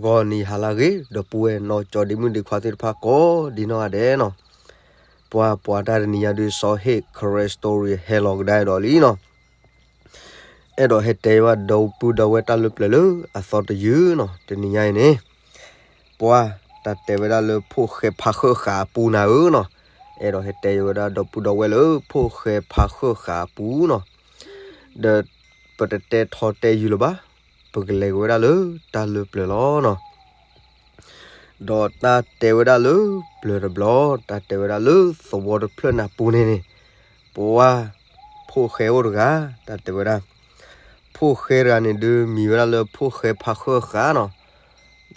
ဂီၤနံၤဟါလၢအဂ့ၤ ဒီပုၢ်ဝဲၢ်နီၢ်ကၠီဒ့မုၣ်ဒ့ခွါသ့ၣ်တဖၣ်ကိးဒံနီၢ်ဂၤဒဲးနီၤ, ပှၤပှၤတၢ်တနံၤညါဒုး စီၤဟ့ၣ် ခရၢၣ် story ဟဲလီၤကဒါဒီးလံနီၤ, အဲၣ်ဒိးဟဲတဲဘၣ်ဒီပုၢ်ဒီဝဲၢ်တၢ်လၢပျၢၤလၢအသီတယုၢ်နီၤ, တနံၤညါအံၤန့ၣ် ပှၤတၢ်တဲဝဲဒၣ်လၢဖိၣ်ဃဲဖးဃၢၣ်ဃာ်အပူၤနၤဧၢနီၤ, အဲၣ်ဒိးဟဲတဲဝဲဒၣ်ဒီပုၢ်ဒီဝဲၢ်လၢဖိၣ်ဃဲဖးဃၢၣ်ဃာ်အပူၤနီၤ, ဒီးပတတဲထီတဲယုာ်လၢၤဘၣ်, ပကလဲၤက့ၤဝဲဒၣ်လၢတၢ်လၢပျၢၤလီၤနီၤ. ဒီးတၢ်တဲဝဲဒၣ်လၢပျၢၤတဘျီ, တၢ်တဲဝဲဒၣ်လၢသဝီတဖျၢၣ်န့ၣ်အပူၤန့ၣ်န့ၣ်, ပှၤဖိၣ်ဃဲအိၣ်တဂၤ, တၢ်တဲဝဲဒၣ် ဖိၣ်ဃဲတဂၤန့ၣ်ဒုးမံၤဝဲဒၣ်လၢဖိၣ်ဃဲဖးဃၢၣ်ဃာ်နီၤ,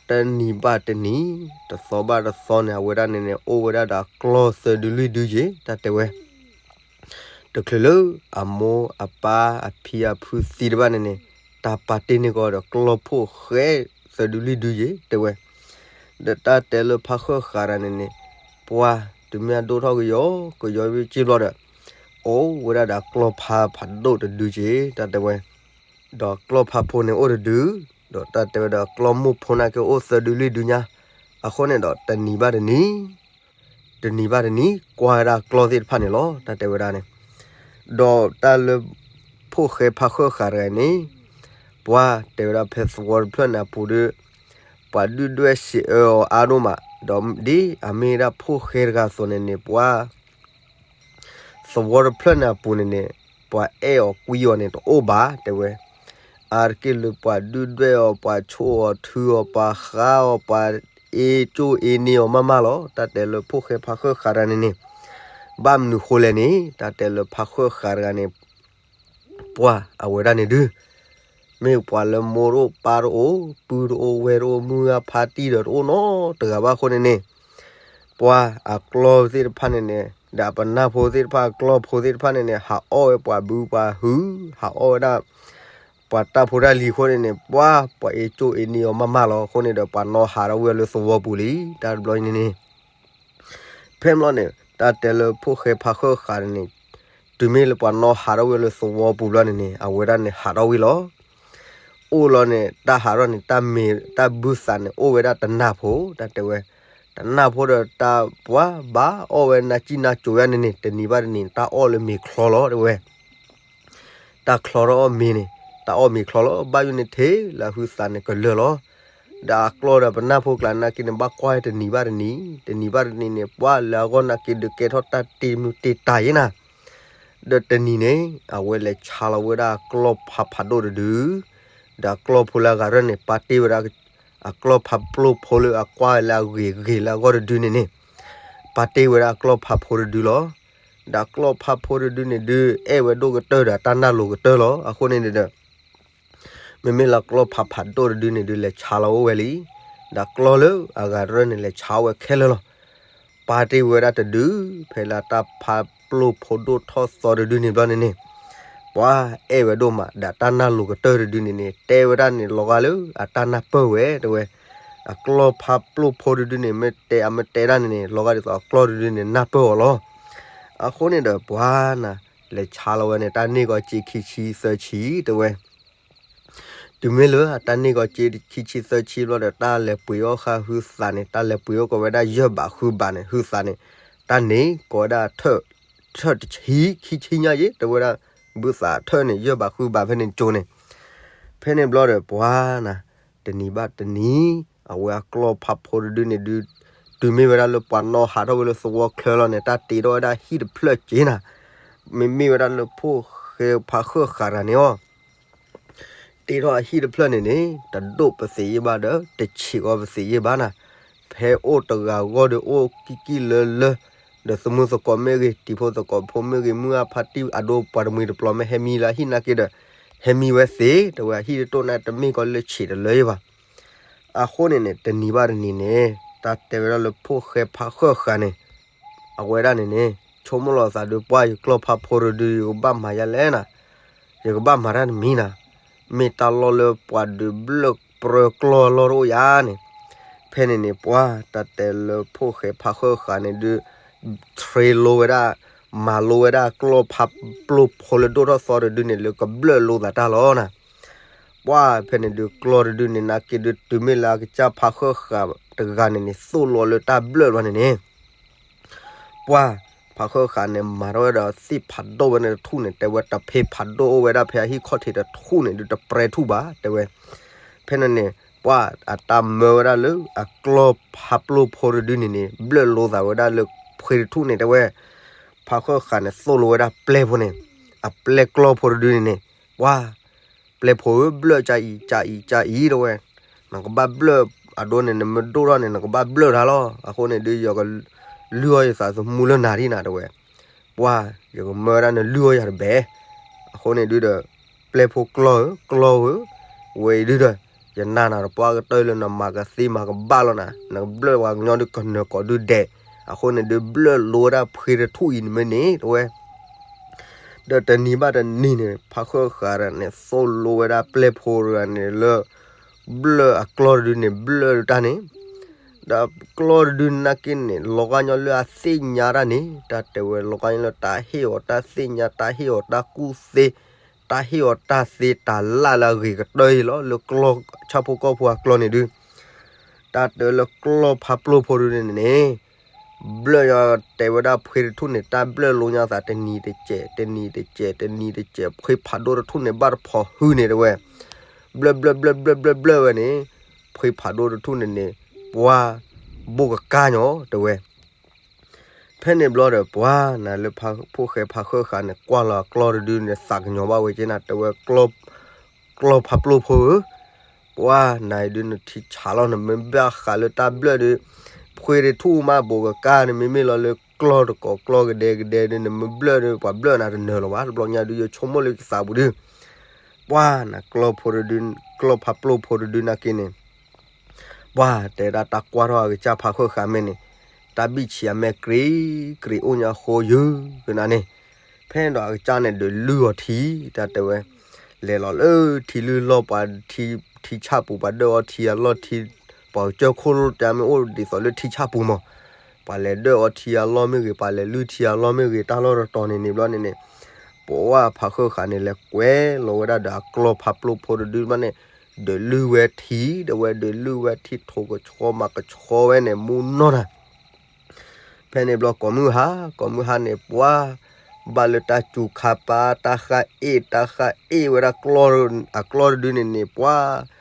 တနံၤဘၣ်တနံၤ, တသီဘၣ်တသီန့ၣ် အဝဲဒၣ်န့ၣ်န့ၣ် အိၣ်ဝဲဒၣ်ဒီးအကျီၢ်သၢဒုလွံၢ်ဒုယ့ၤ တၢ်တဲဝဲ တချုးလၢအမိၢ်အပၢ်အဖံအဖုသံတဘၣ်န့ၣ်န့ၣ်, တၢ်ပာ်တ့ၢ်န့ၢ်ကီးဒီးကျီၢ်ဖိၣ်ဃဲသၢဒုလွံၢ်ဒုယ့ၤ တဲဝဲ, ဒီးတၢ်တဲလၢဖးဃၢၣ်ဃာ်တဂၤန့ၣ်န့ၣ်, ပှၤတုၤမ့ၢ်အဒိၣ်ထီၣ်ကယီကယီဝံၤက့ဘျီဒီး, အိၣ်ဝဲဒၣ်ဒီးကျီၢ်ဖးဖးဒိၣ်တဒုက့ၤ တၢ်တဲဝဲ, ဒီးကျီၢ်ဖးဖိန့ၣ်အိၣ်တဒု, ဒီးတၢ်တဲဝဲဒီးကျီၢ်မိၢ်ဖိနာ်က့အိၣ်သၢဒုလွံၢ်ဒုညါ, အဃိန့ၣ်ဒီးတနံၤဘၣ်တနံၤ တနံၤဘၣ်တနံၤ ကွၢ်ဝဲဒၣ်ကျီၢ်သ့ၣ်တဖၣ်န့ၣ်လီၤ တၢ်တဲဝဲဒၣ်န့ၣ်, ဒီးတၢ်လၢ ဖိၣ်ဃဲဖးဃၢၣ်ဃာ်တဂၤန့ၣ်, ပှၤတဲဝဲဒၣ်ဖဲသဝီတဖျၢၣ်န့ၣ်အပူၤဒီး, ပှၤဒုၣ်ဒွဲၣ်စံးအၢအီၤအါဒိၣ်မး, ဒီးဒ်အမ့ၢ်ဒၣ်ဖိၣ်ဃဲတဂၤအသိးန့ၣ်န့ၣ် ပှၤ သဝီတဖျၢၣ်န့ၣ်အပူၤန့ၣ်န့ၣ်, ပှၤအဲၣ်အီၤကွံအီၤန့ၣ်တအိၣ်ဘၣ် တဲဝဲ, အါတက့ၢ်လၢပှၤဒုၣ်ဒွဲၣ်အီၤ ပှၤဆိၣ်အီၤထုအီၤ ပှၤဃါအီၤ ပှၤအ့ၣ်ကၠိၣ်အ့ၣ်န့ၢ်အီၤမးမးလီၤ တၢ်တဲလၢဖိၣ်ဃဲဖးဃၢၣ်ဃာ်တဂၤန့ၣ်န့ၣ်, ဘၣ်မနုၤဃိလဲၣ်န့ၣ် တၢ်တဲလၢဖးဃၢၣ်ဃာ်တဂၤန့ၣ် ပှၤအဝဲဒၣ်န့ၣ်ဒုး, မ့ၢ်ပှၤလၢမိၢ်တအိၣ်ပၢ်တအိၣ် ပုၢ်တအိၣ်ဝဲၢ်တအိၣ် မုၢ်ဂၢ်ဖါတံၢ်ဒီးတအိၣ်နီတဂၤဘၣ်အဃိန့ၣ်န့ၣ်, ပှၤအကျီၢ်သ့ၣ်တဖၣ်န့ၣ်န့ၣ် ဒီးအပနၢ်ဖိသ့ၣ်တဖၣ်အကျီၢ်ဖိသ့ၣ်တဖၣ်န့ၣ်န့ၣ် ဟးအီၣ်ဝဲပှၤဘုပှၤဟု, ဟးအီၣ်ဝဲဒၣ် ပှၤတၢ်ဖိတၢ်လံၤအဃိန့ၣ်န့ၣ် ပှၤပှၤအ့ၣ်ကၠိၣ်အ့ၣ်န့ၢ်အီၤမးမးလီၤ အဃိန့ၣ်ဒီးပှၤနီၣ်ဟးထီၣ်ဝဲလၢသဝီပူၤလံ တၢ်တဘျီန့ၣ်န့ၣ် ဖဲမ့ၢ်လီၤန့ၣ် တၢ်တဲလၢဖိၣ်ဃဲဖးဃၢၣ်ဃာ်န့ၣ်န့ၣ်, တုၤမ့ၢ်လၢပှၤနီၣ်ဟးထီၣ်ဝဲလၢသဝီပူၤဘျီန့ၣ်န့ၣ် အဝဲဒၣ်န့ၣ်ဟးထီၣ်ဝံၤလီၤ. အိၣ်လီၤန့ၣ် တၢ်ဟးထီၣ်န့ၣ် တၢ်မ့ၢ်တၢ်ဘုသးန့ၣ် အိၣ်ဝဲဒၣ်တနၢ်ဖိ တၢ်တဲဝဲ, တနၢ်ဖိဒီးတၢ်ပှၤဘၣ်အီၣ်ဝဲနၢ်ကံၣ်နၢ်ကိၤဝဲန့ၣ်န့ၣ် တနံၤဘၣ်တနံၤ တၢ်အီၣ်လၢမ့ၤချီလီၤ တဲဝဲ တၢ်ချီထီၣ်အီၣ်မ့ၤန့ၣ် တၢ်အီၣ်မ့ၤချီလီၤ ဘၣ်ယိၣ်န့ၣ်ထဲလၢအဟုသးန့ၣ်ကလၢာ်လီၤ. ဒီးအကျီၢ်ဒီးပနၢ်ဖိကျါနာ်က့န့ၣ် ဘၣ်ကွၢ်တနံၤဘၣ်တနံၤ တနံၤဘၣ်တနံၤန့ၣ် ပှၤလၢအဂီၢ်နာ်က့ဒုးကဲထီၣ်တၢ်တ့မုၢ်တ့တၢ်ယဲနၤ ဒီးတနံၤန့ၣ် အဝဲလဲၤဆါလီၤဝဲဒၣ်အကျီၢ်ဖးဖးဒိၣ်တဒု, ဒီးအကျီၢ်ဖိလၢအဂၤရၢၢ်န့ၣ် ပာ်တ့ၢ်ဝဲဒၣ် အကျီၢ်ဖးပျိၢ်ဖိလၢအကွၢ်လၢအဂ့ၤဂ့ၤလၢအဂီၢ်တဒုန့ၣ်န့ၣ်, ပာ်တ့ၢ်ဝဲဒၣ်အကျီၢ်ဖးဖိတဒုလီၤ. ဒီးအကျီၢ်ဖးဖိတဒုန့ၣ်ဒုး အဲၣ်ဝဲဒိၣ်ကတၢၢ်ဒီးတၢ်နၢ်လိၤကတၢၢ်လီၤ. အဃိန့ၣ်ဒီး မ့မ့ၢ်လၢကျီၢ်ဖးဖးဒိၣ်တဒုန့ၣ်ဒုး လဲၤဆါလီၤအိၣ်ဝဲလံ. ဒီးကျီၢ်လၢအဂၤတရၢၢ်န့ၣ် လဲၤဆါအိၣ်ဝဲခဲလၢာ်လီၤ. ပာ်တ့ၢ်ဝဲဒၣ်တဒု ဖဲလၢတၢ်ဖးပျိၢ်ဖိဒိၣ်ထီၣ်သီတဒုန့ၣ်ဘျီန့ၣ်န့ၣ်, ပှၤအဲၣ်ဝဲဒိၣ်မး ဒီးတၢ်နၢ်လိၤကတၢၢ်တဒုန့ၣ်န့ၣ် တဲဝဲဒၣ်န့ၣ် လီၤဂာ်လၢအတၢ်နၢ်ပၢၢ်ဝဲ တဲဝဲ. အကျီၢ်ဖးပျိၢ်ဖိတဒုန့ၣ် မ့ၢ်တဲအမ့ၢ်တဲဒၣ်န့ၣ်န့ၣ် လီၤဂာ်ဒ်သိးအကျီၢ်တဒုန့ၣ် နၢ်ပၢၢ်အီၤလီၤ. အဃိန့ၣ်ဒီးပှၤနၤ လဲၤဆါလီၤဝဲန့ၣ် တၢ်န့ၢ်ကီးစ့ခံဆံသၢဆံ တဲဝဲ တုၤမ့ၢ်လၢအတၢ်န့ၢ်ကီးစ့ခံဆံသၢဆံဘျီဒီး တၢ်လဲၤပှ့ၤအီၣ်ဃာ်ဟုသးန့ၣ် တၢ်လဲၤပှ့ၤအီၣ်ကီးဝဲဒၣ်ယဲၢ်ဘးဃုဘးန့ၣ် ဟုသးန့ၣ် တၢ်န့ၢ်ကီးဝဲဒၣ်ထၢၣ် ထၢၣ်တဆံ ခံဆံညါယ့ တဲဝဲဒၣ် ဘုသးထၢၣ်န့ၣ် ယဲၢ်ဘးဃုဘးဖဲန့ၣ်ကၠိန့ၣ် ဖဲန့ၣ်ဘျီဒီးပှၤနၤ တနံၤဘၣ်တနံၤ အဝဲအကျီၢ်ဖးဖိတဒုန့ၣ်ဒုး တုၤမ့ၢ်ဝဲဒၣ်လၢပှၤနီၣ်ဟးထီၣ်ဝဲလၢသဝီချၢလီၤန့ၣ် တၢ်တ့ထီၣ်ဝဲဒၣ်ဟံၣ်တဖျၢၣ်က့နၤ မ့မ့ၢ်ဝဲဒၣ်လၢဖိၣ်ဃဲဖးဃၢၣ်ဃာ်တဂၤန့ၣ်အီၤ တ့ထီၣ်အဟံၣ်တဖျၢၣ်န့ၣ်န့ၣ် တဒိၣ်ပသ့ၣ်ယ့ၢ်ဘၣ်ဒီး တဆံးဃီပသ့ၣ်ယ့ၢ်ဘၣ်နၤ ဖဲအိၣ်တဂၤဂီၢ်ဒီးအိၣ်ကံၢ်ကံၢ်လၢလၢ ဒီးသမုၢ်သကိးမ့ၢ်ဂ့ၤ တံၤဖိသကိးဖိမ့ၢ်ဂ့ၤ မုၢ်အါဖါတံၢ်အဒိပှၤတမှံၤတပျီၤမ့ၢ်ဟဲမံလၢအဟံၣ်နာ်က့ဒီး ဟဲမံဝဲသ့ တဲဝဲအဟံၣ်တဒိၣ်န့ၣ် တမ့ၢ်ကီးလၢဆံးတလၢယ့ၢ်ဘၣ် အဃိန့ၣ်န့ၣ် တနံၤဘၣ်တနံၤန့ၣ် တၢ်တဲဝဲဒၣ်လၢဖိၣ်ဃဲဖးဃၢၣ်ဃာ်န့ၣ် အဝဲဒၣ်န့ၣ်န့ၣ် ဆိကမိၣ်လီၤသးဒီးပှၤယကျီၢ်ဖးဖိတဒု ယကဘၣ်မၤယါလဲၣ်နၤ ယကဘၣ်မၤတၢ်တမံၤနၤ မ့ၢ်တၢ်လီၢ်လၢပှၤဒုးဘျၢၣ်ပြၢကျီၢ်လီၢ်တအိၣ်ယါန့ၣ် ဖဲန့ၣ်န့ၣ် ပှၤတၢ်တဲလၢဖိၣ်ဃဲဖးဃၢၣ်ဃာ်န့ၣ်ဒုး ထြ့လိဝဲဒၣ် မၤလိဝဲဒၣ်ကျီၢ်ဖးပျိၢ်ဖိလၢဒိၣ်ထီၣ်သီတဒုန့ၣ် လၢကဘျၢၣ်လိသးတၢ်လီၤနၤ ပှၢ်ဖဲန့ၣ်ဒုးကျီၢ်တဒုန့ၣ် နာ်က့ဒုးတုၤမ့ၢ်လၢအကစၢ်ဖးဃၢၣ်ဃာ်တဂၤန့ၣ်န့ၣ် သိၣ်လိလၢတၢ်ဘျၢၣ်ဘျီန့ၣ်န့ၣ် ပှၢ်ဖးဃၢၣ်ဃာ်န့ၣ် မၤထီၣ်ဝဲဒီးသ့ၣ်ဖးဒိၣ်ဝဲန့ၣ်တထူၣ်န့ၣ် တဲဝဲတဖ့ဖးဒိၣ်အိၣ်ဝဲဒၣ်ဖဲအဟံၣ်ခီၣ်ထံးတထူၣ်န့ၣ်ဒုးတပြဲထူၣ်ဘၣ် တဲဝဲ ဖဲန့ၣ်န့ၣ် ပှၢ်အတၢ်မၢဝဲဒၣ်လၢအကျီၢ်ဖးပျိၢ်ဖိတဒုန့ၣ်န့ၣ် ဘျၢၣ်လိသးဝဲဒၣ်လၢဖှ့တထူၣ်န့ၣ် တဲဝဲ ဖးဃၢၣ်ဃာ်န့ၣ် သိၣ်လိဝဲဒၣ်ပျဲၢ်ဖိန့ၣ် အပျဲၢ်ကျီၢ်ဖိတဒုန့ၣ်န့ၣ် ပှၢ် ပျဲၢ်ဖိဧၢ ဘျၢၣ်ကၢ်အံၤ ကၢ်အံၤ ကၢ်အံၤ တဲဝဲ, နကဘၣ်ဘျၢၣ်အဒိန့ၣ် နမ့ၢ်ဒိၣ်ထီၣ်န့ၣ် နကဘၣ်ဘျၢၣ်တၢ်လီၤ. အဃိန့ၣ်ဒုး ယကလုၢ်အီၣ်ယသးသမူလၢနၤဒ်နၤ တဲဝဲ. ပှၢ် ယကမၢဝဲဒၣ်နလုၢ်အီၣ်ယၤတဘဲ. အဃိန့ၣ်ဒုးဒီး ပျဲၢ်ဖိကျီၢ်ဧၢ ကျီၢ်ဧၢ, ဝဲအံၤဒုးဒီး ယနာ်နၤတပှၢ်ကတၢၢ်လၢနမၤကသ့မၤကဘၣ်လီၤနၤ, နကဘျၢၣ်ပှၤကညီဒုးကနၢၤကိးဒုဒဲး, အဃိန့ၣ်ဒုး ဘျၢၣ်လိဝဲဒၣ်ဖှ့တထူၣ်အံၤန့ၣ်မ့ၢ်န့ၣ် တဲဝဲ ဒီးတနံၤဘၣ်တနံၤန့ၣ် ဖးဃၢၣ်ဃာ်န့ၣ် သိၣ်လိဝဲဒၣ်ပျဲၢ်ဖိတဂၤန့ၣ်လၢ ဘျၢၣ်အကျီၢ်တဒုန့ၣ် ဘျၢၣ်တၢ်န့ၣ်, ဒီးကျီၢ်တဒုနာ်က့န့ၣ် လီၤဂာ်ညီလၢအသ့ၣ်ညါတၢ်န့ၣ် တၢ်တဲဝဲ လီၤဂာ်ညီလၢတၢ်ဟ့ၣ်အီၤတၢ်သ့ၣ်ညါ တၢ်ဟ့ၣ်အီၤတၢ်ကူၣ်သ့, တၢ်ဟ့ၣ်အီၤတၢ်သ့တၢ်လၢ်လၢအဂ့ၤကတၢၢ်အံၤလီၤ. လၢကျီၢ်ဆၣ်ဖိကီၢ်ဖိအကျီၢ်န့ၣ်ဒုး တၢ်တဲလၢကျီၢ်ဖးပျိၢ်ဖိတဒုန့ၣ်န့ၣ် ဘျၢၣ်ညီတဲဝဲဒၣ်ဖှ့တထူၣ်န့ၣ် တၢ်ဘျၢၣ်လိညါသးတနံၤတစဲး တနံၤတစဲး တနံၤတစဲး ဖှ့ဖးဒိၣ်တထူၣ်န့ၣ် ဘၣ်တဖိးဟုန့ၣ် တဲဝဲ, ဘျၢၣ်ဘျၢၣ်ဘျၢၣ်ဘျၢၣ်ဘျၢၣ်ဝဲန့ၣ် ဖှ့ဖးဒိၣ်တထူၣ်န့ၣ်န့ၣ် ပှၢ် ဘိၣ်ကကၢ်ညီ တဲဝဲ. ဖဲန့ၣ်ဘျီဒီး ပှၢ်နၤလၢဖိၣ်ဃဲဖးဃၢၣ်ဃာ်န့ၣ် ကွၢ်လီၤအကျီၢ်တဒုန့ၣ် သးကညီၤဘၣ်ဝဲက့နၤ တဲဝဲ ကျီၢ်ဖးပျိၢ်ဖိဧၢ, ပှၢ်နၤအံၤဒုးနထံဆးလီၤ နမ့ၢ်ဘၣ်ဃးလၢတၢ်ဘျၢၣ်ဒီး ဖှ့တထူၣ်မး ဘိၣ်ကကၢ်န့ၣ် မ့မ့ၢ်လီၤလၢကျီၢ်တကိးကျီၢ်ကဒဲကဒဲဒုး နမ့ၢ်ဘျၢၣ်ဒီး ပှၤဘျၢၣ်နၤတနၢၤလီၤဘၣ်. တဘျီညါဒုး ယဆိကမိၣ်လၢယသးပူၤဒုး ပှၢ်နၤကျီၢ်ဖိတဒု ကျီၢ်ဖးပျိၢ်ဖိတဒုနာ်က့န့ၣ် ပှၢ်တဲဒၣ်တၢ်ကွၢ်ထီၣ်အကစၢ်ဖးဃၢၣ်ဃာ်မ့ၢ်န့ၣ် တၢ်ဘံၣ်ဆံးအမဲာ်ကြ့ကြ့ အိၣ်ညါဃိယုၢ်ကနၤန့ၣ်, ဖဲန့ၣ်ဒီးအကစၢ်န့ၣ်ဒုးလုၢ်အီၤထံ တၢ်တဲဝဲ, လဲၤလီၤလၢထံလုၢ်လီၢ်ပှၤ ထံဆၣ်ပူၤ ပှၤဒၢၣ်အီထံအလီၢ်ထံ, ပှၤကစၢၢ်ခိၣ်လၢတၢ်မ့ၢ်အိၣ်ဒ်သိးလၢထံဆၣ်ပူၤမး, ပှၤလဲၤဒၢၣ်အီထံအလီၢ်မ့ၢ်ဂ့ၤ ပှၤလဲၤလုၢ်ထံအလီၢ်မ့ၢ်ဂ့ၤ တၢ်လီၢ်တတီၤန့ၣ်န့ၣ်ဘျီန့ၣ်န့ၣ်, ပှၢ်ဖးဃၢၣ်ဃာ်န့ၣ် လဲၤကွဲလီၤဝဲဒၣ်ဒီးအကျီၢ်ဖးပျိၢ်ဖိတဒုဘျီန့ၣ်, ဒုးလုၢ်ဝဲထံ ဒီးဝဲဒုးလုၢ်ဝဲထံ ထိးကဆီမၤကဆီဝဲန့ၣ် မူနီၢ်နၤ ဖဲန့ၣ်ဘျီကိးမုၢ်ဟါ ကိးမုၢ်ဟါန့ၣ် ပှၢ် ဘၣ်လၢတၢ်စူၤခါပၢ် တၢ်ဃၣ်အ့ၣ် တၢ်ဃၣ်အ့ၣ်ဝဲဒၣ်ကျီၢ် အကျီၢ်တဒုန့ၣ်န့ၣ် ပှၢ်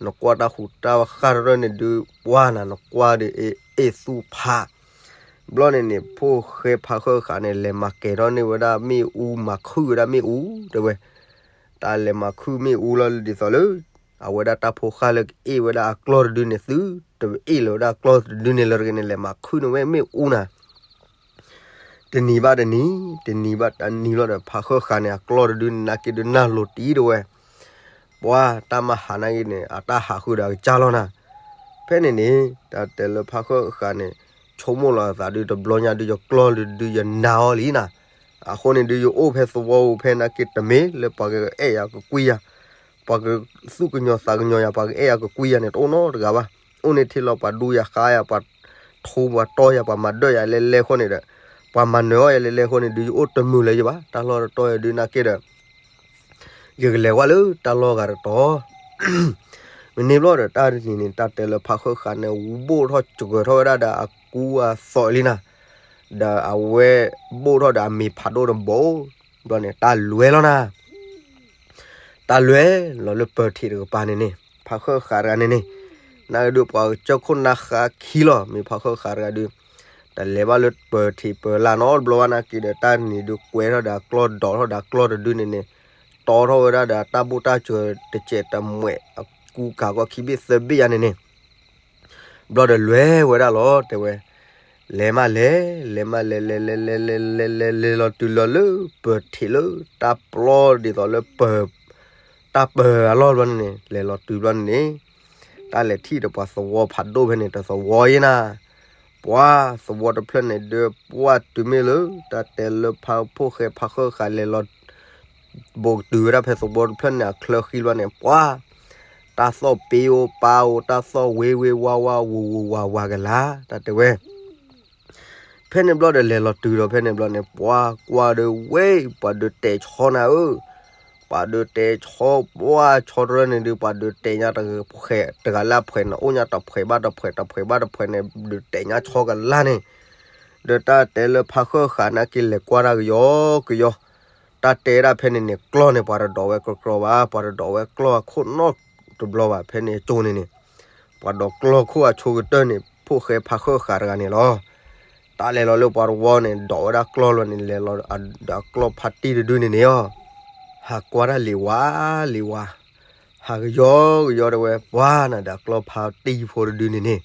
နကွၢ်တၢ်ဟူးတၢ်ဃၣ်တရၢၢ်န့ၣ်ဒုး ပှၢ်နၤ နကွၢ်ဒီးအ့ၣ်အ့ၣ်သူၣ်ဖး ဘျီန့ၣ်န့ၣ် ဖိၣ်ဃဲဖးဃၢၣ်ဃာ်န့ၣ် လဲၤမၤကဲၤထီၣ်န့ၢ်ဝဲဒၣ်မ့ၣ်အူ မၤခုၣ်ဝဲဒၣ်မ့ၣ်အူ တဲဝဲ, တၢ်လဲၤမၤခုၣ်မ့ၣ်အူလီၤဒ်သိးလၢ အဝဲဒၣ်တၢ်ဖိဃၢ်လၢကအ့ၣ်ဝဲဒၣ်အကျီၢ်တဒုန့ၣ် သုတအ့ၣ်လၢၤဝဲဒၣ်အကျီၢ်တဒုန့ၣ်လၢၤတဂ့ၤန့ၣ် လဲၤမၤခုၣ်န့ၢ်ဝဲမ့ၣ်အူနၤ တနံၤဘၣ်တနံၤ တနံၤဘၣ်တနံၤလီၤဒီး ဖးဃၢၣ်ဃာ်န့ၣ် အကျီၢ်တဒုန့ၣ် နာ်က့ဒုးနၢ်လိၤတံၢ်တဲဝဲ, ပှၢ်တၢ်မၤဟးနာ်က့န့ၣ် အတၢ်ဟးဃုာ်ဒီးအကစၢ်လီၤနၤ, ဖဲန့ၣ်န့ၣ် တၢ်တဲလၢဖးဃၢၣ်ဃာ်န့ၣ် ဆိကမိၣ်လီၤအသးဒုး တဘျီညါဒုး ယကျီၢ်တဒုယနာ်အီၤလံနၤ, အဃိန့ၣ်ဒုး ယအိၣ်ဖဲသဝီပူၤဖဲနာ်က့တမ့ၢ်လၢပှၤကအဲၣ်ယၤကကွံယၤ ပှၤကသူၣ်ကညီၤသးကညီၤယၤ ပှၤကအဲၣ်ယၤကကွံယၤန့ၣ် တအိၣ်နီတဂၤဘၣ်, အိၣ်န့ၢ်ထဲလီၤပှၤဒူယၤဃါယၤ ပှၤထိပှၤတီယၤ ပှၤမၤဒၢၣ်ယၤလဲလဲဃိန့ၣ်ဒီး ပှၤမၤနၢၤအီၣ်ယၤလဲလဲဃိန့ၣ်ဒုး ယအိၣ်တမုာ်လၢၤယၤဘၣ်, တၢ်လီၢ်တတီၤယၤဒုးနာ်က့ဒီး ယကလဲၤဝဲလၢတၢ်လီၢ်ဂၤတတီၤ မ့ၢ်န့ၣ်ဘျီဒီး တၢ်တနံၤန့ၣ် တၢ်တဲလၢဖးဃၢၣ်ဃာ်န့ၣ် ဘိၣ်ထီၣ်စှၤထီၣ်ဝဲဒၣ်ဒီးအကူအသိးလံနၤ, ဒီးအဝဲဘိၣ်ထီၣ်ဒီးအမ့ၤဖးဒိၣ်တဘိ, ဘျီန့ၣ် တၢ်လဲၤလီၤနၤ တၢ်လဲၤလီၤလၢပၢၤထံးတကပၤန့ၣ်န့ၣ် ဖးဃၢၣ်ဃာ်တဂၤန့ၣ်န့ၣ်, နာ်က့ဒုးပှၤကစၢၢ်ခိၣ်နါဃါခံလီၤ မ့ၢ်ဖးဃၢၣ်ဃာ်တဂၤဒုး, တၢ်လဲၤဘၣ်လၢပၢၤထံးပၢၤလၢ်နီတဘျီဘၣ်နာ်က့ဒီး တၢ်တနံၤဒုးကွဲထီၣ်ဒီးအကျီၢ်ဒီးထီၣ်ဒီးအကျီၢ်တဒုန့ၣ်န့ၣ်, တီထီၣ်ဝဲဒၣ်ဒီးတၢ်ဘိၣ်တၢ်စှၤတစဲးတမှဲး အကူကၤကီခံဘ့ၣ်သၢဘ့ၣ်ယၤန့ၣ်န့ၣ် ဘျီဒီးလဲၤဝဲဒၣ်လီၤ တဲဝဲ, လဲၤမးလဲၤ, လဲၤမးလဲၤ လဲၤလဲၤလဲၤလဲၤလဲၤလဲၤလဲၤလီၤတုၤလီၤလၢပၢၤထံးလၢတၢ်ပျီဒ်သိးလၢပၢၤ, တၢ်ပၢၤအလီၢ်ဘျီန့ၣ်န့ၣ် လဲၤလီၤတုၤဘျီန့ၣ်န့ၣ်, တၢ်လဲၤထံၣ်ဒီးပှၤသဝီဖးဒိၣ်ဖဲန့ၣ် တသဝီယဲနၤ, ပှၤသဝီတဖျၢၣ်န့ၣ်ဒုး ပှၢ်တုၤမ့ၢ်လၢ တၢ်တဲလၢဖးဖိၣ်ဃဲဖးဃၢၣ်ဃာ်လဲၤလီၤ ဘိးတုၤဝဲဒၣ်ဖဲသဝီတဖျၢၣ်န့ၣ် အချၢဃံဘျီန့ၣ် ပှၤ တၢ်သီၣ်ပ့အိၣ်ပၢ်အိၣ် တၢ်သီၣ်ဝ့ဝ့ဝါဝါ ဝူၤဝူၤဝးဝးကလာ် တၢ်တဲဝဲ. ဖဲန့ၣ်ဘျီဒီးလဲၤလီၤတုၤဒီးဖဲန့ၣ်ဘျီန့ၣ် ပှၤကွၢ်ဒီးဝဲ ပှၤဒုးတဲာ်ဆီနၤဧၢ, ပ ပှၤဒုးတဲဆီပှၢ်ဆီတရၢန့ၣ်ဒုး ပှၤဒုးတဲညါတဂၤလၢအဖှဲးန့ၣ် အိၣ်ညါတဖှဲးဘၣ်တဖှဲး တဖှဲးဘၣ်တဖှဲးန့ၣ် ဒုးတဲညါဆီကလါန့ၣ်, ဒီးတၢ်တဲလၢဖါဃၢၣ်ဃာ်န့ၣ်က့ၤလဲၤကွၢ်တၢ်ကယီကယီ, တၢ်တဲဒၣ်ဖဲန့ၣ်န့ၣ် ကျီၢ်န့ၣ် ပှၤတဒိးဝဲကြီကြီဘၣ်, ပှၤတဒိးဝဲကျီၢ်အခိၣ်နီတဘျီဘၣ်, ဖဲန့ၣ်အကၠိန့ၣ်န့ၣ် ပှၤဒိးကျီၢ်ခိၣ်အဆိကတၢၢ်န့ၣ် ဖိၣ်ဃဲဖါဃၢၣ်ဃာ်တဂၤန့ၣ်လီၤ. တၢ်လဲၤလီၤလၢပှၤတဝီန့ၣ် ဒိးဝဲဒၣ်ကျီၢ်လီၤန့ၣ် လဲၤလီၤဒီးအကျီၢ်ဖါတံၢ်တဒုန့ၣ်န့ၣ်အီၤ, ဟးကွၢ်တၢ်လံၤဝါလံၤဝါ, ဟးကယီကယီတဲဝဲ ပှၤနၤဒီးအကျီၢ်ဖါတံၢ်ဖိတဒုန့ၣ်န့ၣ်,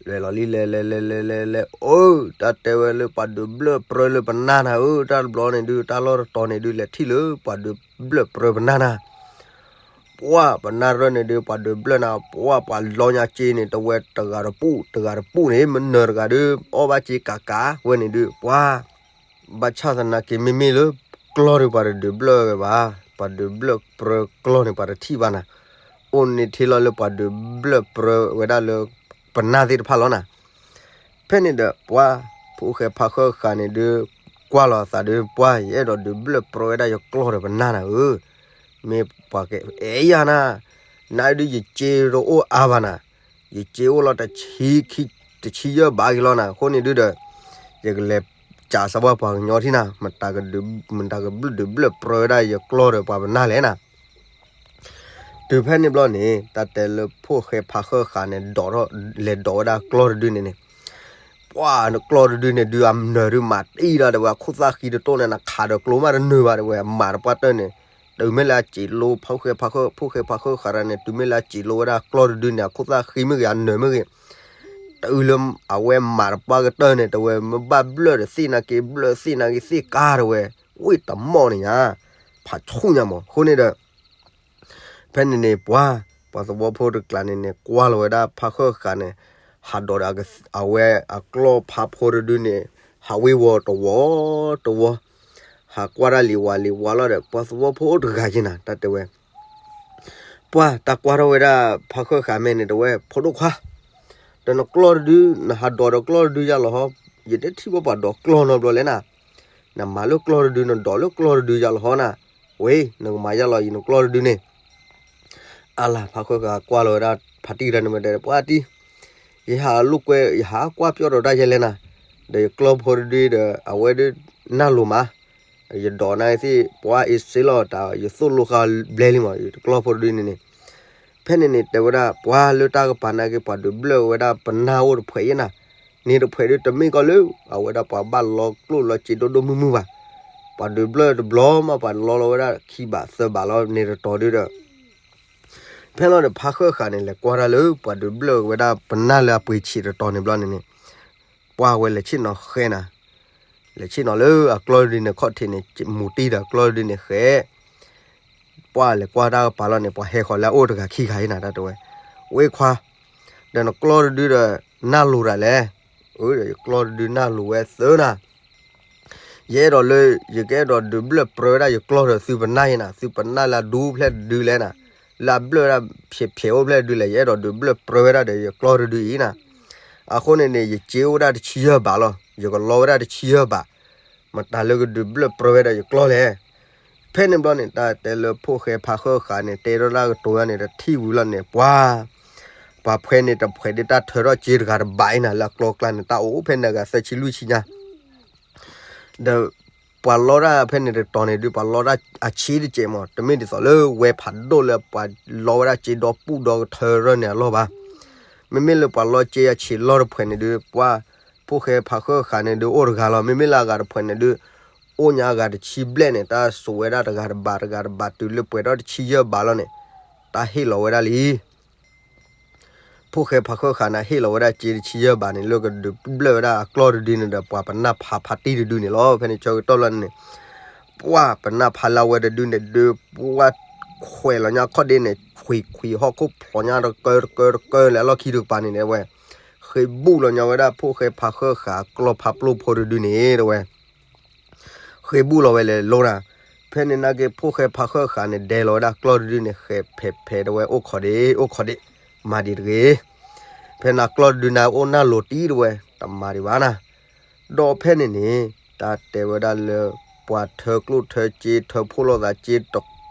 လဲၤလီၤလံ လဲၤလဲၤလဲၤလဲၤလဲၤလဲၤ အိၣ် တၢ်တဲဝဲလၢပှၤဒုးဘျၢၣ်ပြၢလၢပနၢ်နၤဧၢ, တၢ်တဘျီန့ၣ်ဒုး တၢ်လီၢ်တတီၤန့ၣ်ဒုး လဲၤထံၣ်လၢပှၤဒုးဘျၢၣ်ပြၢပနၢ်နၤ ပှၢ်ပနၢ်ရၢန့ၣ်ဒုး ပှၤဒုးဘျၢၣ်နၤ, ပှၢ်ပှၤလီညါစ့န့ၣ် တဝဲတဂၤတပူၤ တဂၤတပူၤန့ၣ် မနၢၤတဂၤဒုး အီၣ်ဘၣ်စ့ကးကးဝဲန့ၣ်ဒုး ပှၢ် ဘၣ်ဆၣ်သနာ်က့ မ့မ့ၢ်လၢကျီၢ်ဒုး ပှၤတဒုးဘျၢၣ်ဝဲဘၣ်, ပှၤဒုးဘျၢၣ်ပြၢကျီၢ်န့ၣ် ပှၤတထံၣ်ဘၣ်နၤ, အိၣ်န့ၢ်ထဲလီၤလၢပှၤဒုးဘျၢၣ်ပြၢဝဲဒၣ်လၢ ပနၢ်သ့ၣ်တဖၣ်လီၤနၤ ဖဲန့ၣ်ဒီး ပှၢ် ဖိၣ်ဃဲဖါဃၢၣ်ဃာ်န့ၣ်ဒုး ကွၢ်လီၤအသးဒုး ပှၢ် ယအဲၣ်ဒိးဒုးဘျၢၣ်ပြၢဝဲဒၣ်ယကျီၢ်ဒီးပနၢ်နၤဧၢ, မ့ၢ်ပှၤကအဲၣ်ယၤနၤ, နဒုးယစ့တအိၣ်အါဘၣ်နၤ, ယစ့အိၣ်လီၤတဆံခံ တဆံယဲၢ်ဘးက့ၤလီၤနၤ, အဃိန့ၣ်ဒုးဒီး ယကလဲၤစးစးပှၢ်ပှၤကညီထံၣ်နၤ, မတၤကဒုး မတၤကဘျၢၣ်ဒုးဘျၢၣ်ပြၢဝဲဒၣ်ယကျီၢ်ဒီးပှၤပနၢ်လဲၣ်နၤ တုၤဖဲန့ၣ်ဘျီန့ၣ် တၢ်တဲလၢဖိၣ်ဃဲဖါဃၢၣ်ဃာ်န့ၣ် ဒိးထီၣ် လဲၤဒိးဝဲဒၣ်ကျီၢ်တဒုန့ၣ်န့ၣ်, ပှၢ် ကျီၢ်တဒုန့ၣ်ဒုး အနၢၤဒုးမၤတံၢ်ဒီး တဲဝဲ အခိၣ်သၣ်ဃံတတိၢ်န့ၣ် နခးဒီးကျိမးတနၢၤဘၣ် တဲဝဲ အမၤတပှၢ်တၢၢ်န့ၣ်, တုၤမ့ၢ်လၢအစံးလိ ဖိၣ်ဃဲဖါဃၢၣ် ဖိၣ်ဃဲဖါဃၢၣ်ဃာ်တၢ်န့ၣ် တုၤမ့ၢ်လၢအစံးလိဝဲဒၣ်ကျီၢ်တဒုန့ၣ် အခိၣ်သၣ်ဃံမ့ၢ်ဂ့ၤ အနၢၤမ့ၢ်ဂ့ၤ, တုၤလၢအဝဲမၤတပှၢ်ကတၢၢ်န့ၣ် တဲဝဲ မ့ၢ်ဘၣ်ဘျၢၣ်ဒီးသ့ၣ်နာ်က့ ဘျၢၣ်သ့ၣ်နာ်က့သ့ၣ်ကါ တဲဝဲ, ဝ့ၢ်တမီၢ်န့ၣ်ညါ ဖးဆူၣ်ညါမး အဃိန့ၣ်ဒီး ဖဲန့ၣ်န့ၣ် ပှၤ ပှၤသဝီဖိတကျးန့ၣ်န့ၣ် ကွၢ်လီၤဝဲဒၣ်ဖါဃၢၣ်ဃာ်န့ၣ် ဟးဒိးဒီးအဝဲအကျီၢ်ဖါဖိတဒုန့ၣ် ဟးဝ့ၤဝီၤတဝီတဝီ, ဟးကွၢ်တၢ်လံၤဝါလံၤဝါလီၤဒီး ပှၤသဝီဖိအိၣ်တဂၤက့ၤနၤ တၢ်တဲဝဲ ပှၢ် တၢ်ကွၢ်ထီၣ်ဝဲဒၣ်ဖါဃၢၣ်ဃာ်မဲာ်န့ၣ် တဲဝဲ ဖိဒိၣ်ခွါ ဒီးနကျီၢ်တဒု နဟးဒိးဒီးကျီၢ်တဒုယါလီၤဟီ, ယတထံၣ်ဘၣ်ပှၤဒိးကျီၢ်နီတဘျီလဲၣ်နၤ, နမၤလၢကျီၢ်တဒု နဒိးလၢကျီၢ်တဒုယါလီၤဟီနၤ, ဝ့ နကမၤယါလီၤအံၤနကျီၢ်တဒုန့ၣ် အလၤ ဖါဃၢၣ်ဃာ်ကွၢ်လီၤဝဲဒၣ်ဖါတံၢ်တဂၤန့ၣ် မ့ၢ်တဲ ပှၢ်တံၢ်, ယဟးလိာ်ကွဲ ယဟးကွၢ်ပၠီၣ်ဒီးတၢ်ယဲလဲၣ်နၤ, ဒီးယကျီၢ်ဖိတဒုဒီး အဝဲဒုးနၢ်လိၤမး, ယဒိးနၤသ့ၣ် ပှၢ်အ့စ့လီၤတၢ် ယသိၣ်လိဃာ်ဘျဲလံမး ယကျီၢ်ဖိတဒုန့ၣ်န့ၣ်, ဖဲန့ၣ်န့ၣ် တဲဝဲဒၣ် ပှၢ်လၢတၢ်ကပၤနာ်က့ ပှၤဒုးဘျၢၣ်ဝဲဒၣ်ပနၢ်အိၣ်တဖှဲးအံၤနၤ, န့ၣ်တဖှဲးဒုးတမ့ၢ်ကီးလၢ အဝဲဒၣ်ပှၤဘၣ်လီကျိၣ်လီစ့ဒိၣ်ဒိၣ်မုၢ်မုၢ်ဘၣ်, ပှၤဒုးဘျၢၣ်တဘျီမး ပှၤလီလီၤဝဲဒၣ်ခံဘးသၢဘးလီၤန့ၣ်တတီၤဒုးဒီး ဖဲလီၤဒီးဖါဃၢၣ်ဃာ်န့ၣ် လဲၤကွၢ်တၢ်လၢပှၤဒုးဘျၢၣ်ဝဲဒၣ်ပနၢ်လၢအပှ့ၤဆံးတတီၤန့ၣ်ဘျီန့ၣ်န့ၣ်, ပှၢ်ဝဲလဲၤဆ့ၣ်နီၤဃဲနၤ, လဲၤဆ့ၣ်နီၤလၢအကျီၢ်တဒုန့ၣ်ခီၣ်ထံးန့ၣ် မူၤတံၢ်ဒီးအကျီၢ်တဒုန့ၣ်ဃဲ, ပှၢ်လဲၤကွၢ်တၢ်ကပၤလီၤန့ၣ် ပှၤဟဲဃီၤလၢအအိၣ်တဂၤခံဂၤအံၤနၤ တၢ်တဲဝဲ, ဝ့ခွါ, ဒီးနကျီၢ်တဒုဒီးနၢ်လိၤတၢ်လဲၣ်, အၢ ဒီးယကျီၢ်တဒုနၢ်လိၤဝဲသၢနၤ ယအဲၣ်ဒိးလၢ ယကအဲၣ်ဒိးဒုးဘျၢၣ်ပြၢဝဲဒၣ်ယကျီၢ်ဒီးသုပနၢ်အံၤနၤ, သုပနၢ်လၢအဒူဖျဲၣ်တဒုလဲၣ်နၤ, လၢအဘျၢၣ်ဝဲဒၣ်ဖျဲးဖျဲးအိၣ်ဖျဲၣ်တဒုလဲၣ်, ယအဲၣ်ဒိးဒုးဘျၢၣ်ပြၢဝဲဒၣ်ဒီးယကျီၢ်တဒုအံၤနၤ, အဃိန့ၣ်န့ၣ် ယစ့အိၣ်ဝဲဒၣ်တဆံယဲၢ်ဘးလီၤ, ယကလီဝဲဒၣ်တဆံယဲၢ်ဘး, မတၤလၢကဒုးဘျၢၣ်ပြၢဝဲဒၣ်ယကျီၢ်လဲၣ်. ဖဲန့ၣ်ဘျီန့ၣ် တၢ်တဲလၢဖိၣ်ဃဲဖါဃၢၣ်ဃာ်န့ၣ် တဲထီၣ်တၢ်ကတိၤဝဲန့ၣ် တထံၣ်ဝံၤလီၤန့ၣ် ပှၤ ပှၤဖှဲးန့ၣ်တဖှဲးဒ်တၢ်ထၢထီၣ်စ့တဂၤတဘးအံၤနၤ လၢအကျီကျါန့ၣ် တၢ်အိၣ်ဖဲန့ၣ်အဂၤသၢဆံလွံၢ်ဆံညါ ဒီး ပှၤလီတၢ်ဖဲန့ၣ်တတီၤန့ၣ်ဒုး ပှၤလီတၢ်အဆံးတစဲးမး တမ့ၢ်ဒ်သိးလၢဝဲဖးဒိၣ်လၢပှၤလီဝဲဒၣ်စ့ဒီပုၢ်ဒီကထၢရၢၢ်န့ၣ်အလီၢ်ဘၣ်. မ့မ့ၢ်လၢပှၤလီစ့အဆံးလီၢ်တဖှဲးန့ၣ်ဒုး ပှၤ ဖိၣ်ဃဲဖးဃၢၣ်ဃာ်န့ၣ်ဒုး အိၣ်တဂၤလီၤ. မ့မ့ၢ်လၢအဂၤတဖှဲးန့ၣ်ဒုး အိၣ်ညါအဂၤတဆံဘျဲၣ်န့ၣ် တၢ်စိာ်ဝဲဒၣ်တဂၤတဘး တဂၤတဘးတုၤလၢပှဲၤထီၣ်တဆံယဲၢ်ဘးလီၤန့ၣ် တၢ်ဟ့ၣ်လီၤဝဲဒၣ်လံ ဖိၣ်ဃဲဖးဃၢၣ်ဃာ်န့ၣ် ဟ့ၣ်လီၤဝဲဒၣ်စ့တဆံယဲၢ်ဘးန့ၣ် လၢကဒုးဘျၢၣ်ဝဲဒၣ်အကျီၢ်တဒုန့ၣ်ဒီး ပှၤပနၢ်ဖးဖါတံၢ်တဒုန့ၣ်လီၤ. ဖဲန့ၣ်ဆၢကတီၢ်လီၤန့ၣ် ပှၤပနၢ်ဖးလၢအဝဲတဒုန့ၣ်ဒုး ပှၤခွဲးလီၤညါခီၣ်ဒ့န့ၣ် ခွံခွံဟီၣ်ခိၣ်ဖျိးညါတကၢတကၢတကၢလၢအလီၢ်ခံတကပၤန့ၣ်ဝဲ ဃ့ဘူၣ်လီၤညါဝဲဒၣ်ဖိၣ်ဃဲဖးဃၢၣ်ဃာ်အကျီၢ်ဖးပျိၢ်ဖိတဒုန့ၣ်တဝဲ ဃ့ဘူၣ်လီၤဝဲလဲၤလိၤနၤ. ဖဲန့ၣ်နာ်က့ ဖိၣ်ဃဲဖးဃၢၣ်ဃာ်န့ၣ် ဒဲးလီၤဝဲဒၣ်ကျီၢ်တဒုန့ၣ် ဃဲးဖဲးဖဲးတဝဲ အိၣ်ခိးဒ့ အိၣ်ခိးဒ့ မၤဒံးတဂ့ၤ. ဖဲန့ၣ်ကျီၢ်တဒုန့ၣ် အိၣ်နၢ်လိၤတံၢ်တဝဲ တမၤဒံးဘၣ်နၤ. ဒီးဖဲန့ၣ်န့ၣ် တၢ်တဲဝဲဒၣ်လၢ ပှၤထၢကျိၣ်ထၢစ့ ထၢဖှိၣ်လိာ်သးစ့ တ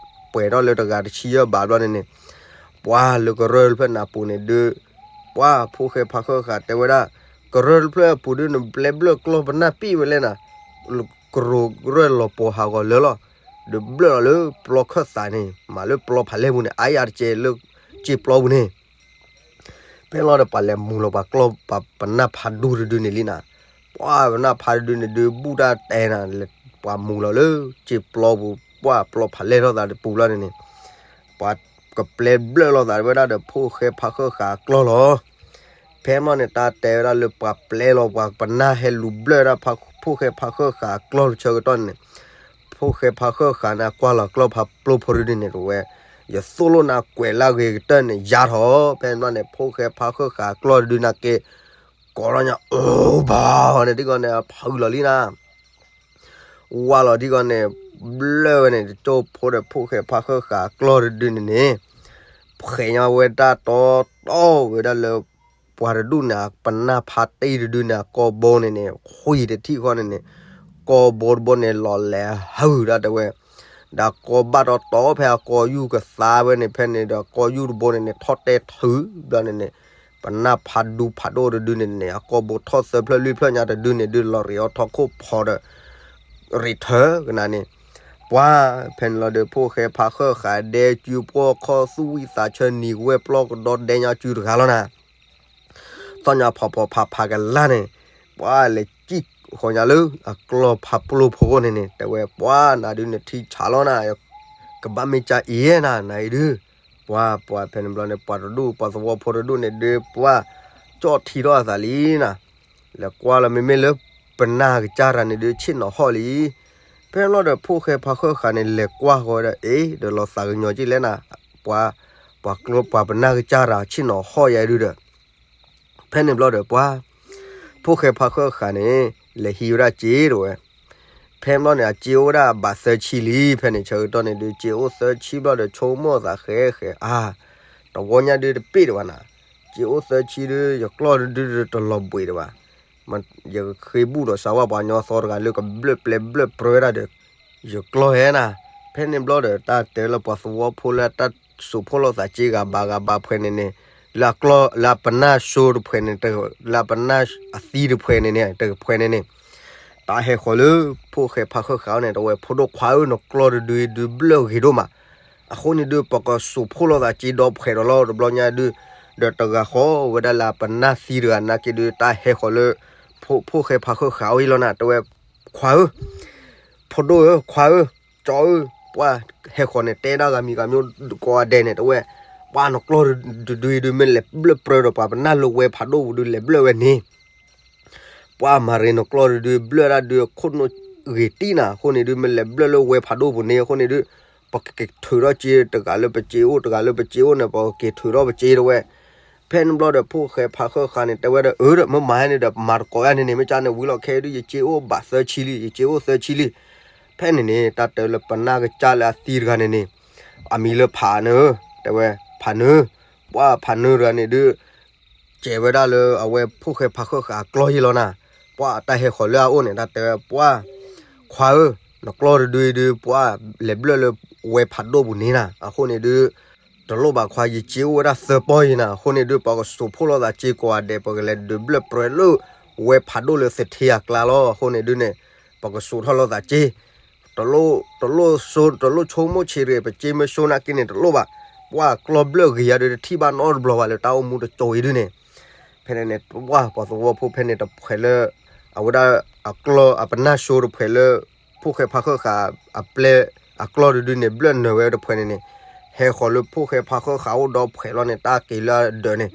ပှဲၤထီၣ်လၢတဂၤတဆံယဲၢ်ဘးဘျီန့ၣ်န့ၣ်, ပှၤလၢကရၢၢ်တဖျၢၣ်န့ၣ်အပူၤန့ၣ်ဒုး, ပှၤဖိၣ်ဃဲဖါဃၢၣ်ဃာ်တဲဝဲဒၣ်, ကရၢၢ်တဖျၢၣ်အပူၤဒုး နဘျဲးဘျၢၣ်ကျီၢ်ပနၢ်ပံၣ်ဝဲလဲၣ်နၤ, ကရူၢ်ကရၢၢ်လီၤပှီၤဟးဂီၤလၢာ်လီၤ, ဒုးဘျၢၣ်လီၤလၢပျီခၢၣ်သးန့ၣ် မၤလၢပျီဖးလဲၢ်ပူၤန့ၣ် အါယၤတကဲလၢစ့ပျီပူၤန့ၣ် ဖဲလီၤဒီးပှၤလဲၤမူၤလီၤပှၤကျီၢ်ပှၤပနၢ်ဖးဒူတဒုန့ၣ်လံနၤ, ပှၤပနၢ်ဖးတဒုန့ၣ်ဒုး ဘူၣ်တၢ်တဲနၤ, ပှၤမူၤလီၤလၢစ့ပျီပူၤ, ပှၤပျီဖးလဲၢ်ထီၣ်သးတပူၤလီၤန့ၣ်န့ၣ်, ပှၤကပျဲဘျၢၣ်လိာ်သးဝဲဒၣ်ဒီးဖိၣ်ဃဲဖါဃၢၣ်ဃာ်အကျီၢ်လီၤ. ဖဲမီၢ်န့ၣ် တၢ်တဲဝဲဒၣ်လၢပှၤပျဲလီၤ ပှၤပနၢ်ဟဲလူၤဘျၢၣ်ဒၣ်ဖိၣ်ဃဲဖါဃၢၣ်ဃာ်အကျီၢ်တဆၢကတီၢ်န့ၣ်, ဖိၣ်ဃဲဖါဃၢၣ်ဃာ်န့ၣ် အကွၢ်လီၤကျီၢ်ဖးပျိဖိတဒုန့ၣ်တဝဲ, ယသိၣ်လိနၤကွဲးလၢအဂ့ၤကတၢၢ်န့ၣ် ယါထီၣ်, ဖဲမီၢ်န့ၣ် ဖိၣ်ဃဲဖါဃၢၣ်ဃာ်အကျီၢ်တဒုန့ၣ်က့ၤ, ကိးလီၤညါအၢဘၣ်န့ၣ် ထံကီၢ်န့ၣ် ဖုးလီၤလံနၤ ဝါလီၤထံကီၢ်န့ၣ်, ဘျၢၣ်ဝဲန့ၣ် တကၠိဖိဒီးဖိၣ်ဃဲဖါဃၢၣ်ဃာ်အကျီၢ်တဒုန့ၣ်န့ၣ်, ဖှဲးညါဝဲတၢ်တီတီဝဲဒၣ်လၢ ပှၤတဒူၣ်န့ၣ် ပနၢ်ဖးတ့ၢ်တဒုန့ၣ် အကိာ်ဘိန့ၣ်န့ၣ် ဃုတထံၣ်ဃီန့ၣ်န့ၣ်, ကိာ်ဘိတဘိန့ၣ် လီၤလဲၤဟုၣ်ဒၣ်တဲဝဲ, ဒီးကိာ်ဘၣ်တီတီဖဲအကိာ်ယူၢ်ကသါဝဲန့ၣ် ဖဲန့ၣ်ဒီးကိာ်ယူၢ်တဘိန့ၣ်န့ၣ် ထီၣ်တဲထုးဘျီန့ၣ်န့ၣ်, ပနၢ်ဖးဒူဖးဒိၣ်တဒုန့ၣ်န့ၣ် အကိာ်ဘိထီၣ်သၢဖျၢၣ်လွံၢ်ဖျၢၣ်ညါတဒုန့ၣ်ဒုး လီၤရံးအီၣ်ထီၣ်ခိၣ်ဖီဒီး ရံးထၢကနၤန့ၣ်, ပှၤဖဲန့ၣ်လီၤဒီး ဖိၣ်ဃဲဖါဃၢၣ်ဃာ်ဒဲကုဖှီၣ်ခီသူၣ်ဝံၣ်သးဆၢနံၤကဝဲၢ်ပျီကဒီဒဲညါကုတဂၤလီၤနၤ သီၣ်ညါဖးဖီဖးဖးကလါန့ၣ်, ပှၤလဲၤစံၣ်ဃီၤညါလၢအကျီၢ်ဖးပျိဖိန့ၣ်န့ၣ် တဲဝဲပှၤနၤဒုးနထံဆးလီၤနၤ, ကဘၣ်မ့ၢ်ကါအံၤနၤ နၤအံၤဒုး, ပှၤပှၤဖဲန့ၣ်ဘျီန့ၣ် ပှၤတဒူၣ်ပှၤသဝီဖိတဒူၣ်န့ၣ်ဒုး ပှၤကၠီၣ်ထံထီၣ်အသးလံနၤ, လဲၤကွၢ်လီၤမ့မ့ၢ်လၢ ပနၢ်ကစၢ်တဂၤန့ၣ်ဒုး ဆ့ၣ်နီၤဟီၣ်လံ ဖဲန့ၣ်ဘျီဒီး ဖိၣ်ဃဲဖါဃၢၣ်ဃာ်န့ၣ် လဲၤကွၢ်ဃီၤဝဲဒၣ် အ့ ဒီးလီၤသးကညီၤက့ၤလဲၣ်နၤ, ပှၤ ပှၤကျိပှၤပနၢ်ကစၢ်တဂၤ ဆ့ၣ်နီၤဟီၣ်ယၤဒုးဒီး, ဖဲန့ၣ်ဘျီဒီးပှၤ ဖိၣ်ဃဲဖါဃၢၣ်ဃာ်န့ၣ် လဲၤဟံးဝဲဒၣ်စ့တဝဲ, ဖဲန့ၣ်ဘျီန့ၣ် အစ့အိၣ်ဝဲဒၣ်ဘးသၢဆံလံ ဖဲန့ၣ်ဆၢကတီၢ်န့ၣ်ဒုး စ့အိၣ်သၢဆံဘျီဒီး ဆိကမိၣ်သးဃဲဃဲ အါ တဝီညါဒုးတပ့ၢ်ဒံးဘၣ်နၤ, စ့အိၣ်သၢဆံဒုး ယကျီၢ်ဒုးဒုးတလီၤဘှံးဒံးဘၣ်, ယဃ့ဘူၣ်ဒီးစးဝါပှၤကညီသီတဂၤလၢကဘျၢၣ်ပျဲဘျၢၣ်ပြၢဝဲဒၣ်ဒီး ယကျီၢ်ဟဲနၤ, ဖဲန့ၣ်ဘျီဒီး တၢ်တဲလၢပှၤသဝီဖိလၢတၢ်စိာ်ဖှိၣ်လိာ်သးစ့ဂၤဘၣ်ဂၤဘၣ်ဖှဲးန့ၣ်န့ၣ်, လၢအကျီၢ် လၢအပနၢ်စိတဖှဲးန့ၣ်, လၢအပနၢ်အသံတဖှဲးန့ၣ်န့ၣ် တဖှဲးန့ၣ်န့ၣ်, တၢ်ဟဲဃီၤလၢ ဖိၣ်ဃဲဖါဃၢၣ်ဃာ်အအိၣ်န့ၣ် တဲဝဲ ဖိဒိၣ်ခွါဧၢ နကျီၢ်တဒုဒုးဘျၢၣ်ဂ့ၤဒိၣ်မး, အဃိန့ၣ်ဒုး ပကစိာ်ဖှိၣ်လိာ်သးစ့ဒီဖှဲးဒီးလီၤ တဘျီညါဒုး, ဒီးတဂၤဃီၤဝဲဒၣ်လၢအပနၢ်သံတဂၤနာ်က့ဒုး တၢ်ဟဲဃီၤလၢ ဖိၣ်ဃဲဖါဃၢၣ်ဃာ်အအိၣ်အံၤလီၤနၤ တဲဝဲ, ခွါဧၢ, ဖိဒိၣ်ဧၢ ခွါဧၢ, ကၠီဧၢ, ပှၤဟဲဃီၤန့ၣ် တဲဒၣ်ဂၤမံၤဂၤမံၤကိးဂၤဒဲးန့ၣ် တဲဝဲ, ပှၤနကျီၢ်တဒုဒုးမ့ၢ်လဲၤဘျၢၣ်ပြၢဒီးပှၤပနၢ်လၢဝဲဖးဒိၣ်ပူၤဒုးလဲၤဘျၢၣ်ဝဲန့ၣ် ပှၤမၤရ့ၤနကျီၢ်တဒုးဘျၢၣ်ဒၣ်ဒုးခိၣ်နူာ်ဂ့ၤတံၢ်နၤ အဃိန့ၣ်ဒုး မ့ၢ်လဲၤဘျၢၣ်လၢဝဲဖးဒိၣ်ပူၤန့ၣ် အဃိန့ၣ်ဒုး ပကက့ၤထုးထီၣ်စ့တဂၤလၢပစ့အိၣ် တဂၤလၢပစ့အိၣ်န့ၣ် ပကက့ၤထုးထီၣ်ပစ့တဲဝဲ, ဖဲန့ၣ်ဘျီဒီး ဖိၣ်ဃဲဖါဃၢၣ်ဃာ်န့ၣ် တဲဝဲဒီး အၢ ဒီးမ့ၢ်မၤဟဲန့ၣ်ဒီး မၤတကိးယၤန့ၣ်န့ၣ် မ့ၢ်ကၢ်န့ၣ်ဝံၤလီၤခဲဒုး ယစ့အိၣ်ဘးသၢဆံလံ ယစ့အိၣ်သၢဆံလံ ဖဲန့ၣ်န့ၣ် တၢ်တဲလၢပနၢ်ကစၢ်လၢအသံတဂၤန့ၣ်န့ၣ် အမံၤလၢဖးနၢ တဲဝဲ ဖးနၢ ပှၤဖးနၢတဂၤန့ၣ်ဒုး ကဲဝဲဒၣ်လၢအဝဲဖိၣ်ဃဲဖးဃၢၣ်ဃာ်အကျီၢ်ယ့လီၤနၤ, ပှၤတၢ်ဟဲဃီၤလၢအအိၣ်န့ၣ် တၢ်တဲဝဲပှၤ ခွါဧၢ, နကျီၢ်တဒုဒုး ပှၤလဲၤဘျၢၣ်လၢဝဲဖးဒိၣ်ပူၤန့ၣ်နၤ, အဃိန့ၣ်ဒုး တလိၣ်ဘၣ်ခွါ ယစ့အိၣ်ဝဲဒၣ်သၢပီၢ်ယ့နၤ, အဃိန့ၣ်ဒုး ပကစိာ်ဖှိၣ်လိာ်သးစ့ကိးဂၤဒဲး ပကလဲၤဒုးဘျၢၣ်ပြၢလၢ ဝဲဖးဒိၣ်လၢသထ့အကျါလီၤ, အဃိန့ၣ်ဒုးန့ၣ် ပကစိာ်ထီၣ်လိာ်သးစ့ တလိၣ် တလိၣ်ဆိ တလိၣ်ဆိကမိၣ်ဆံးတဂ့ၤ ပစ့မ့ၢ်ဆိနာ်က့န့ၣ်တလိၣ်ဘၣ်, ပှၤကျီၢ်ဘျၢၣ်ဂ့ၤယၤဒုးတထံၣ်ဘၣ်နီတဘျီဘၣ်လၢတၢ်အိၣ်မူတစိၤအံၤဒုးန့ၣ်, ဖဲန့ၣ်န့ၣ် ပှၤပှၤသဝီဖိဖဲန့ၣ်တဖှဲးလၢ အဝဲဒၣ်အကျီၢ်အပနၢ်စိတဖှဲးလၢ ဖိၣ်ဃဲဖါဃၢၣ်ဃာ်အပျဲၢ်အကျီၢ်တဒုန့ၣ် ဘျၢၣ်နၢၤဝဲတဖှဲးန့ၣ်န့ၣ်, ဟဲဃီၤလၢဖိၣ်ဃဲဖါဃၢၣ်ဃာ်အိၣ်ဒီဖှဲးလီၤန့ၣ် တၢ်က့ၤလၢအဒၢးန့ၣ်,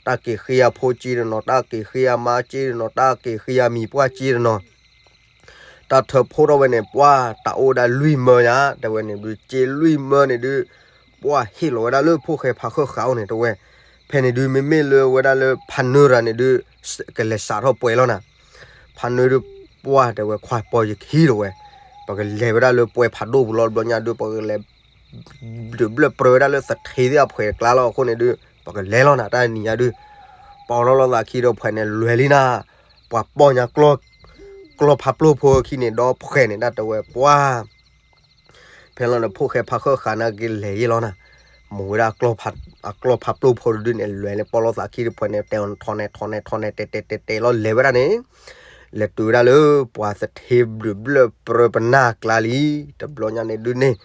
တၢ်က့ၤဃ့အဖိစ့တနီၤ တၢ်က့ၤဃ့အမါစ့တနီၤ တၢ်က့ၤဃ့အမံၤပှၢ်စ့တနီၤ တၢ်ထၢဖှိၣ်ထီၣ်ဝဲန့ၣ် ပှၤတၢ်အိၣ်ဝဲဒၣ်လွံၢ်မၢယါ တဲဝဲန့ၣ်ဒုး စ့လွံၢ်မၢန့ၣ်ဒုး ပှၤဟ့ၣ်လီၤဝဲဒၣ်လၢဖိၣ်ဃဲဖါဃၢၣ်ဃာ်အိၣ်န့ၣ် တဲဝဲ, ဖဲန့ၣ်ဒုး မ့မ့ၢ်လၢဝဲဒၣ်လၢဖးနၢရၤန့ၣ်ဒုး ကလဲၤစးထီၣ်ပှဲၤလီၤနၤ, ဖးနၢဒုး ပှၤတဲဝဲခွါပီၢ်ယခံတဝဲ, ပကလဲၤဝဲဒၣ်လၢပှဲၤဖးဒိၣ်ပူၤလီၤ တဘျီညါဒုး ပကလဲၤ ဒုးဘျၢၣ်ပြၢဝဲဒၣ်လၢသထ့သ့ၣ်အဖှဲးကျါလီၤ အဃိန့ၣ်ဒုး ပကလဲၤလီၤနၤ တၢ်နံၤညါဒုး, ပီၢ်ထီၣ်လိာ်သးခံဒီးဖှဲးန့ၣ်လွဲၤလံနၤ, ပှၤပီၢ်ညါကျီၢ် ကျီၢ်ဖးပျိၢ်ဖိခံန့ၣ် ဒီဖှဲးန့ၣ် တၢ်တဲဝဲပှၤ ဖဲ ဖဲလီၤန့ၣ် ဖိၣ်ဃဲဖါဃၢၣ်ဃာ်န့ၣ်က့ၤလဲၤယ့ၢ်လီၤနၤ, မူဝဲဒၣ် အကျီၢ်ဖးပျိၢ်ဖိတဒုန့ၣ် လဲၤလၢပီၣ်လိာ်သးခံတဖျၢၣ်န့ၣ် တဲထီၣ်နဲထီၣ်နဲထီၣ်နဲ တဲတဲတဲတဲလီၤ လဲၤဝဲဒၣ်န့ၣ် လဲၤတုၤဝဲဒၣ်လၢ ပှၤသထ့ဒုးဘျၢၣ်ပြၢပနၢ်ကျါလံ, တဘျီညါန့ၣ်ဒုးန့ၣ်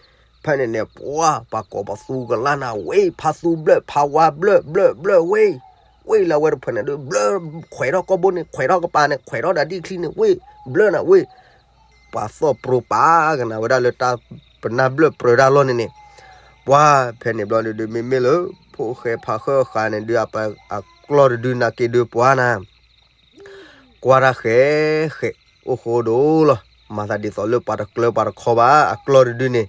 ဖဲန့ၣ်န့ၣ် ပှၤ ပှၤကိးပသူကလါနၤ ဝ့ၢ် ဖါသူဘျၢၣ် ဖါဝါဘျၢၣ် ဘျၢၣ် ဘျၢၣ် ဝ့ၢ်, ဝ့ၢ်လၢအဝဲတဖျၢၣ်န့ၣ်ဒုး ဘျၢၣ် ခွဲးထီၣ်ကိာ်ဘိန့ၣ် ခွဲးထီၣ်ကပၤန့ၣ် ခွဲးထီၣ်ဒီးဒံၣ်ချံန့ၣ် ဝ့ၢ် ဘျၢၣ်နၤ ဝ့ၢ်, ပှၤသီၣ်ပြိပာ်ကနၤဝဲဒၣ်လၢတၢ် ပနၢ်ဘျၢၣ်ပြၢတၢ်လီၢ်န့ၣ်န့ၣ်, ပှၤ ဖဲန့ၣ်ဘျီဒုးဒုး မ့မ့ၢ်လၢ ဖိၣ်ဃဲဖါဃၢၣ်ဃာ်န့ၣ်ဒုး အကျီၢ်တဒုနၤက့ဒုး ပှၤနၤ ကွၢ်တၢ်ဃဲဃဲ အိၣ်ဃိဒိလီၤ, မၤသးဒ်သိးလၢပှၤတကျၢၤပှၤတခီဘၣ် အကျီၢ်တဒုန့ၣ်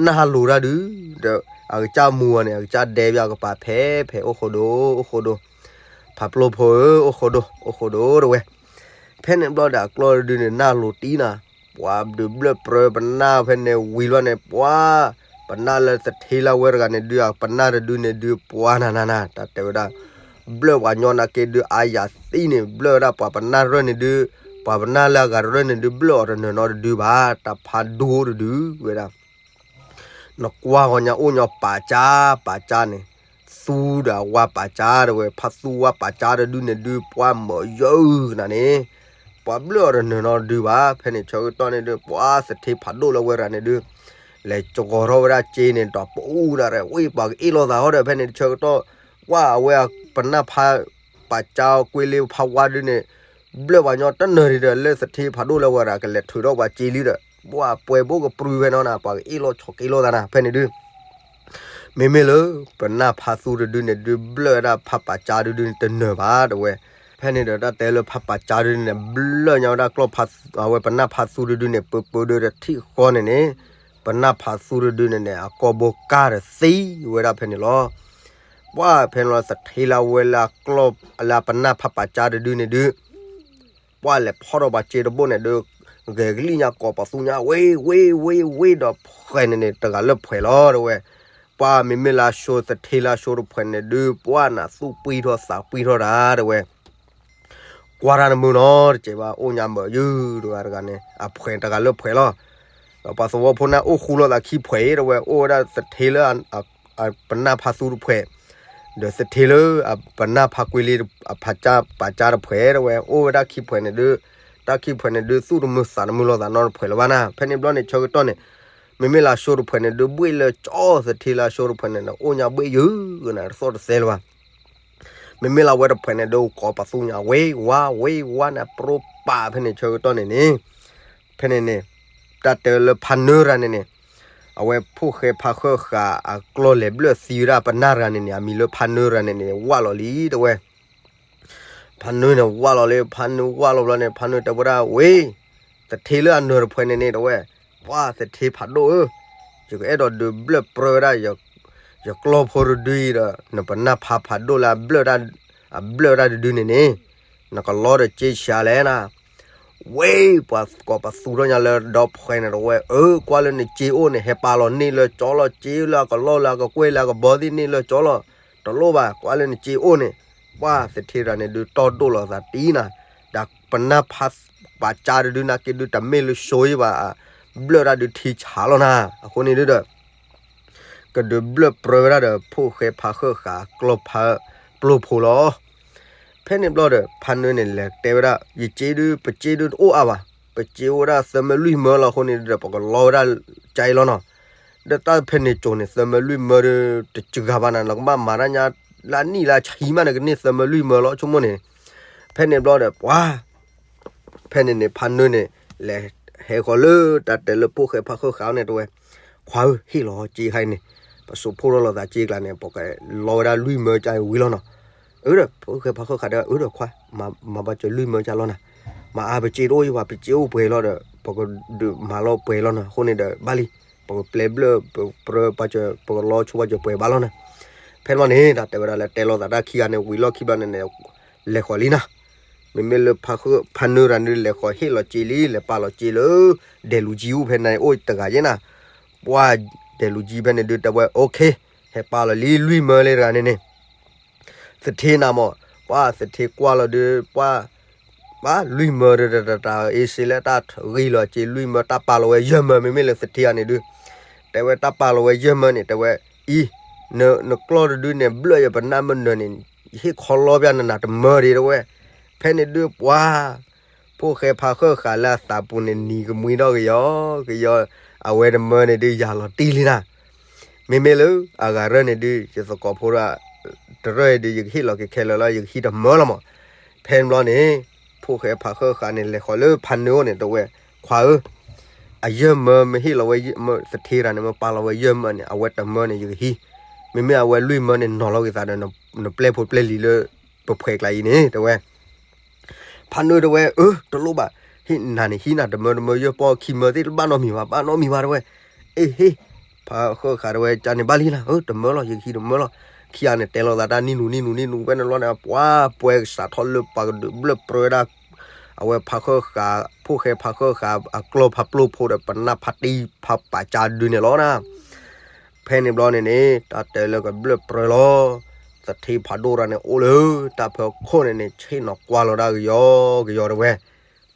နၢ်လိၤတၢ်ဒုး, ဒီးအကစၢ်မူအီၤန့ၣ် အကစၢ်ဒဲဘၣ်ကပၤဖဲဖဲ အိၣ်ဃိဒိ အိၣ်ဃိဒိ, ဖါပျိၢ်ဖိဧၢ အိၣ်ဃိဒိ အိၣ်ဃိဒိတဝဲ, ဖဲန့ၣ်ဘျီဒီးအကျီၢ်တဒုန့ၣ် နၢ်လိၤတံၢ်နၤ, ပှၤဒုးဘျၢၣ်ပြၢပနၢ်ဖဲန့ၣ်ဝံၤလီၤန့ၣ် ပှၤ ပနၢ်လၢသထ့လၢအဝဲတဂၤန့ၣ်ဒုး အပနၢ်တဒုန့ၣ်ဒုး ပှၤနၤနၤနၤ တၢ်တဲဝဲဒၣ် ဘျၢၣ်ပှၤညီနၤက့ဒုး အါယၤသံန့ၣ် ဘျၢၣ်ဝဲဒၣ်ပှၤပနၢ်ရၢၢ်န့ၣ်ဒုး, ပှၤပနၢ်လၢအဂၤရၢၢ်န့ၣ်ဒုး ဘျၢၣ်အီၤတနၢၤနီတဒုဘၣ် တၢ်ဖးဒိၣ်တဒုဝဲဒၣ် နကွၢ်ဂီၤညါအိၣ်ညီပာ်ကၠါ, ပာ်ကၠါန့ၣ်, သူဒီးအဝၤပာ်ကၠါတဝဲ ဖါသူဝၤပာ်ကၠါတဒုန့ၣ်ဒုး ပှၤမၢယၢၢ်နၤန့ၣ်, ပှၤဘျၢၣ်အီၤတနၢၤနီတဒုဘၣ်. ဖဲန့ၣ်ဆၢကတီၢ်န့ၣ်ဒုး ပှၤသထ့ဖးဒိၣ်လၢဝဲတဂၤန့ၣ်ဒုး, လဲၤကဂီၤထီၣ်ဝဲဒၣ်စ့န့ၣ် ဒီးပအူဒၣ်ရဲၣ်ဝ့ၢ် ပှၤကအ့ၣ်လိာ်သးဟီဒီး ဖဲန့ၣ်ဆၢကတီၢ်, ပှၤအဝဲပနၢ်ဖါ ပာ်ကၠါကွ့လ့ဖါဝါဒုးန့ၣ်, ဘျၢၣ်ပှၤညီတနၢၤဒံးဒီး လၢသထ့ဖးဒိၣ်လၢဝဲတဂၤ ကလဲၤထုးထီၣ်ပှၤစ့လံဒီး, ပှၤပှဲၤဘိကပြုဝဲနီၤနၤ ပှၤကအ့ၣ်လိာ်ဆိးက့လိာ်သးနၤ ဖဲန့ၣ်ဒုး မ့မ့ၢ်လၢ ပနၢ်ဖါသူတဒုန့ၣ်ဒုး ဘျၢၣ်ဝဲဒၣ်ဖါပာ်ကၠါတဒုန့ၣ် တနၢၤဘၣ်တဝဲ. ဖဲန့ၣ်ဒီးတၢ်တဲလၢဖါပာ်ကၠါတဒုန့ၣ် ဘျၢၣ်ညါဝဲဒၣ်ကျီၢ်ဖါ, အဝဲပနၢ်ဖါသူတဒုန့ၣ် ပၢပၢဒီးတထံၣ်ဃီန့ၣ်န့ၣ်, ပနၢ်ဖါသူတဒုန့ၣ်န့ၣ် အကိာ်ဘိကၢ်ဒီးသံဝဲဒၣ်ဖဲန့ၣ်လီၤ. ပှၤဖဲန့ၣ်လီၤ သထ့လၢဝဲလၢအကျီၢ်လၢပနၢ်ဖါပာ်ကၠါတဒုန့ၣ်ဒုး ပှၤလဲၤဖီၣ်ဒီးပှၤစ့တဘိန့ၣ်ဒုး, ဂဲၤကလံၣ်ညါကိးပသူညါ ဝ့ၢ် ဝ့ၢ် ဝ့ၢ် ဝ့ၢ် ဒီးဖှဲးန့ၣ်န့ၣ် တဂၤလၢဖှဲးလီၤတဝဲ. ပှၤမ့မ့ၢ်လၢအဆိသထ့လၢအဆိတဖှဲးန့ၣ်ဒုး ပှၤနးသူၣ်ပှံၢ်ထီၣ်သးပှံၢ်ထီၣ်တၢ်တဝဲ ကွၢ်တၢ်တမုာ်နီတစဲးဘၣ် အိၣ်ညါမၢယုၢ်တဂၤတဂၤန့ၣ် အဖှဲးတဂၤလၢဖှဲးလီၤ. ဒီးပှၤသဝီဖိန့ၣ်အိၣ်ဃူလိာ်သးခံဖှဲးအံၤတဝဲ အိၣ်ဝဲဒၣ်သထ့လၢအပနၢ်ဖါသူတဖှဲး, ဒီးသထ့လၢအပနၢ်ဖါကွ့လ့အဖါကၠါပာ်ကၠါတဖှဲးတဝဲ အိၣ်ဝဲဒၣ်ခံဖှဲးန့ၣ်ဒုး, တၢ်ခံဖှဲးန့ၣ်ဒုး သူၣ်တမုာ်သးတမုာ်လိာ်သးနီတဖှဲးလၢၤဘၣ်နၤ. ဖဲန့ၣ်ဘျီန့ၣ်ဆၢကတီၢ်န့ၣ်, မ့မ့ၢ်လၢအဆိတဖှဲးန့ၣ်ဒုး ဘှ့ၣ်လၢကၠီ သထ့လၢအဆိတဖှဲးန့ၣ် အိၣ်ညါဘှ့ၣ်ယုၢ်ကနၤတသီၣ်တသဲလၢၤဘၣ်. မ့မ့ၢ်လၢအဝဲတဖှဲးန့ၣ်ဒုး ကိးပသူညါ ဝ့ၢ် ဝါ ဝ့ၢ် ဝါ န့ၣ် ပြိပာ်ဖဲန့ၣ်ဆၢကတီၢ်န့ၣ်န့ၣ်, ဖဲန့ၣ်န့ၣ်, တၢ်တဲလၢဖါနၢတဂၤန့ၣ်န့ၣ်, အဝဲဖိၣ်ဃဲဖါဃၢၣ်ဃာ်အကျီၢ်လဲၤဘျၢၣ်သံဝဲဒၣ်ပနၢ်တဂၤန့ၣ်န့ၣ် အမံၤလၢဖါနၢတဂၤန့ၣ်န့ၣ် ဝၢ်လီၤလံတဝဲ ဖါနၢန့ၣ်ဝၢ်လီၤလံ ဖါနၢဝၢ်လီၤဘျီန့ၣ် ဖါနၢတဲဝဲဒၣ် ဝ့ၢ်, သထ့လၢအနၢၤတဖှဲးန့ၣ်န့ၣ်တဝဲ, ပှၤသထ့ဖးဒိၣ်ဧၢ, ယကအဲၣ်ဒိးဒုးဘျၢၣ်ပြၢဝဲဒၣ် ယကျီၢ်ဖိတဒုအံၤဒီး နပနၢ်ဖါဖးဒိၣ်လၢအဘျၢၣ်တၢ်, အဘျၢၣ်တၢ်တဒုန့ၣ်န့ၣ်, နကလီဒီးစ့ဆံးလဲၣ်နၤ ဝ့ၢ် ပှၤကိးပသူထီၣ်ညါလၢဒီဖှဲးန့ၣ်တဝဲ, အၢ ကွၢ်လၢနစ့အိၣ်န့ၣ် ဟဲပာ်လီၤန့ၢ်လၢကၠီလီၤ, စ့လၢအကလီၢ်လၢအကကွဲၢ်လၢအကဘီသ့ၣ်န့ၢ်လၢကၠီလီၤ, တလိၣ်ဘၣ် ကွၢ်လၢနစ့အိၣ်န့ၣ်, ပှၤသထ့တဂၤန့ၣ်ဒုးတီၢ်ဒိၣ်လီၤသးတံၢ်နၤ, ဒီးပနၢ်ဖါပာ်ကၠါတဒုနာ်က့ဒုး တမ့ၢ်လၢဆိအံၤဘၣ်, ဘျၢၣ်တၢ်ဒုးထံဆးလီၤနၤ, အဃိန့ၣ်ဒုးဒီး ကဒုးဘျၢၣ်ပြၢဝဲဒၣ်ဒီး ဖိၣ်ဃဲဖါဃၢၣ်ဃာ်အကျီၢ်ဖါပျိၢ်ဖိလီၤ. ဖဲန့ၣ်ဘျီဒီး ဖါနၢန့ၣ်လဲၤတဲဝဲဒၣ် ယစ့ဒုး ပစ့ဒုးတအိၣ်အါဘၣ်, ပစ့အိၣ်ဝဲဒၣ်သၢမၢလွံၢ်မၢလီၤအဃိန့ၣ်ဒီး ပကလီဝဲဒၣ်ကၠါအံၤလီၤနီၤ, ဒီးတၢ်ဖဲန့ၣ်ကိၤန့ၣ် သၢမၢလွံၢ်မၢဒုး တစှၤဘၣ်နၤ နကဘၣ်မၤတၢ်ညါ လၢနံၣ်လၢဆံမး နကန့ၢ်သၢမၢလွံၢ်မၢလီၤ ဆိကမိၣ်န့ၣ်, ဖဲန့ၣ်ဘျီဒီး ပှၤ ဖဲန့ၣ်န့ၣ် ဖါနၢန့ၣ် လဲၤဟဲဃီၤလၢတၢ်တဲလၢဖိၣ်ဃဲဖါဃၢၣ်ဃာ်န့ၣ်တဝဲ, ခွါဧၢ ဟ့ၣ်လီၤစ့ခါအံၤန့ၣ်, ပစိာ်ဖှိၣ်ထီၣ်လိာ်သးစ့ကျါန့ၣ် ပကလီဝဲဒၣ်လွံၢ်မၢကၠါအံၤဝံၤလီၤနီၤ, အၢဒီး ဖိၣ်ဃဲဖါဃၢၣ်ဃာ်ဒီး အၢဒီးခွါ, မၤဘၣ်စၢၤလွံၢ်မၢကၠါလီၤနၤ, မၤအါပစ့တအိၣ်ယဘၣ် ပစ့အိၣ်ပှဲၤလီၤဒီး ပကဒုးမၤလီၤပှဲၤလီၤနီၤ အဃိန့ၣ်ဒီး ဘၣ်လံ, ပကပျဲဘျၢၣ် ပပြၢပှၤစၢၤ ပကလီဆိပှၤစၢၤပှဲၤဘၣ်လီၤနၤ, ဖဲန့ၣ်ဘျီန့ၣ် တၢ်တဲဝဲဒၣ်လၢတဲလိာ်သးတၢ်ခံဂၤန့ၣ် ဝံၤလီၢ်ခံဘျီန့ၣ်န့ၣ် လဲၤဃီၤလံနၤ, မ့မ့ၢ်လၢဖါနၢတဂၤန့ၣ် လဲၤဃီၤဟ့ၣ်လီၤစ့လံ လဲၤပာ်လီၤစ့လၢ ဒဲးလူၤကၠံအူၣ်ဖဲန့ၣ်အိၣ်တဂၤယဲနၤ, ပှၤ ဒဲးလူၤကၠံဖဲန့ၣ်ဒုးတဲဝဲ OK, ဟဲပာ်လီၤလံလွံၢ်မၢလံတဂၤန့ၣ်န့ၣ် သထ့နၤမး, ပှၤသထ့ကွၢ်လီၤဒုး ပှၤ ပှၤလွံၢ်မၢတတတတ အ့စ့လၢတၢ်ဂ့ၢ်လီၤစ့လွံၢ်မၢ တၢ်ပာ်လီၤဝဲယဲၢ်မၢ မ့မ့ၢ်လၢသထ့ဂၤန့ၣ်ဒုး, တဲဝဲတၢ်ပာ်လီၤဝဲယဲၢ်မၢန့ၣ် တဲဝဲ, အံၤ, နကျီၢ်တဒုန့ၣ် ဘျၢၣ်ယပနၢ်မနၢၤန့ၣ်, ယဟ့ၣ်ခီလီပျၢ်နနၤတမၢဒံး တဲဝဲ. ဖဲန့ၣ်ဒုးပှၤ ဖိၣ်ဃဲဖါဃၢၣ်ဃာ်လၢအသးပူၤန့ၣ် နံၤကမှံထီၣ်ကယီကယီ, အဝဲတမၢန့ၣ်ဒုးယၤလီၤတံၢ်လံနၤ. မ့မ့ၢ်လၢအဂၤရၢၢ်န့ၣ်ဒုး ယသကိးဖိဒၣ် တရၢၢ်အံၤဒုး ယကဟ့ၣ်လီၤက့ၤခဲလၢာ်လီၤ, ယကဟံးတမၢလီၤမး. ဖဲန့ၣ်ဘျီန့ၣ် ဖိၣ်ဃဲဖါဃၢၣ်ဃာ်န့ၣ် လဲၤဃီၤလၢဖါနၢၤအိၣ်န့ၣ် တဲဝဲ, ခွါဧၢ, အယဲၢ်မၢမ့ၢ်ဟ့ၣ်လီၤဝဲ, သထ့တဂၤန့ၣ် မ့ၢ်ပာ်လီၤဝဲယဲၢ်မၢန့ၣ် အဝဲတမၢန့ၣ် ယကဟံး, မ့မ့ၢ်အဝဲလွံၢ်မၢန့ၣ် နီၤလီၤက့ၤသးဒီး နပျဲၢ်ဖိပျဲၢ်လံၤလၢ ပဖှဲးကျါအံၤန့ၣ် တဲဝဲ. ဖါနၢၤတဲဝဲ, အၢ, တလိၣ်ဘၣ်, ဟ့ၣ်နၤန့ၣ် ဟံးနၤတမၢတမၢ ယဲၢ်ပီၢ်ခံမၢသ့ၣ် တဘၣ်နီတမံၤဘၣ်, ဘၣ်နီတမံၤဘၣ် တဲဝဲ. အ့ဟ့ၣ်, ဖါဃၢၣ်ဃာ်တဲဝဲ ကန့ၣ်ဘၣ်လံနၤ, အၢ တမၢလီၤ, ယကဟံးတမၢလီၤ. ခံဂၤန့ၣ် တဲလိာ်သးတၢ်နံၣ်နူနံၣ်နူ ဖဲန့ၣ်ဘျီန့ၣ် ပှၤပှဲၤကစးထီၣ်လၢပှၤကဒုးဘျၢၣ်ပြၢဝဲဒၣ် အဝဲဖါဃၢၣ်ဃာ်, ဖိၣ်ဃဲဖါဃၢၣ်ဃာ် အကျီၢ်ဖါပျိၢ်ဖိဒီး ပနၢ်ဖါတံၢ်ဖါပာ်ကၢ်တဒုန့ၣ်လီၤနၤ. ဖဲန့ၣ်ဘျီန့ၣ်န့ၣ် တၢ်တဲလၢကဘျၢၣ်ပြၢလီၤ, သထ့ဖးဒိၣ်တဂၤန့ၣ် အိၣ်လၢတၢ်ဖီခိၣ်န့ၣ်န့ၣ် ဆ့ၣ်နီၤကွၢ်လီၤဒၣ်ကယီကယီ တဲဝဲ.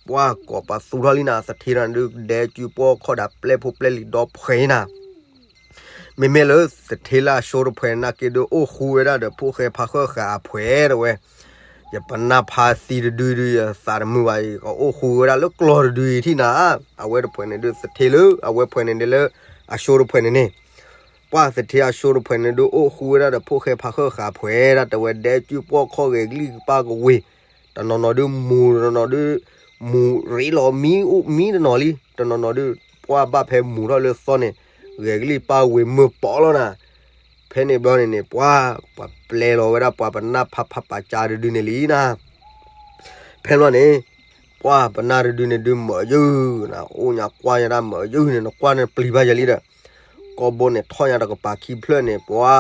ပှၤကိးပသူထီၣ်လံနၤ, သထ့တဂၤန့ၣ်ဒုး ဒဲကုပှီၢ်ခီၣ်ဒီးပျဲၢ်ဖိပျဲၢ်လံၤဒီဖှဲးနၤ. မ့မ့ၢ်လၢသထ့လၢအဆိတဖှဲးနာ်က့ဒုး အိၣ်ဃူဝဲဒၣ်ဒီး ဖိၣ်ဃဲဖါဃၢၣ်ဃာ်အဖှဲး တဲဝဲ. ယပနၢ်ဖါသံတဒုဒုး ယသးတမုာ်ဘၣ်အံၤ ကအိၣ်ဃူဝဲဒၣ်လၢကျီၢ်တဒုအံၤထံၣ်နၤ. အဝဲတဖှဲးန့ၣ်ဒုး သထ့လၢအဝဲဖှဲးန့ၣ်ဒုး လၢအဆိတဖှဲးန့ၣ်န့ၣ် ပှၤသထ့အဆိတဖှဲးန့ၣ်ဒုး အိၣ်ဃူဝဲဒၣ်ဒီး ဖိၣ်ဃဲဖါဃၢၣ်ဃာ်အဖှဲးဒၣ် တဲဝဲ, ဒဲကုပှီၢ်ခီၣ်ဂဲၤကလံၣ်ကပၢ်ကဝ့ၤ, တနီၤနီၤဒုးမူၤ, တနီၤနီၤဒုး မူၤရ့လီၤမံ, အိၣ်မံတနီၤလံ, တနီၤနီၤဒုး ပှၤဘၣ်ဖဲမူၤထီၣ်လၢသီန့ၣ် ဂဲၤကလံၣ်ပၢ်ဝ့ၤမုာ်ပိာ်လီၤနၤ. ဖဲန့ၣ်ဘျီန့ၣ်န့ၣ် ပှၤ, ပှၤပျဲလီၤဝဲဒၣ်ပှၤပနၢ်ဖါဖါပာ်ကၢ်တဒုန့ၣ်လံနၤ. ဖဲန့ၣ်ဘျီန့ၣ် ပှၤပနၢ်တဒုန့ၣ်ဒုး မၢယုၢ်နၤ, အိၣ်ညါကွၢ်ညါဒၣ်မၢယုၢ်န့ၣ် နကွၢ်န့ၣ်ပျံၤဘၣ်ယၤလံဒီး ကိာ်ဘိန့ၣ်ထီၣ်ညါတကပၤခံဖျၢၣ်န့ၣ် ပှၤ,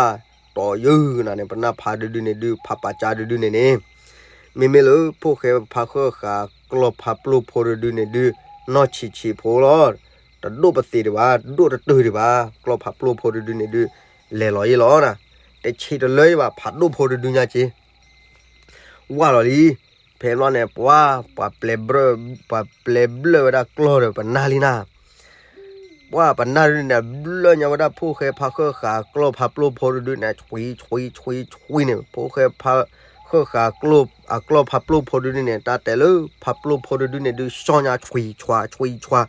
တီယုၢ်နၤန့ၣ် ပနၢ်ဖါတဒုန့ၣ်ဒုး ဖါပာ်ကၢ်တဒုန့ၣ်န့ၣ် မ့မ့ၢ်လၢ ဖိၣ်ဃဲဖါဃၢၣ်ဃာ် ကျီၢ်ဖါပျိၢ်ဖိတဒုန့ၣ်ဒုး နီၢ်ဆံးဆံးဖိလီၤ. တဒိၣ်ပသ့ၣ်ဒံးဘၣ်, တဒိၣ်တတုာ်ဒံးဘၣ်, ကျီၢ်ဖါပျိၢ်ဖိတဒုန့ၣ်ဒုး လဲၤလီၤယ့ၣ်လီၤနၤ. တဆံးတလၢယ့ၣ်ဘၣ်, ဖးဒိၣ်ဖိတဒုညါက့ ဝၢ်လီၤလံ. ဖဲဘျီန့ၣ် ပှၤ, ပှၤပျဲဘျၢၣ်, ပှၤပျဲဘျၢၣ်ဝဲဒၣ်ကျီၢ်ဒီးပနၢ်လံနၤ. ပှၤပနၢ်တဒုန့ၣ် ဘျၢၣ်ညါဝဲဒၣ်ဖိၣ်ဃဲဖါဃၢၣ်ဃာ် ကျီၢ်ဖါပျိၢ်ဖိတဒုန့ၣ် ဆွံ, ဆွံ, ဆွံ, ဆွံန့ၣ် ဖိၣ်ဃဲဖါဃၢၣ်ဃာ် အကျီၢ်ဖါပျိၢ်ဖိတဒုန့ၣ်န့ၣ် တၢ်တဲလၢဖါပျိၢ်ဖိတဒုန့ၣ်ဒုး စီၣ်ညါဆွံဆွါ ဆွံဆွါ,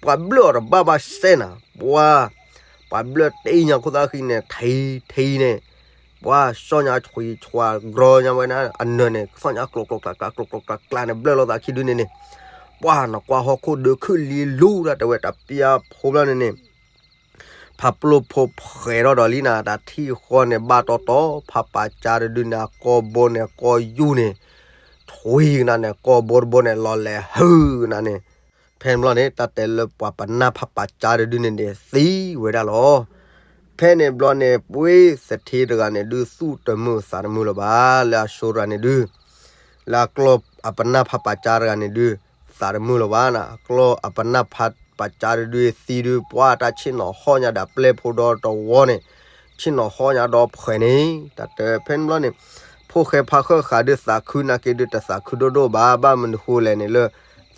ပှၤဘျၢၣ်အီၤတဘၣ်ဘၣ်စဲးနၤ, ပှၤ, ပှၤဘျၢၣ်တ့ၢ်ညါခိၣ်သၣ်ဃံန့ၣ် ထံ, ထံန့ၣ် ပှၤစီၣ်ညါဆွံဆွါ ကြီညါဝဲန့ၣ် အနၢၤန့ၣ် စီၣ်ညါကျိၤကျိၤကျါကျါ ကျိၤကျိၤကျါကျါန့ၣ် ဘျၢၣ်လိာ်သးခံဒုန့ၣ်န့ၣ်, ပှၤနကွၢ်ဟီၣ်ခိၣ်ဒုးခုၣ်လံလူတၢ်တဲဝဲ တပျၢ်ဖိဘျီန့ၣ်န့ၣ် ဖါပျိၢ်ဖိဖှဲးထီၣ်ဒီးလံနၤ တၢ်ထံၣ်ဃီန့ၣ် ဘၣ်တီတီ ဖါပာ်ကၢ်တဒုန့ၣ် အကိာ်ဘိန့ၣ် ကိာ်ယူၢ်န့ၣ် ဆွံကနၤန့ၣ် ကိာ်ဘိတဘိန့ၣ် လီၤလဲၤဟုၣ်ကနၤန့ၣ်, ဖဲန့ၣ်ဘျီန့ၣ် တၢ်တဲလၢပှၤပနၢ်ဖါပာ်ကၢ်တဒုန့ၣ်န့ၣ် သံဝဲဒၣ်လီၤ. ဖဲန့ၣ်ဘျီန့ၣ် ပှၤသထ့တဂၤန့ၣ်ဒုး သူၣ်တမုာ်သးတမုာ်လၢၤဘၣ် လၢအဆိတဂၤန့ၣ်ဒုး, လၢအကျီၢ်အပနၢ်ဖါပာ်ကၢ်တဂၤန့ၣ်ဒုး သးတမုာ်လၢၤဘၣ်နၤ, အကျီၢ်အပနၢ်ဖါပာ်ကၢ်တဒုသံဒုး ပှၤတၢ်ဆ့ၣ်နီၤဟီၣ်ညါဒီးပျဲၢ်ဖိဒီတဝီန့ၣ်, ဆ့ၣ်နီၤဟီၣ်ညါဒီးဖှဲးန့ၣ် တၢ်တဲဖဲန့ၣ်ဘျီန့ၣ်, ဖိၣ်ဃဲဖါဃၢၣ်ဃာ်ဒုးသးခုနာ်က့ဒုး တသးခုဒိၣ်ဒိၣ်ဘၣ် ဘၣ်မနုၤဃိလဲၣ်န့ၣ်လၢ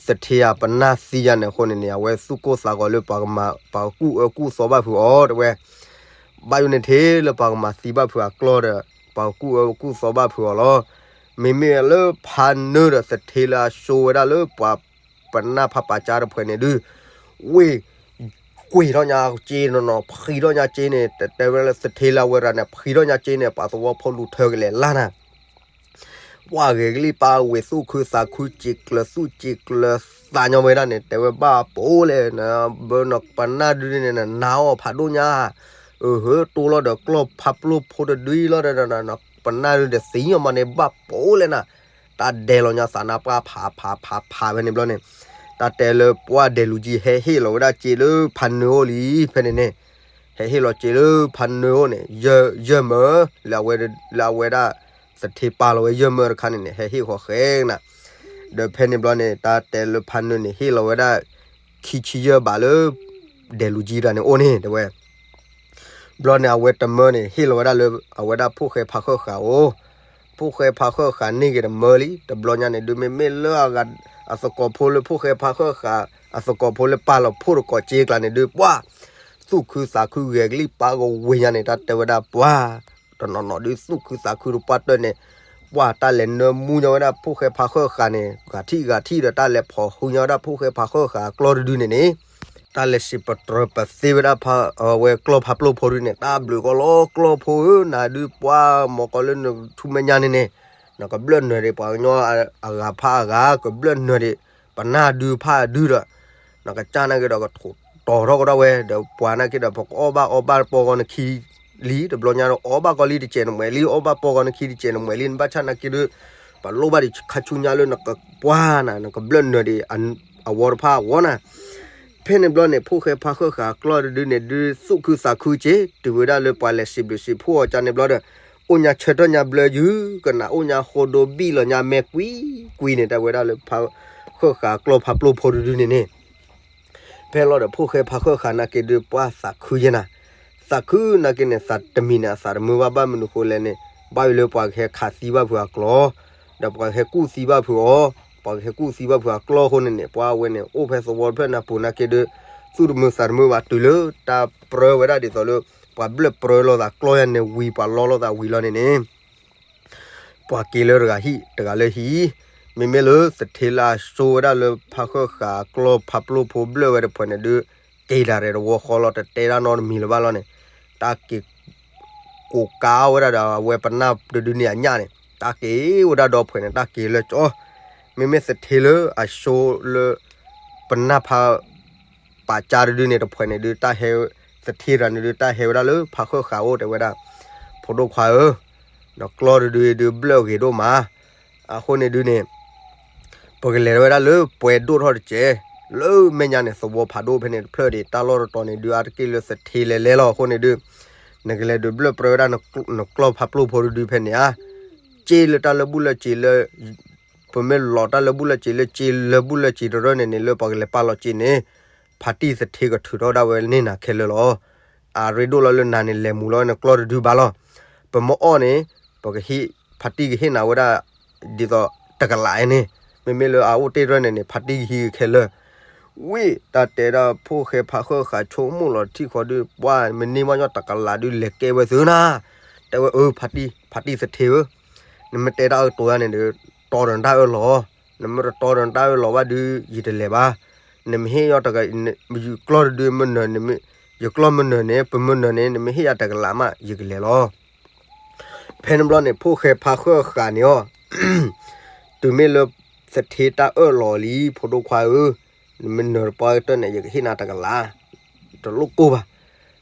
သထ့အပနၢ်သံယၤန့ၣ်အဃိန့ၣ်န့ၣ် အဝဲသူၣ်ကိၢ်သးဂီၤလၢပှၤကမၤ ပှၤကူၣ်အၢကူၣ်သီဘၣ်ဖုးအီၤတဲဝဲ, ဘၣ်ယိၣ်န့ၣ်ထဲလၢပှၤကမၤသံဘၣ်ဖုးအကျီၢ်ဒီး ပှၤကူၣ်အၢကူၣ်သီဘၣ်ဖုးအီၤလီၤ. မ့မ့ၢ်လၢဖါနၢၤဒီးသထ့လၢအဆိဝဲဒၣ်လၢပှၤပနၢ်ဖါပာ်ကၢ်တဖှဲးန့ၣ်ဒုး, ဝ့ၢ် ကွံာ်ထီၣ်ညါက့နီၤနီၤ ဖှံထီၣ်ညါက့န့ၣ် တဲဝဲလၢသထ့လၢအဝဲရၤန့ၣ် ဖှံထီၣ်ညါက့န့ၣ် ပှၤသဝီဖိလူၤထၢကလဲာ်လၢ်နၤ ပှၤဂဲၤကလံၣ်ပၢ်ဝ့ၤသူၣ်ခုသးခု စံးကျၢၤသူၣ်စံးကျၢၤသးညီဝဲဒၣ်န့ၣ် တဲဝဲဘၣ်ပိာ်လဲၣ်, ဘၢနပနၢ်ဒုန့ၣ် နနါအီၤဖးဒိၣ်ညါ, အဟၢတိၢ်လီၤဒီးကျီၢ်ဖးပျိၢ်ဖိတဒုလီၤဒီး ပနၢ်ဒုဒီးသံအီၤမးန့ၣ် ဘၣ်ပိာ်လဲၣ်နၤ, တၢ်ဒဲးလီၤညါသးနါပှၢ်ဖးဖးဖးဖးဖဲန့ၣ်ဘျီန့ၣ်, တၢ်တဲလၢပှၤဒဲးလူၤကံဟဲဟ့ၣ်လီၤဝဲဒၣ်စ့လၢဖးနၢၤအိၣ်လံ, ဖဲန့ၣ်န့ၣ် ဟဲဟ့ၣ်လီၤစ့လၢဖးနၢၤအိၣ်န့ၣ် ယဲၢ်မၢ, လၢအဝဲဒၣ် သထ့ပာ်လီၤဝဲယဲၢ်မၢတခါန့ၣ်န့ၣ် ဟဲဟ့ၣ်ဃီဃဲနၤ, ဒီးဖဲန့ၣ်ဘျီန့ၣ် တၢ်တဲလၢဖးနၢၤန့ၣ် ဟ့ၣ်လီၤဝဲဒၣ် ခံဆံယဲၢ်ဘးလၢ ဒဲးလူၤကံတဂၤန့ၣ်အိၣ်န့ၣ် တဲဝဲ ဘျီန့ၣ် အဝဲတမၢန့ၣ် ဟ့ၣ်လီၤဝဲဒၣ်လၢ အဝဲဒၣ်ဖိၣ်ဃဲဖါဃၢၣ်ဃာ်အိၣ်, ဖိၣ်ဃဲဖါဃၢၣ်ဃာ်န့ၢ်က့ၤတမၢလံ, တဘျီညါန့ၣ်ဒုး မ့မ့ၢ်လၢအဂၤ အသကိးဖိလၢဖိၣ်ဃဲဖါဃၢၣ်ဃာ် အသကိးဖိလၢပာ်လီၤဖိတကိးစ့ကျါန့ၣ်ဒုး ပှၤ သူၣ်ခုသးခုဂဲၤကလံၣ်ပာ်ကဝ့ၤညါန့ၣ် တၢ်တဲဝဲဒၣ်ပှၤ တနီၤနီၤဒုးသူၣ်ခုသးခုတပှၢ်တၢၢ်န့ၣ် ပှၤတၢ်လဲၤနၢမူညီဝဲဒၣ်ဖိၣ်ဃဲဖါဃၢၣ်ဃာ်န့ၣ် ဂၤထံၣ်ဂၤထံၣ်ဒီး တၢ်လဲၤဖီၣ်ဟုညါဝဲဒၣ်ဖိၣ်ဃဲဖါဃၢၣ်ဃာ်အကျီၢ်တဒုန့ၣ်န့ၣ် တၢ်လဲၤစံးပတြၢၤပသ့ဝဲဒၣ်ဖါ အဝဲကျီၢ်ဖးပျိၢ်ဖိဒုန့ၣ် တၢ်ဘျုးကီးလီၤကျီၢ်ဖိဧၢ နၤဒုးပှၤမီၤကီးလၢနထူမဲာ်ညါန့ၣ်န့ၣ် နကဘျၢၣ်နၢၤဒံးပှၤကညီအဂၤဖးအဂၤ ကဘျၢၣ်နၢၤဒံး ပနၢ်ဒုဖးဒုဒီး နကစၢ်နာ်က့ဒီးကထိၣ်တီၤထီၣ်ကဒီးဝဲ ဒီးပှၤနာ်က့ဒီး ပကအီၣ်ဘၣ်အီဘၣ်ပီၢ်ဂီၤနခံလံ တဘျီညါဒီး အီၣ်ဘၣ်ကီးလံတစဲးနမဲာ်လံ အီၣ်ဘၣ်ပီၢ်ဂီၤနခံတစဲးနမဲာ်လံ နဘၣ်ဆၣ်နာ်က့ဒီး ပလိၣ်ဘၣ်ဒံးခါဆူညါလၢနကပှၤနၤ နကဘျၢၣ်နၢၤဒံး အဝီတဖၣ်အဂီၢ်နၤ ဖဲန့ၣ်ဘျီန့ၣ် ဖိၣ်ဃဲဖါဃၢၣ်ဃာ်အကျီၢ်တဒုန့ၣ် ဒုးသူၣ်ခုသးခုက့ၤ တုၤဝဲဒၣ်လၢပှၤလဲၤစံးဘျုးစံးဖှိၣ်အီၤကန့ၣ်ဘျီဒီး အိၣ်ညါဆၢထၢၣ်ညါဘျၢယုၢ် ကနၣ်အိၣ်ညါဃိဒိဘံၣ်လီၤညါမဲာ်ကွံာ်ကွံာ်န့ၣ် တဲဝဲဒၣ်လၢဖါဃၢၣ်ဃာ်အကျီၢ်ဖးပျိၢ်ဖိတဒုန့ၣ်န့ၣ် ဖဲလီၤဒီးဖိၣ်ဃဲဖါဃၢၣ်ဃာ်နာ်က့ဒုးပှၤသးခုယဲနၤ, သးခုနာ်က့န့ၣ် သးတမံၤန့ၣ် အသးတမုာ်ဘၣ် ဘၣ်မနုၤဃိလဲၣ်န့ၣ် ဘၣ်အံၤလၢပှၤကဟဲခးသံဘၣ်ဖုးအကျီၢ်, ဒီးပှၤကဟဲကူၣ်သံဘၣ်ဖုးအီၤ, ပှၤကဟဲကူၣ်သံဘၣ်ဖုးအကျီၢ်အဃိန့ၣ်န့ၣ် ပှၤဝဲန့ၣ် အိၣ်ဖဲသဝီတဖျၢၣ်န့ၣ်အပူၤနာ်က့ဒုး သူၣ်တမုာ်သးတမုာ်ဘၣ် တုၤလၢတၢ်ပြၢဝဲဒၣ်ဒ်သိးလၢ ပှၤဘျၢၣ်ပြၢလိာ်သးကျီၢ်ယၤန့ၣ်ဝံၤ ပှၤလီလိာ်သးဝံၤလီၤန့ၣ်န့ၣ် ပှၤက့ၤလၢတဂၤဟံၣ် တဂၤလၢဟံၣ်, မ့မ့ၢ်လၢသထ့လၢအစိဝဲဒၣ်လၢဖါဃၢၣ်ဃာ်အကျီၢ်ဖးပျိၢ်ဖိဘျၢၣ်ဝဲတဖုန့ၣ်ဒုး က့ၤဒၣ်ရဲၣ်တဝီဃီလီၤ တတဲဒၣ်နီတမံၤလၢၤဘၣ်လီၤန့ၣ်, တၢ်က့ၤ ကိးကါဝဲဒၣ်ဒီးအဝဲပနၢ်တဒုန့ၣ်အညၣ်န့ၣ် တၢ်က့ၤဝဲဒၣ်ဒီဖုန့ၣ် တၢ်က့ၤလၢကၠီ, မ့မ့ၢ်သထ့လၢအစိလၢ ပနၢ်ဖး ပာ်ကါတဒုန့ၣ်တဖုန့ၣ်ဒုး တၢ်ဟဲ သထ့တဂၤန့ၣ်ဒုး တၢ်ဟဲဝဲဒၣ်လၢဖါဃၢၣ်ဃာ်အိၣ်တဲဝဲဒၣ်, ဖိဒိၣ်ခွါဧၢ, နကျီၢ်တဒုဒုးဘျၢၣ်ဂ့ၤဒိၣ်မး, အဃိန့ၣ်ဒုးန့ၣ် ပကလဲၤဝဲဒၣ်လၢပှဲၤဒိၣ်ထီၣ်တစဲး, လၢမဲာ်ညါန့ၣ် သဝီဖးဒိၣ်ဖဲန့ၣ်တဖျၢၣ်ဒံး တၢ်လီၢ်တတီၤန့ၣ်ဒုး အါတက့ၢ်လၢသထ့လဲၤလဲၤလီၤအဃိန့ၣ်ဒုး, နကလဲၤဒုးဘျၢၣ်ပြၢဝဲဒၣ် နကျီၢ်ဖးပျိၢ်ဖိတဒုဖဲန့ၣ်ဧါ, စ့လၢတၢ်လၢဘူၣ်လၢစ့လၢ ပမ့ၢ်လီၤတၢ်လၢဘူၣ်လၢစ့လၢ စ့လၢဘူၣ်လၢစ့တရၢန့ၣ်န့ၣ် လၢပှၤကလဲၤပာ်လီၤစ့န့ၣ်, ဖါတံၢ်သထ့ကထုးထီၣ်ဒၣ်ဝဲန့ၢ်နၤခဲလၢာ်လီၤ. အရ့ဒိၣ်လီၤလၢနၤန့ၣ် လဲၤမူၤလီၤနကျီၢ်တဒုဘၣ်လီၤ. ပမ့ၢ်အီၣ်န့ၣ် ပကဟ့ၣ် ဖါတံၢ်ကဟ့ၣ်နၤဝဲဒၣ် ဒ်သိးတကလးန့ၣ်, မ့မ့ၢ်လၢအအိၣ်တ့ၢ်တရၢန့ၣ်န့ၣ် ဖါတံၢ်ကဟံးခဲလၢာ် ဝံၣ်တၢ်တဲဒၣ်ဖိၣ်ဃဲဖါဃၢၣ်ဃာ်ဆိကမိၣ်လီၤထံၣ်ဃီဒုး ပှၤမ့ၢ်န့ၢ်ဘၣ်ညီတကလးဒုး လဲၤကဲဝဲသုနၤ, တဲဝဲအၢ ဖါတံၢ် ဖါတံၢ်သထ့ဧၢ, နမ့ၢ်တဲတၢ်အၢတိၤယါန့ၣ်ဒီး တီဒီးနတၢ်အၢၣ်လီၤ, နမ့ၢ်တတီဒီးနတၢ်အၢၣ်လီၤဘၣ်ဒုး ယတလဲၤဘၣ်, နမ့ၢ်ဟ့ၣ်ယီၤတက ယကျီၢ်တဒုမ့ၢ်နၢၤန့ၣ် ယကျီၢ်မ့ၢ်နၢၤန့ၣ် ပမ့ၢ်နၢၤန့ၣ် နမ့ၢ်ဟ့ၣ်ယၤတကလးမး ယကလဲၤလီၤ. ဖဲန့ၣ်ဘျီန့ၣ် ဖိၣ်ဃဲဖါဃၢၣ်ဃာ်န့ၣ်အီၤ တုၤမ့ၢ်လၢ သထ့တၢ်အၢၣ်လီၤလံ ဖိဒိၣ်ခွါဧၢ, နမ့ၢ်နၢၤတပှၢ်ကတၢၢ်န့ၣ် ယကဟ့ၣ်နၤတကလး, တလိၣ်ကိၢ်ဘၣ်.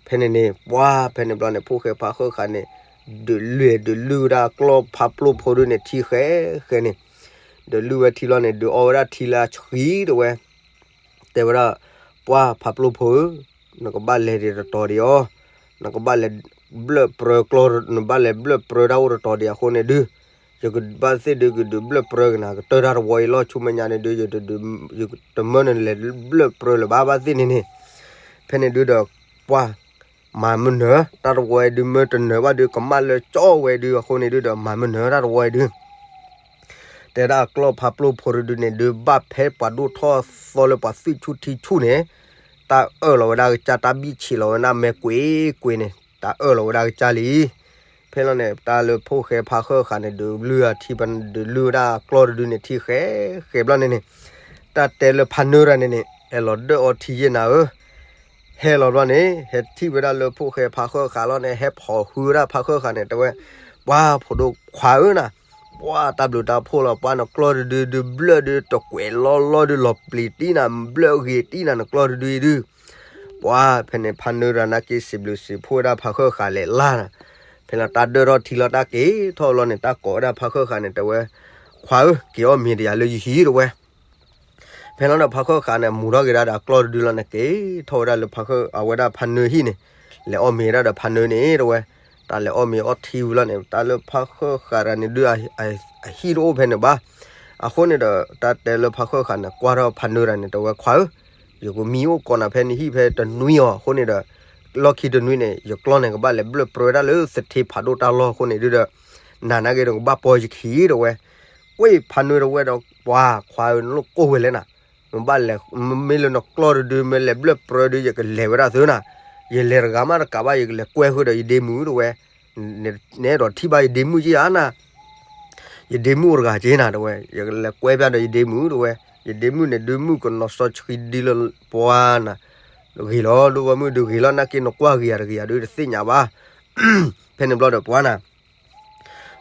ဖဲန့ၣ်န့ၣ် ပှၤဖဲန့ၣ်ဘျီန့ၣ် ဖိၣ်ဃဲဖါဃၢၣ်ဃာ်န့ၣ် ဒုးလဲၤဒုးလုၢ်ဝဲဒၣ်ကျီၢ်ဖးပျိၢ်ဖိဒုန့ၣ် ထံဃဲဃဲန့ၣ်, ဒုးလုၢ်ဝဲထံလီၤန့ၣ် ဒုးအီၣ်ဝဲဒၣ်ထံလၢအဆှံတဝဲ တဲဝဲဒၣ်, ပှၤဖးပျိၢ်ဖိဧၢ, နကဘၣ်လဲၤဒံးတတီၤဒံးအီၤ, နကဘၣ်လဲၤဘျၢၣ်ပြၢကျီၢ် နဘၣ်လဲၤဘျၢၣ်ပြၢတၢ်အိၣ်တတီၤဒံးအဃိန့ၣ်ဒုး, ယကဘၣ်သ့ၣ်ဒုးကဒုးဘျၢၣ်ပြၢကနၤကတၢၢ်တၢ်တဝီအံၤလီၤ ဆူမဲာ်ညါန့ၣ်ဒုး ယတမၢနလဲၤဘျၢၣ်ပြၢလၢၤဘၣ်ဘၣ်သ့ၣ်န့ၣ်န့ၣ်, ဖဲန့ၣ်ဒုးဒီး ပှၤ မၤမနုၤတၢ်တဝီအံၤဒုး မ့ၢ်တနၢၤဘၣ်ဒုး ကမၣ်လၢကၠီဝဲဒုးအဃိန့ၣ်ဒုးဒီး မၤမနုၤတၢ်တဝီအံၤဒုး တဲဒၣ်အကျီၢ်ဖးပျိၢ်ဖိတဒုန့ၣ်ဒုး ဘၣ်ဖဲပှၤဒိၣ်ထီၣ်သီလၢပှၤသွံၣ်ဆူၣ်ထံဆူၣ်န့ၣ်, တၢ်အၢၣ်လီၤဝဲဒၣ်ကစၢ် တၢ်ဘံၣ်ဆံးလီၤဝဲဒၣ်မဲာ်ကွ့ၢ်ကွ့ၢ်န့ၣ် တၢ်အၢၣ်လီၤဝဲဒၣ်ကစၢ်လံ. ဖဲလီၤန့ၣ် တၢ်လၢဖိၣ်ဃဲဖါဃၢၣ်ဃာ်န့ၣ် ဒုးလုၢ်အထံ ဒုးလုၢ်ဝဲဒၣ်အကျီၢ်တဒုန့ၣ် ထံဃဲဃဲဘျီန့ၣ်န့ၣ်, တၢ်တဲလၢဖးနၢတဂၤန့ၣ်န့ၣ် အဲၣ်လီၤဒၢၣ်အီထံယဲၢ်နၤဧၢ ဟဲလီၤဘျီန့ၣ် ဟဲထံၣ်ဝဲဒၣ်လၢဖိၣ်ဃဲဖါဃၢၣ်ဃာ်လီၤန့ၣ် ဟဲဖီၣ်ဟုဝဲဒၣ်ဖါဃၢၣ်ဃာ်န့ၣ် တဲဝဲ, ပှၤဖိဒိၣ်ခွါဧၢနၤ, ပှၤတၢ်ဘျုးတၢ်ဖှိၣ်လီၤ ပှၤနကျီၢ်တဒုဒုးဘျၢၣ်ဒုး တကွဲးလီၤလီၤဒုး လီၤပျံၤတံၢ်နၤ ဘျၢၣ်ဂ့ၤတံၢ်နၤ နကျီၢ်တဒုအံၤဒုး, ပှၤဖဲန့ၣ် ဖးနၢတဂၤနာ်က့ စံးဘျုးစံးဖှိၣ်ဝဲဒၣ်ဖါဃၢၣ်ဃာ်လဲၤလၢ်နၤ, ဖဲလီၤတၢ်ဒၢၣ်ထီၣ်ထံလီၤ တၢ်က့ၤထီၣ်လီၤန့ၣ် တၢ်ကိးဝဲဒၣ်ဖါဃၢၣ်ဃာ်န့ၣ် တဲဝဲ, ခွါဧၢ က့ၤအီၣ်မ့ၤတယၤလၢယဟံၣ်တဝဲ ဖဲလီၤဒီးဖါဃၢၣ်ဃာ်န့ၣ် မူၤထီၣ်က့ၤဒၣ်ဒီးအကျီၢ်တဒုလီၤန့ၣ် က့ၤထီၣ်ဝဲဒၣ်လၢဖါဃၢၣ် အဝဲဒၣ်ဖးနၢဟံၣ်န့ၣ်, လဲၤအီၣ်မ့ၤဒၣ်ဒီးဖးနၢန့ၣ်တဝဲ, တၢ်လဲၤအီၣ်မ့ၤအီထံဝံၤလီၤန့ၣ် တၢ်လၢဖါဃၢၣ်ဃာ်တဂၤန့ၣ်ဒုး အဟံၣ်တအိၣ်ဖဲန့ၣ်ဘၣ်. အဃိန့ၣ်ဒီး တၢ်တဲလၢဖါဃၢၣ်ဃာ်န့ၣ် ကွၢ်ထီၣ်ဖးနၢတဂၤန့ၣ် တဲဝဲခွါဧၢ, ယကမံအိၣ်ကိးနၤဖဲနဟံၣ်ဖဲတနွံအီၤ အဃိန့ၣ်ဒီး လီၢ်ခံတနွံန့ၣ် ယကျီၢ်န့ၣ် ကဘၣ်လဲၤဘျၢၣ်ပြၢတၢ်လၢသထ့ဖးဒိၣ်တၢ်လီၢ်အဃိန့ၣ်ဒုးဒီး နၤနာ်က့ဒီးကဘၣ်ပီၢ်ယခံတဝဲ ကွ့ၢ်ဖးနၢတဝဲဒီး ပှၤခွါဧၢ နလိၣ်ကိၢ်ဝဲလဲၣ်နၤ, နဘၣ်လဲၤ မ့မ့ၢ်လၢနကျီၢ်တဒု မ့ၢ်လဲၤဘျၢၣ်ပြၢဒုး ယကလဲၤဝဲဒၣ်သုနၤ, ယလဲၤတဂၤမးတကးဘၣ် ယကလဲၤကွဲဃုာ်ဒီးယဒ့မုၣ်တဝဲ, နအဲၣ်ဒိးထံၣ်ဘၣ်ယဒ့မုၣ်က့ဧါနၤ, ယဒ့မုၣ်အိၣ်တဂၤက့နၤတဝဲ, ယကလဲၤကွဲဖျါဒီးယဒ့မုၣ်တဝဲ, ယဒ့မုၣ်န့ၣ်ဒုးမုၣ်ကနီၤစီဆှံဒ်လၢပှၤနၤ, ဂ့ၤလီၤ ဒိၣ်ဘီမုၣ်ဒုးဂ့ၤလီၤ နာ်က့နကွၢ်ဂ့ၤယၤတဂ့ၤယၤဒုးတသ့ၣ်ညါဘၣ်, ဖဲန့ၣ်ဘျီဒီးပှၤနၤ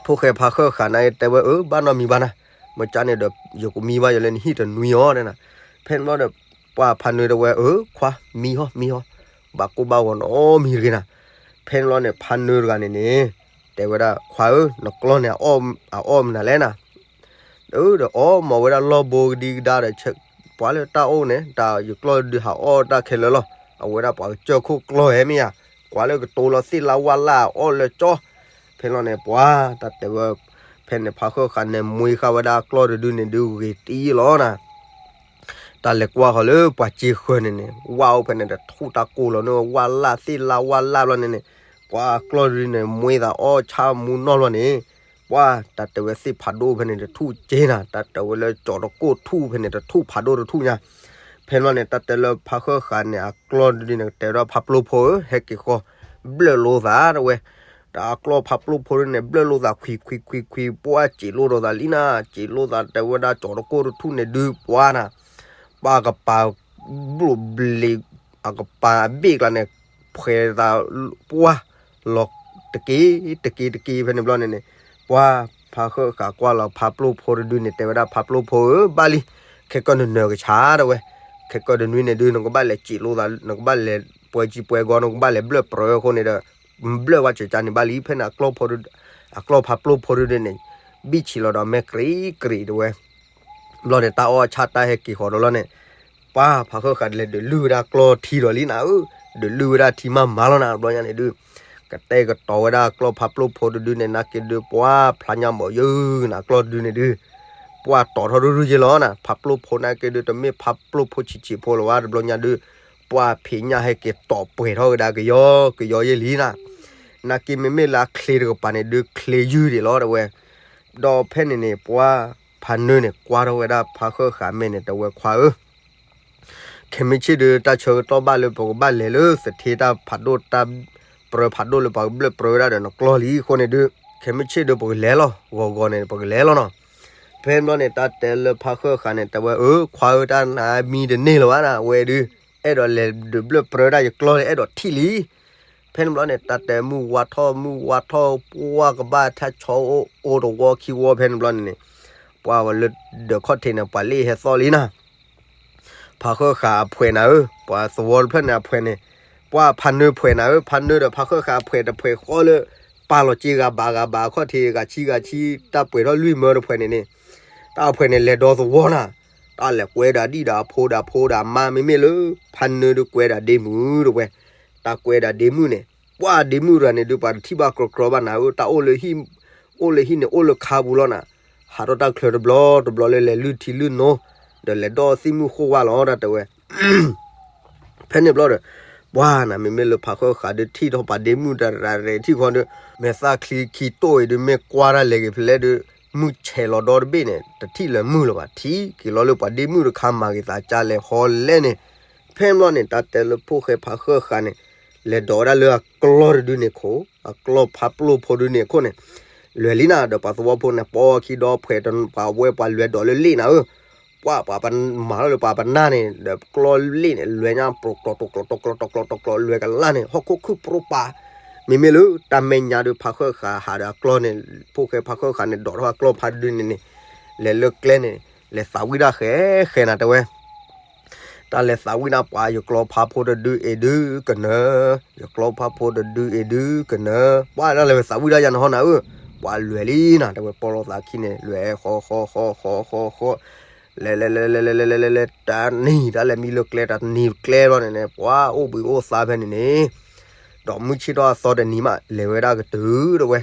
ဖိၣ်ဃဲဖါဃၢၣ်ဃာ်န့ၣ်တဲဝဲ အၢ ဘၣ်နီတမံၤဘၣ်နၤ, မ့ၢ်ကန့ၣ်ဒီး ယကမံဘၣ်ယလၢနဟံၣ်တနွံအီၤနၤ, ဖဲန့ၣ်ဘျီဒီး ပှၤဖါနၢၤတဝဲ အၢ ခွါမံဟီမံဟီ, ဘၣ်ကိၢ်ဘၣ်ဂီၤနီတမံၤတဂ့ၤနၤ, ဖဲန့ၣ်ဘျီန့ၣ် ဖါနၢၤတဂၤန့ၣ်န့ၣ် တဲဝဲဒၣ် ခွါဧၢ နကျီၢ်န့ၣ် အအီၣ်မနုၤလဲၣ်နၤ ဒီးအီၣ်မၤဝဲဒၣ်လီၢ်ဘိကဒံကဒါဒီး ပှၤလၢတၢ်အိၣ်န့ၣ် တၢ်ယကျီၢ်ဒုးဟးအီၣ်တၢ်ခဲလၢာ်လီၤ, အဝဲဒၣ်ပှၤကစၢၢ်ခိၣ်ကျီၢ်ဟဲမ့ၢ်ဧါ, ကွၢ်လၢကတိၤလီၤသ့ၣ်လၢဝၣ်လၢ်အီၣ်လၢကၠီ, ဖဲလီၤန့ၣ် ပှၤတၢ်တဲဝဲ, ဖဲန့ၣ်ဖါဃၢၣ်ဃာ်န့ၣ် မှ့ဃာ်ဝဲဒၣ်ကျီၢ်တဒုန့ၣ်ဒုးဂ့ၤတံၢ်လီၤနၤ တၢ်လဲၤကွၢ်ဃီၤလၢပှၤစ့ဃၢၤန့ၣ်န့ၣ် ဝၣ်အိၣ်ဖဲန့ၣ်တထူၣ်တၢ်ကိၢ်လီၤန့ၣ် ဝၣ်လၢ်သ့ၣ်လၢဝၣ်လၢ်ဘျီန့ၣ်န့ၣ်, ပှၤကျီၢ်တဒုန့ၣ် မှ့သးအီၣ်ဆၣ်မူနီၢ်ဘျီန့ၣ်, ပှၤတၢ်တဲဝဲသ့ၣ်ဖးဒိၣ်ဖဲန့ၣ်တထူၣ်က့နၤ, တၢ်တဲဝဲလၢကၠီၤတကိၢ်ထူၣ်ဖဲန့ၣ်တထူၣ်ဖးဒိၣ်တထူၣ်ညါ, ဖဲလီၤန့ၣ် တၢ်တဲလၢဖါဃၢၣ်ဃာ်န့ၣ် အကျီၢ်တဒုန့ၣ် တဲဝဲဒၣ်ဖါပျိၢ်ဖိဧၢ ဟဲက့ၤဃီၤ, ဘျၢၣ်လိသးတဝဲ တၢ်အကျီၢ်ဖါပျိၢ်ဖိဒုန့ၣ် ဘျၢၣ်လိသးခွံခွံခွံခွံ ပှၤစံးလိၣ်ဒီးသးလံနၤ, စံးလိၣ်သးတဲဝဲဒၣ်ကၠီၤတကိၢ်တထူၣ်န့ၣ်ဒုးပှၤနၤ, ပှၤကပၤဘျိးဘျ့း အကပၤဘ့ၣ်ကျါန့ၣ် ဖှဲးသးပှၤလီၤတက့ၢ်တက့ၢ်တက့ၢ်ဖဲန့ၣ်ဘျီန့ၣ်န့ၣ်, ပှၤဖါဃၢၣ်ဃာ်ကွၢ်လီၤဖါပျိၢ်ဖိတဒုန့ၣ် တဲဝဲဒၣ်ဖါပျိၢ်ဖိဧၢ ဘၣ်လံ, ခဲကီၢ်နနၢၤကဆါတဝဲ, ခဲကီၢ်တနွံန့ၣ်ဒုး နကဘၣ်လဲၤစံးလိၣ်သး နကဘၣ်လဲၤပှဲၤကံပှဲၤဂီၤ နကဘၣ်လဲၤဘျၢၣ်ပြၢအဃိန့ၣ်ဒီး ဘျၢၣ်ဝဲစၢၤကါန့ၣ်ဘၣ်လံ, ဖဲန့ၣ်အကျီၢ်ဖိ အကျီၢ်ဖါပျိၢ်ဖိတဒုန့ၣ် ဘံၣ်ဆံးလီၤဒီးမဲာ်ကြံးကြံးတဝဲ, ဘျီန့ၣ် တၢ်အီၣ်ဆၣ်တၢ်ဟဲက့ၤဃီၤဒီးလီၤန့ၣ်, ပှၤဖါဃၢၣ်ဃာ်လဲၤဒုးလုၢ်ဝဲဒၣ်ကျီၢ်ထံဒီးလံနၤဧၢ, ဒုးလုၢ်ဝဲဒၣ်ထံမးမးလီၤနၤ ဘျီညါန့ၣ်ဒုး, ကတဲာ်ကတီၤဝဲဒၣ်ကျီၢ်ဖါပျိၢ်ဖိတဒုန့ၣ် နာ်က့ဒုး ပှၤဖျါညါဘီၣ်ယုၢ်နၤကျီၢ်တဒုန့ၣ်ဒုး, ပှၤတီၤထီၣ်ရုၢ်ရုၢ်ယဲလီၤနၤ, ဖါပျိၢ်ဖိနာ်က့ဒုး တမ့ၢ်ဖါပျိၢ်ဖိဆံးဆံးဖိလၢၤဝဲ တဘျီညါဒုး, ပှၤဖံးညၣ်ဟဲက့ၤတီၤပှဲၤထီၣ်ကဒါကယီကယီယဲလံနၤ, နာ်က့မ့မ့ၢ်လၢအချ့တကပၤန့ၣ်ဒုး ချ့ယုၢ်ဒံးလီၤတဝဲ, ဒီးဖဲန့ၣ်န့ၣ် ပှၤဖါနၢၤန့ၣ် ကွၢ်ထီၣ်ဝဲဒၣ်ဖါဃၢၣ်ဃာ်မဲာ်န့ၣ် တဲဝဲခွါဧၢ, ခဲမုၢ်ဆ့ၣ်ဒုး တၢ်ဆၢကတီၢ်ဘၣ်လၢပကဘၣ်လဲၤလၢသထ့တၢ်ဖးဒိၣ်တၢ်ပြၢဖးဒိၣ်လၢပှၤကဘျၢၣ်ပြၢဝဲဒၣ်ဒီးနကျီၢ်လံအဃိန့ၣ်ဒုး, ခဲမုၢ်ဆ့ၣ်ဒုးပကလဲၤလီၤ ဂီၤဂီၤန့ၣ် ပကလဲၤလီၤနီၤ, ဖဲဘျီန့ၣ် တၢ်တဲလၢဖါဃၢၣ်ဃာ်န့ၣ် တဲဝဲအၢ ခွါဧၢ တၢ်နၤမံတန့ၢ်လၢၤဘၣ်နၤ ဝဲဒုး, အဲၣ်ဒိးလဲၤဒုးဘျၢၣ်ပြၢဝဲဒၣ်ယကျီၢ်လၢအဲၣ်ဒိးထံၣ်လံ ဖဲန့ၣ်ဘျီန့ၣ် တၢ်တဲမုၢ်ဝါထီၣ် မုၢ်ဝါထီၣ် ပှၢ်ကဘၣ်ထၣ်ဆီအိၣ်တဝီခံဝီဖဲန့ၣ်ဘျီန့ၣ်န့ၣ်, ပှၤဝဲလၢဒၢးခီၣ်ထံးန့ၣ် ပှၤလ့ၣ်ဟဲသီၣ်လံနၤ, ဖါဃၢၣ်ဃာ်အဖှဲးနၤဧၢ, ပှၤသဝီတဖျၢၣ်န့ၣ်အဖှဲးန့ၣ်, ပှၤဖါနၢဖှဲးနၤဧၢ, ဖါနၢဒီးဖါဃၢၣ်ဃာ်အဖှဲးတဖှဲးဃီလၢ ပာ်လီၤစ့ဂၤဘၣ်ဂၤဘၣ်အခီၣ်ထံး ဂၤဆံဂၤဆံ တၢ်ပှဲၤထီၣ်လွံၢ်မၢတဖှဲးန့ၣ်န့ၣ်, တၢ်အဖှဲးန့ၣ်လဲၤဒီသဝီနၤ, တၢ်လဲၤကွဲဒၣ်ဒံၣ်ဒီးအဖိဒီးအဖိဒီးအမါ မ့မ့ၢ်လၢ ဖါနၢဒုးကွဲဒၣ်ဒ့မုၣ်တဝဲ, တၢ်ကွဲဒၣ်ဒ့မုၣ်န့ၣ်, ပှၤဒ့မုၣ်တဂၤန့ၣ်ဒုး ပှၤတထံၣ်ဘၣ်ကြီကြီဘၣ်နၤဧၢ, တၢ်အိၣ်လၢဟံၣ်, အိၣ်လၢဟံၣ်န့ၣ် အိၣ်လၢခါပူၤလီၤနၤ, ဟးထီၣ်တၢ်ချၢတဘျီတဘျီလၢလဲၤလုၢ်ထံလုၢ်နိ, ဒီးလဲၤဒီသ့ၣ်မုၣ်ဃိၣ်ဝါလီၤ တၢ်တဲဝဲ ဖဲန့ၣ်ဘျီဒီး, ပှၤနၤမ့မ့ၢ်လၢဖါဃၢၣ်ဃာ်ဒုးထံၣ်ထီၣ်ပှၤဒ့မုၣ်တရၤရဲၣ်ထံၣ်ဃီဒုး, မဲာ်သၣ်ချံခံတိၢ်အံၤဒုး မ့ၢ်ကွၢ်တၢ်လဲၤက့ၤဖဲလဲၣ်ဒုး, မုၢ်ဆဲးလီၤဒီတဘ့ၣ်န့ၣ် တထံၣ်လၢၤမုၢ်လၢၤဘၣ်, ထံၣ်က့ၤလီၤလၢပှၤဒ့မုၣ်တခါမၤက့ၤသးကၢ်လဲၤဟီလဲၣ်န့ၣ်, ဖဲန့ၣ်ဘျီန့ၣ် တၢ်တဲလၢဖိၣ်ဃဲဖါဃၢၣ်ဃာ်န့ၣ်, လဲၤဒိးဝဲဒၣ်လၢအကျီၢ်တဒုန့ၣ်ခိၣ်, အကျီၢ်ဖါပျိၢ်ဖိဒုန့ၣ်အခိၣ်န့ၣ်, လဲၤလံနၤ ဒီးပှၤသဝီဖိန့ၣ် ပိာ်ခံဒီဖှဲး ပှၤဝဲပှၤလဲၤဒိးလၢလ့ၣ်နၤဧၢ ပှၤပှၤပမၤထီၣ်လၢပှၤပနၢ်န့ၣ် ဒီးကျီၢ်လ့ၣ်န့ၣ် လဲၤညါ ပကျီၤတကျီၤတကျီၤတကျီၤတကျီၤ လဲၤကလၢ်န့ၣ် ဟီၣ်ခိၣ်ခုၣ်ပြိပာ်, မ့မ့ၢ်လၢတၢ်မဲာ်ညါဒုး ဖါဃၢၣ်ဃာ်ဟးဒီးအကျီၢ်န့ၣ်, ဖိၣ်ဃဲဖါဃၢၣ်ဃာ်န့ၣ် ဒိးထီၣ်အကျီၢ်ဖါတဒုန့ၣ်န့ၣ်, လဲၤလၢကျဲန့ၣ် လဲၤသးဝံၣ်တၢ်ဃဲဃဲနၤတဲဝဲ တၢ်လဲၤသးဝံၣ်နၤ ပှၤယကျီၢ်ဖါဖိတဒုအံၤဒုးကနၢၤ, ယကျီၢ်ဖါဖိတဒုအံၤဒုးကနၢၤ, ပှၤတၢ်လဲၤသးဝံၣ်တၢ်ယါန့ၣ်ဟီနၤဧၢ, ပှၤလဲၤလံနၤ တဲဝဲ ပိာ်လိာ်သးခံန့ၣ် လဲၤဃီဃီဃီဃီဃီဃီ, လဲၤလဲၤလဲၤလဲၤလဲၤလဲၤလဲၤလဲၤလဲၤ တၢ်နံၤ တၢ်လဲၤမံလၢကျဲ တၢ်နံၤကျဲဘျီန့ၣ်န့ၣ် ပှၤအိၣ်ဘှံးအိၣ်သါဖဲန့ၣ်န့ၣ် ဒီးမုၢ်ဆ့ၣ်ထီၣ်အသီတနံၤမး လဲၤဝဲဒၣ်ကတုၤတဝဲ,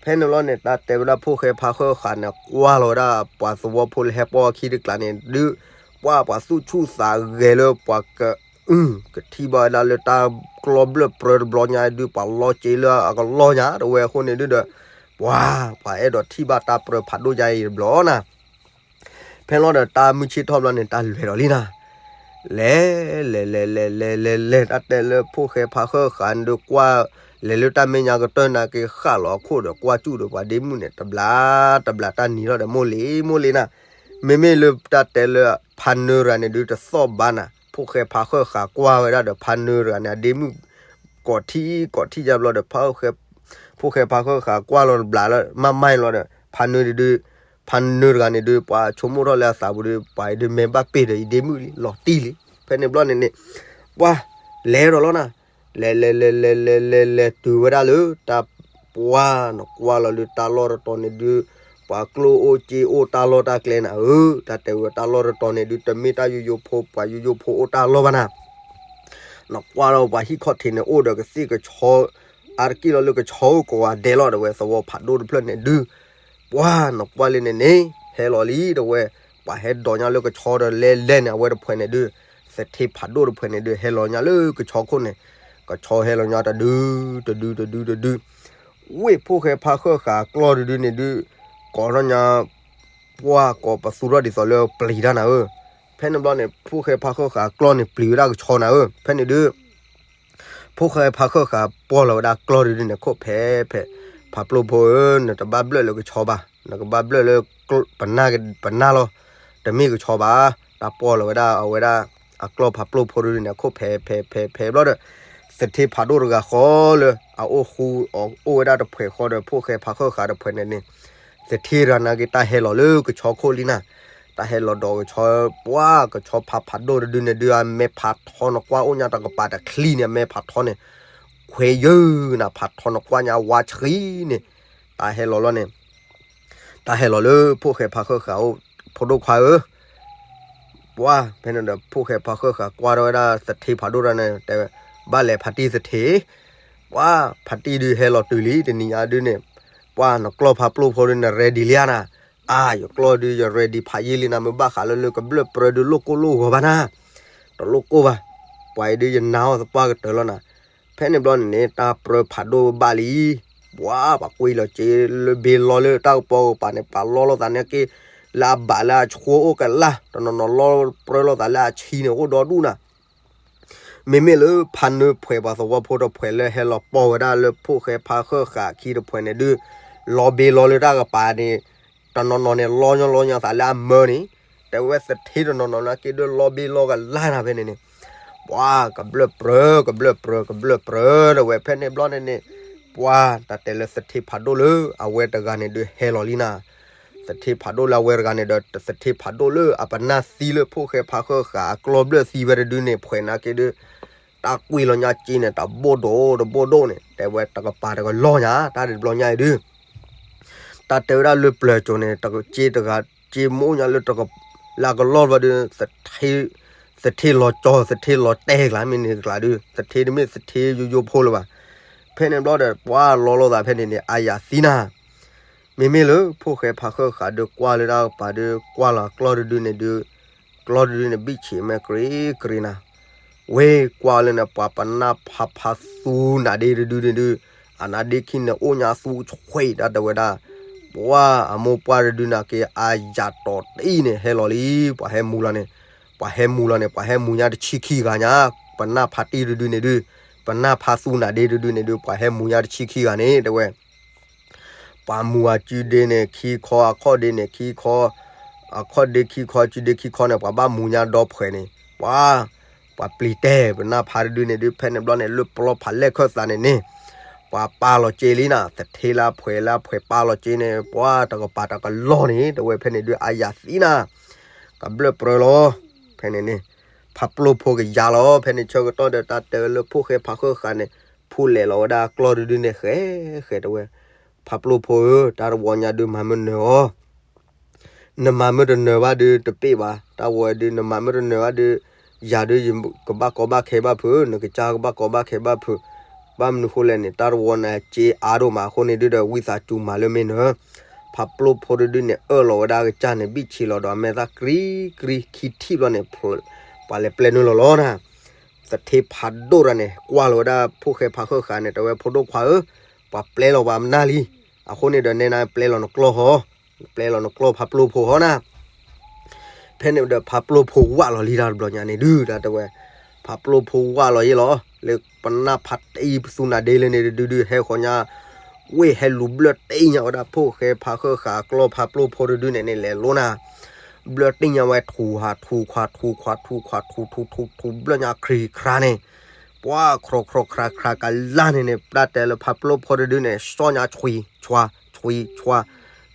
ဖဲန့ၣ်ဘျီန့ၣ် တၢ်တဲဝဲဒၣ်ဖိၣ်ဃဲဖါဃၢၣ်ဃာ်န့ၣ် ကွၢ်လီၤဝဲဒၣ်ပှၤသဝီဖိလၢဟဲပိာ်အခံတကျးန့ၣ်ဒုး, ပှၤပှၤသူၣ်ဆူၣ်သးဂဲၤလၢပှၤက အုၣ် ကထံၣ်ဘၣ်ဝဲဒၣ်လၢတၢ်ကျီၢ်ဘျၢၣ်ပြၢတဘျီညါဒုး ပှၤလီၤစ့လၢအကလီၢ်ညါတဝဲအဃိန့ၣ်ဒုးဒီး, ပှၤ ပှၤအဲၣ်ဒိးထံၣ်ဘၣ်တၢ်ပြၢဖးဒိၣ်ညါအံၤတဘျီနၤ ဖဲလီၤဒီးတၢ်မုၢ်ဆ့ၣ်ထီၣ်ဘျီန့ၣ် တၢ်လဲၤဒီးလံနၤ, လဲၤ လဲၤ လဲၤ လဲၤ လဲၤ လဲၤ လဲၤ တၢ်တဲလၢဖိၣ်ဃဲဖါဃၢၣ်ဃာ်န့ၣ်ဒုးကွၢ် လဲၤလၢတၢ်မဲာ်ညါကတၢၢ်နာ်က့ ဃၣ်လီၤအခိၣ်ဒီးကွၢ်စူၣ်ဒီးပှၤဒ့မုၣ်န့ၣ် တဘျး တဘျးတၢ်နံၤထီၣ်ဒီး မိၢ်လ့ၤ မိၢ်လ့ၤနၤ, မ့မ့ၢ်လၢတၢ်တဲလၢဖါနၢတဂၤန့ၣ်ဒုးတသီၣ်ဘၣ်နၤ, ဖိၣ်ဃဲဖါဃၢၣ်ဃာ်ကွၢ်ဝဲဒၣ်ဒီးဖါနၢတဂၤန့ၣ် အဒ့မုၣ် ကိးထံၣ် ကိးထံၣ်ယါဘျီဒီး ဖိၣ်ဃဲဖါဃၢၣ်ဃာ်ကွၢ်လီၤတဘျးလၢ မၤမၤလီၤဒီး ဖါနၢတဂၤန့ၣ်ဒုး ဖါနၢတဂၤန့ၣ်ဒုး ပှၤဆိကမိၣ်ထီၣ်လၢအသးပူၤဒုး ပှၤအံၤဒုးမ့ၢ်ဘၣ်ပ့ၢ်ဒီးအံၤဒ့မုၣ်လံ လီၤတံၢ်လံ, ဖဲန့ၣ်ဘျီန့ၣ်န့ၣ် ပှၤ လဲၤဒီးလီၤနၤ, လဲၤ လဲၤ လဲၤ လဲၤ လဲၤ လဲၤ လဲၤ တုၤဝဲဒၣ်လၢတၢ် ပှၤ နကွၢ်လီၤလၢတၢ်လီၢ်တတီၤန့ၣ်ဒုး ပှၤကျိၣ်အိၣ်စ့အိၣ်တၢ်လီၢ်တၢ်ကျဲနၤဧၢ, တၢ်တဲဝဲတၢ်လီၢ်တတီၤန့ၣ်ဒုး တမ့ၢ်တၢ်ယိယိဖိ ပှၤယိယိဖိအိၣ်တၢ်လီၢ်ဘၣ်နၤ နကွၢ်လီၤပှၤဟံၣ်ခီၣ်ထံးန့ၣ် အိၣ်ဒီးကသ့ၣ်ကဆီ အါတက့ၢ်လီၤလၢကဆီအိၣ်ကိးဂၤဒဲးလီၤ တဲဝဲသဝီဖးဒိၣ်တဖျၢၣ်န့ၣ်ဒုး ပှၤ နကွၢ်လံန့ၣ်န့ၣ် ဟဲလီၤလံ တဲဝဲ, ပှၤဟဲဒိးညါလၢကဆီဒီးလဲၤလဲၤန့ၣ် အဝဲတဖှဲးန့ၣ်ဒုး သထ့ဖးဒိၣ်တဖှဲးန့ၣ်ဒုး ဟဲလီၤညါလၢကဆီခိၣ်န့ၣ်, ကဆီဟဲလီၤညါတဒု တဒု တဒု တဒု ဝ့ၢ်ဖိၣ်ဃဲဖါဃၢၣ်ဃာ်အကျီၢ်တဒုန့ၣ်ဒုး ကိးထီၣ်ညါ ပှၤကိးပသူထီၣ်ဒ်သိးလၢပျံၤတၢ်နၤဧၢ, ဖဲန့ၣ်ဘျီန့ၣ် ဖိၣ်ဃဲဖါဃၢၣ်ဃာ်အကျီၢ်န့ၣ်ပျံၤဝဲဒၣ်ကဆီနၤဧၢ, ဖဲန့ၣ်ဒုး ဖိၣ်ဃဲဖါဃၢၣ်ဃာ်ပီၢ်လီၤဝဲဒၣ်ကျီၢ်တဒုန့ၣ် ခိၣ်ဖဲးဖဲး, ဖါပျိၣ်ဖိဧၢ နတဘၣ်ဘျၢၣ်လၢကဆီဘၣ်, နကဘၣ်ဘျၢၣ်လၢ ပနၢ်လီၤ, တမ့ၢ်ကဆီဘၣ်, တၢ်ပီၢ်လီၤဝဲဒၣ်အဝဲဒၣ် အကျီၢ်ဖါပျိၣ်ဖိတဒုန့ၣ် အခိၣ်ဖဲးဖဲးဖဲးဖဲးဘျီဒီး သထ့ဖးဒိၣ်တဂၤဃီလၢ အအိၣ်ဃူအအိၣ်ဝဲဒၣ်တဖှဲးဃီဒီး ဖိၣ်ဃဲဖါဃၢၣ်ဃာ်တဖှဲးန့ၣ်န့ၣ် သထ့ရၤနာ်က့ တၢ်ဟဲလီၤလၢကဆီခိၣ်လံနၤ, တၢ်ဟဲလီၤဒီးကဆီ ပှၤကဆီဖးဖးဒိၣ်တဒုန့ၣ်ဒုး အမဲာ်ဖးထီနကွၢ်အိၣ်ညါတကပၤတချံန့ၣ် အမဲာ်ဖးထီန့ၣ် ခွဲးယၢၢ်နၤ ဖးထီနကွၢ်ညါဝါဆှံန့ၣ်, တၢ်ဟဲလီၤလီၤန့ၣ် တၢ်ဟဲလီၤလၢဖိၣ်ဃဲဖါဃၢၣ်ဃာ်အိၣ် ဖိဒိၣ်ခွါဧၢ ပှၤ ဖဲန့ၣ်ဒီး ဖိၣ်ဃဲဖါဃၢၣ်ဃာ်ကွၢ်ထီၣ်ဝဲဒၣ်သထ့ဖးဒိၣ်တၢ်န့ၣ် တဲဝဲ ဘၣ်လဲၤဖါတံၢ်သထ့, ပှၤ ဖါတံၢ်ဒုးဟဲလီၤတုၤလံ တနံၤညါဒုးန့ၣ်, ပှၤ နကျီၢ်ဖါပျိၣ်ဖိဒုးန့ၣ် ready လံဧါနၤ, အါ ယကျီၢ်ဒုးယ ready ဖးယံာ်လံနၤ မ့ၢ်ဘၣ်ဃးလၢလၢကဘျၢၣ်ပြၢဒုးလိၣ်ကိၢ်လိၣ်ဂီၤဘၣ်နၤ, တလိၣ်ကိၢ်ဘၣ်, ပှၤအံၤဒုးယနာ်အီၤသပှၢ်ကတၢၢ်လီၤနၤ, ဖဲန့ၣ်ဘျီန့ၣ်န့ၣ် တၢ်ပြၢဖးဒိၣ်ဘၣ်လံ ပှၤ ပှၤကွံာ်လီၤစ့လၢဘ့လီလၢတၢ်ကပီၤကပၤန့ၣ် ပှၤလီလိာ်သးန့ၣ်က့ လၢအဘၣ်လၢအဆိအိၣ်ကလာ် တနီၤနီၤလီပြၢလိာ်သးလၢအဆံန့ၣ် အိၣ်ဒီဒူၣ်နၤ, မ့မ့ၢ်လၢဖါနၢဖှဲးပှၤသဝီဖိတဖှဲးလၢဟဲလီၤပီၢ်ဝဲဒၣ်လၢဖိၣ်ဃဲဖါဃၢၣ်ဃာ်ခံတဖှဲးန့ၣ်ဒုး လီဘ့လီလၢတၢ်ကပၤန့ၣ် တနီၤနီၤန့ၣ် လီညီလီညီသးလၢအမၢန့ၣ်, တဲဝဲသထ့တနီၤနီၤန့ၣ်က့ဒုးလီဘ့လီကလာ်နၤဖဲန့ၣ်န့ၣ် ပှၤ ကဘျၢၣ်ပြၢ ကဘျၢၣ်ပြၢ ကဘျၢၣ်ပြၢ တဲဝဲဖဲန့ၣ်ဘျီန့ၣ်န့ၣ်, ပှၤ တၢ်တဲလၢသထ့ဖးဒိၣ်လၢအဝဲတဂၤန့ၣ်ဒုးဟဲလီၤလံနၤ, သထ့ဖးဒိၣ်လၢအဝဲတဂၤန့ၣ်ဒီး သထ့ဖးဒိၣ်လၢအပနၢ်သံလၢဖိၣ်ဃဲဖါဃၢၣ်ဃာ်အကျီၢ်ဘျၢၣ်သံဝဲတဒုန့ၣ် ဖှဲးနာ်က့ဒုး တၢ်ကွံာ်လီၤညါက့န့ၣ် တဘိၣ်ဒိၣ်တဘိၣ်ဒိၣ်န့ၣ် တဲဝဲတကပၤတကလီၢ်ညါ တၢ်ဒုးတဘျီညါအံၤဒုး တၢ်တဲဝဲဒၣ်လၢပျၢၤကၠိၤန့ၣ် တကစ့တဂၤ စ့မ့ၢ်အိၣ်ညါလၢ လၢအကလီၢ်ဘျီဒုး သထ့လီၤကၠီ သထ့လီၤတဲာ်ကျါ မ့ၢ်န့ၣ်ကျါဒုး သထ့တမ့ၢ်သထ့ယိယိဖိလၢၤဘၣ်. ဖဲန့ၣ်ဘျီဒီး ပှၤလီလိာ်သးဖဲန့ၣ်န့ၣ် အါယၤသံနၤ မ့မ့ၢ်လၢဖိၣ်ဃဲဖါဃၢၣ်ဃာ်ဒုးကွၢ်လၢတၢ်ကပၤဒုး ကွၢ်လီၤကျီၢ်တဒုန့ၣ်ဒုး ကျီၢ်တဒုန့ၣ် ဘံၣ်ဆံးမဲာ်ကြ့ကြ့နၤ ဝဲကွၢ်လၢန့ၣ် ပှၤပနၢ်ဖးဖးသူနၤဒ့တဒုန့ၣ်ဒုး အနါဒ့ခံန့ၣ် အိၣ်ညါသူဆှံတၢ်တဲဝဲဒၣ် ပှၤအမိၢ်ပှၢ်တဒုန့ၣ်က့ အါယၤတီၤတံၢ်န့ၣ် ဟဲလီၤလံ ပှၤဟဲမူလီၤန့ၣ် ပှၤဟဲမူလီၤန့ၣ် ပှၤဟဲမူညါတဆံခံဂၤညါ ပနၢ်ဖးတံၢ်တဒုန့ၣ်ဒုး ပနၢ်ဖးသူနၤဒ့တဒုန့ၣ်ဒုး ပှၤဟဲမူညါတဆံခံဂၤန့ၣ် တဲဝဲ ပှၤမူအစုဒ့န့ၣ် ခံခီ အခီၣ်ဒ့န့ၣ် ခံခီ အခီၣ်ဒ့ခံခီ စုဒ့ခံခီန့ၣ် ပှၤဘၣ်မူညါဒီဖှဲးန့ၣ် ပှၤ ပှၤပျံၤတဲာ် ပနၢ်ဖးတဒုန့ၣ်ဒုး ဖဲန့ၣ်ဘျီန့ၣ် လၢပျီဖးလဲၢ်ခၢၣ်သးန့ၣ်န့ၣ် ပှၤပာ်လီၤစ့လံနၤ သထ့လၢအဖှဲးလၢအဖှဲးပာ်လီၤစ့န့ၣ် ပှၤတကပၤတကလီၢ်န့ၣ် တဲဝဲဖဲန့ၣ်ဒုး အါယၤသံနၤ ကဘျၢၣ်ပြၢလီၤ ဖဲန့ၣ်န့ၣ် ဖးပျိၢ်ဖိကယၤလီၤ ဖဲန့ၣ်ဆၢကတီၢ်ဒီးတၢ်တဲလၢဖိၣ်ဃဲဖးဃၢၣ်ဃာ်န့ၣ် ဖူလဲၤလီၤဝဲဒၣ်ကျီၢ်တဒုန့ၣ် ဃဲ ဃဲတဲဝဲ ဖးပျိၢ်ဖိဧၢ တၢ်တဝီညါဒုးမၤမုၢ်နၢၤအီၤ နမၤမုၢ်တနၢၤဘၣ်ဒုးတပ့ၢ်ဘၣ် တၢ်ဝီဒုး နမၤမုၢ်တနၢၤဘၣ်ဒုး ယၤဒုး ယကဘၣ်ကီဘၣ်ခဲဘၣ်ဖုး နကစၢ်ကဘၣ်ကီဘၣ်ခဲဘၣ်ဖုး ဘၣ်မနုၤဃိလဲၣ်န့ၣ် တၢ်တဝီန့ၣ် စ့အါဒိၣ်မးအဃိန့ၣ်ဒုးဒီး ဝံသးစူၤမၤလၢမ့ၢ်နၢၤ ဖးပျိၢ်ဖိတဒုန့ၣ် အၢၣ်လီၤဝဲဒၣ်ကစၢ်န့ၣ် ဘံၣ်ဆံးလီၤဒီးအမဲာ်သၣ်ကြံကြံ ခံထံၣ်ဘျီန့ၣ် ပှၤလဲၤပျဲနုာ်လီၤလီၤနၤ သထ့ဖးဒိၣ်တၢ်န့ၣ် ကွၢ်လီၤဝဲဒၣ်ဖိၣ်ဃဲဖးဃၢၣ်ဃာ်န့ၣ် တဲဝဲဖိဒိၣ်ခွါဧၢ ပှၤပျဲလီၤပှၤမနၢ်လံ အဃိန့ၣ်ဒီးနဲနၤပျဲလီၤနကျီၢ်ဟီ ပျဲလီၤနကျီၢ်ဖးပျိၢ်ဖိဟီနၤ ဖဲန့ၣ်ဒီးဖးပျိၢ်ဖိဝၢ်လီၤလံတၢ်တဘျီညါန့ၣ်ဒုး တၢ်တဲဝဲ, ဖးပျိၢ်ဖိဝၢ်လီၤယ့ၣ်လီၤ, လၢပနၢ်ဖးတံၢ်ပသူနၤဒ့လၢန့ၣ်တဒုဒုး ဟဲဃီၤညါ, ဝ့ၢ်ဟဲလူၤဘျၢၣ်တံၢ်ညါဝဲဒၣ် ဖိၣ်ဃဲဖးဃၢၣ်ဃာ်အကျီၢ် ဖးပျိၢ်ဖိတဒုန့ၣ်န့ၣ် လဲၤလိနၤ, ဘျၢၣ်တံၢ်ညါဝဲ ထူၣ်ဟးထူၣ်ခွါ ထူၣ်ခွါထူၣ်ခွါ ထူၣ်ထူၣ်ထူၣ်ထူၣ် ဘျၢၣ်ညါခရံာ်ခရါန့ၣ်, ပှၤခရီခရီခရါခရါကလါန့ၣ်န့ၣ် တၢ်တဲလၢဖးပျိၢ်ဖိတဒုန့ၣ် စီၣ်ညါဆွံ ဆွါ ဆွံ ဆွါ,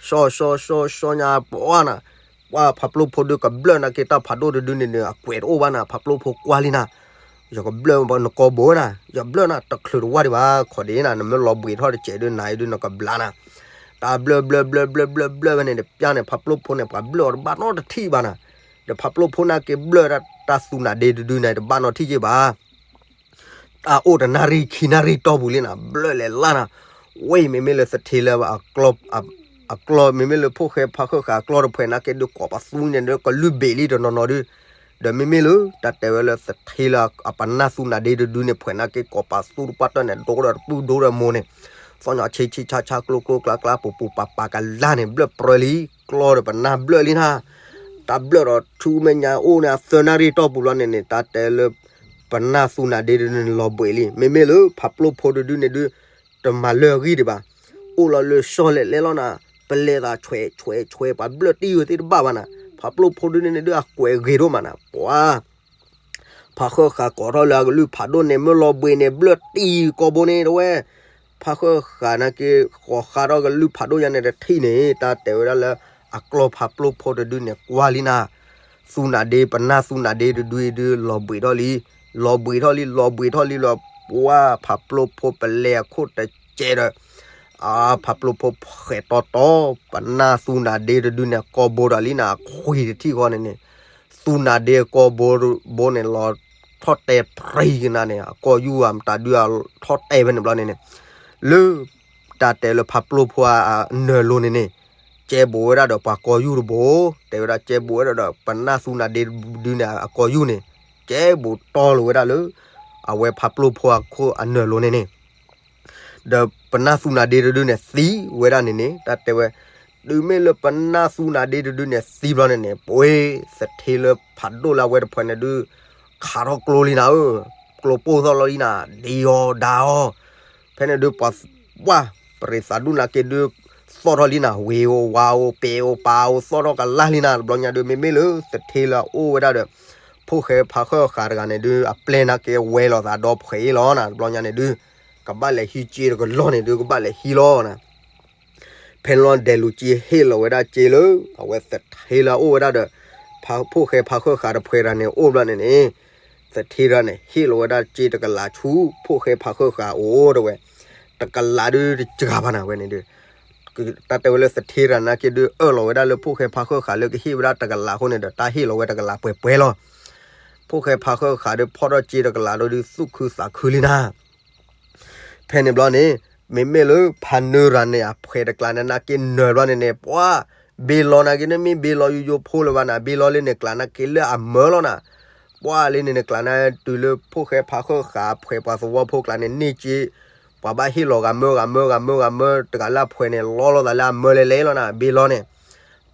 စီၣ်စီၣ်စီၣ်စီၣ်ညါပှၢ်နၤ, ပှၢ်ဖးပျိၢ်ဖိဒုးကဘျၢၣ်နၤက့ၤတၢ်ဖးဒိၣ်တဒုန့ၣ်န့ၣ် အကွဲးတအိၣ်ဘၣ်နၤ, ဖးပျိၢ်ဖိကွၢ်လံနၤ, ယကဘျၢၣ်နကိာ်ဘိနၤ, ယဘျၢၣ်နၤတချုးတဝၢ်ဒံးဘၣ်, ခီၣ်ဒ့နၤ နမ့ၢ်လီၤဘှံးထီၣ်တစဲးဒုးနၤအံၤဒုးနကဘျါနၤ, တၢ်ဘျၢၣ်ဘျၢၣ်ဘျၢၣ်ဘျၢၣ်ဘျၢၣ်ဘျၢၣ်ဝဲန့ၣ် တပျၢ်န့ၣ် ဖးပျိၢ်ဖိန့ၣ် ပှၤဘျၢၣ်အီၤတဘၣ်နီတထံၣ်ဘၣ်နၤ, ဒီးဖးပျိၢ်ဖိနၤက့ၤဘျၢၣ်တၢ်သူနၤဒ့တဒုန့ၣ် တဘၣ်နီတထံၣ်က့ၤဘၣ် တၢ်အိၣ်တနၣ်ရံၣ်ခံနၣ်ရံၣ်တီၢ်ပူၤလံနၤ, ဘျၢၣ်လဲၤလၢ်နၤ, ဝဲအံၤမ့မ့ၢ်လၢသထ့လၢအကျီၢ်, အကျီၢ်မ့မ့ၢ်လၢဖိၣ်ဃဲဖးဃၢၣ်ဃာ်အကျီၢ်တဖှဲးနၤက့ၤဒုး ကိးပသူန့ၣ်ဒုး ကလုၢ်ဘ့ၣ်လံတနီၤနီၤဒုး, ဒီးမ့မ့ၢ်လၢ တၢ်တဲဝဲလၢသထ့လၢအပနၢ်သူနၤဒ့တဒုန့ၣ် ဖှဲးနၤက့ၤကိးပသူတပှၢ်တၢၢ်န့ၣ် ဒိၣ်ဒီးတပုၢ်ဒိၣ်ဒီးမိၢ်န့ၣ်, သီၣ်ညါဆ့ဆ့ဆါဆါကျိကျိကျါကျါပူၤပူၤပာ်ပာ်ကလါန့ၣ် ဘျၢၣ်ပြၢလံ, ကျီၢ်ဒီးပနၢ်ဘျၢၣ်လံနၤ တၢ်ဘျၢၣ်ဒီးဆူမဲာ်ညါအိၣ်န့ၣ် အသၢနၣ်ရံၣ်တီၢ်ပူၤလီၤန့ၣ်န့ၣ် တၢ်တဲလၢ ပနၢ်သူနၤဒ့တဒုန့ၣ် လီၤဘှံးလံ, မ့မ့ၢ်လၢဖးပျိၢ်ဖိတဒုန့ၣ်ဒုး တမၤလၢအဂံၢ်ဒံးဘၣ်, အိၣ်လီၤလၢစီၢ်လဲၣ်လဲၣ်လီၤနၤ, ပလဲၤသးဆွဲးဆွဲးဆွဲး ပှၤဘျၢၣ်တံၢ်ဝဲသ့ၣ်တဘၣ်ဘၣ်နၤ, ဖးပျိၢ်ဖိတဒုန့ၣ်န့ၣ်ဒုး အကွဲးဂ့ၤဒိၣ်မးနၤ, ပှၤ ဖးဃၢၣ်ဃာ်ကိးထီၣ်လၢအကလုၢ်ဖးဒိၣ်န့ၣ် မ့ၢ်လီၤဘှံးန့ၣ် ဘျၢၣ်တံၢ်ကိာ်ဘိန့ၣ်တဝဲ, ဖးဃၢၣ်ဃာ်နၤက့ၤ ဃီၤဃာ်ထီၣ်ကလုၢ်ဖးဒိၣ်ညါန့ၣ်တထံၣ်န့ၣ် တၢ်တဲဝဲဒၣ်လၢ အကျီၢ်ဖးပျိၢ်ဖိတဒုန့ၣ် ကွၢ်လံနၤ, သူနၤဒ့ ပနၢ်သူနၤဒ့တဒုအံၤဒုး လီၤဘှံးထီၣ်လံ, လီၤဘှံးထီၣ်လံ လီၤဘှံးထီၣ်လံလီၤ, ပှၤဖးပျိၢ်ဖိပလဲၤအခိၣ်တစဲးဒီး ဖးပျိၢ်ဖိဖှဲးတီတီ, ပနၢ်သူနၤဒ့တဒုန့ၣ် ကိာ်ဘိဒီးလံနၤ ခွံတထံၣ်ဃီန့ၣ်န့ၣ်, သူနၤဒ့အကိာ်ဘိန့ၣ် လီၤထီၣ်တဲာ်ပြံကနၤန့ၣ် အကိာ်ယူၢ်အမတၤဒုးအထီၣ်တဲာ်ဖဲန့ၣ်ဘျီန့ၣ်န့ၣ်, လၢ တၢ်တဲလၢဖးပျိၢ်ဖိအနၢၤလိၤန့ၣ်န့ၣ်, ကဲဘူးဝဲဒၣ်ဒီးပှၤကိာ်ယူၢ်တဘိ, တဲဝဲဒၣ်ကဲဘူးဝဲဒၣ်ဒီး ပနၢ်သူနၤဒ့တဒုန့ၣ် အကိာ်ယူၢ်န့ၣ် ကဲဘူးတီလိၤဝဲဒၣ်လၢ အဝဲဖးပျိၢ်ဖိအခိၣ်အနၢၤလိၤန့ၣ်န့ၣ် ဒီးပနၢ်သူနၤဒ့တဒုန့ၣ်သံဝဲဒၣ်န့ၣ်န့ၣ် တၢ်တဲဝဲ, တုၤမ့ၢ်လၢပနၢ်သူနၤဒ့တဒုန့ၣ်သံဘျီန့ၣ်န့ၣ် ပှ့ၤသထ့လၢဖးဒိၣ်လၢအဝဲတဖှဲးန့ၣ်ဒုး ခးထီၣ်ကျိလံနၤဧၢ, ကျိပိၢ်သီၣ်လီၤလံနၤ ဒံအီၤဒၤအီၤ, ဖဲန့ၣ်ဒုးပှၤ ပှၢ် ပရံးသးဒူၣ်နာ်က့ဒုး သီၣ်ထီၣ်လံနၤ ဝ့ၤဧိၤဝါဧိၤပဲၤဧိၤပၤဧိၤသီၣ်ထီၣ်ကလါလံနၤ တဘျီညါဒုး မ့မ့ၢ်လၢသထ့လၢအအိၣ်ဝဲဒၣ်ဒီး ဖိၣ်ဃဲဖးဃၢၣ်ဃာ်တဂၤန့ၣ်ဒုး အပျဲၢ်နာ်က့ဝဲလိာ်သးဒီးဖှဲးအံၤလီၤနၤ တဘျီညါန့ၣ်ဒုး ကဘၣ်လဲၤဟံးစ့တကလီၢ်န့ၣ်ဒုး ကဘၣ်လဲၤဟံးလီၤနၤ ဖဲန့ၣ်လီၤဒဲးလူၤက့ဟ့ၣ်လီၤဝဲဒၣ်စ့လၢ အဝဲသထ့လၢအအိၣ်ဝဲဒၣ်ဒီး ဖိၣ်ဃဲဖးဃၢၣ်ဃာ်တဖှဲးတဂၤန့ၣ်အိၣ်ဘျီန့ၣ်န့ၣ် သထ့တဂၤန့ၣ် ဟ့ၣ်လီၤဝဲဒၣ်စ့တကလးဆူ ဖိၣ်ဃဲဖးဃၢၣ်ဃာ်အိၣ်တဝဲ တကလးဒုးတစှၤဘၣ်နၤဝဲန့ၣ်ဒုး တၢ်တဲဝဲလၢသထ့တဂၤနာ်က့ဒုး အၢၣ်လီၤဝဲဒၣ်လၢဖိၣ်ဃဲဖးဃၢၣ်ဃာ်လၢကဟ့ၣ်ဝဲဒၣ်တကလးအဃိန့ၣ်ဒီး တၢ်ဟ့ၣ်လီၤဝဲတကလးပှဲၤပှဲၤလီၤ ဖိၣ်ဃဲဖးဃၢၣ်ဃာ်ဒုး ဖီၣ်ထီၣ်စ့တကလးဒီးဒုး သူၣ်ခုသးခုလံနၤ ဖဲန့ၣ်ဘျီန့ၣ် မ့မ့ၢ်လၢဖးနၢရၤန့ၣ် အဖှဲးတကျါန့ၣ် နာ်က့နၢၤဘျီန့ၣ်န့ၣ် ပှၤ ဘ့လီၤနာ်က့န့ၣ် မ့ၢ်ဘ့လီၤယိယိဖိလၢၤဘၣ်နၤ ဘ့လီၤလၢန့ၣ်ကျါနာ်က့လၢအမၢလီၤနၤ ပှၤလၢန့ၣ်န့ၣ်ကျါန့ၣ် တုၤလၢဖိၣ်ဃဲဖးဃၢၣ်ဃာ်အဖှဲးပှၤသဝီဖိကျါန့ၣ် န့ၢ်စ့ ပှၤဘၣ်ဟ့ၣ်လီၤဂၤမၢဂၤမၢဂၤမၢဂၤမၢ တဂၤလၢအဖှဲးန့ၣ် လီလိာ်သးလၢအမၢလဲၤလဲၤလီၤနၤ ဘ့လီၤန့ၣ်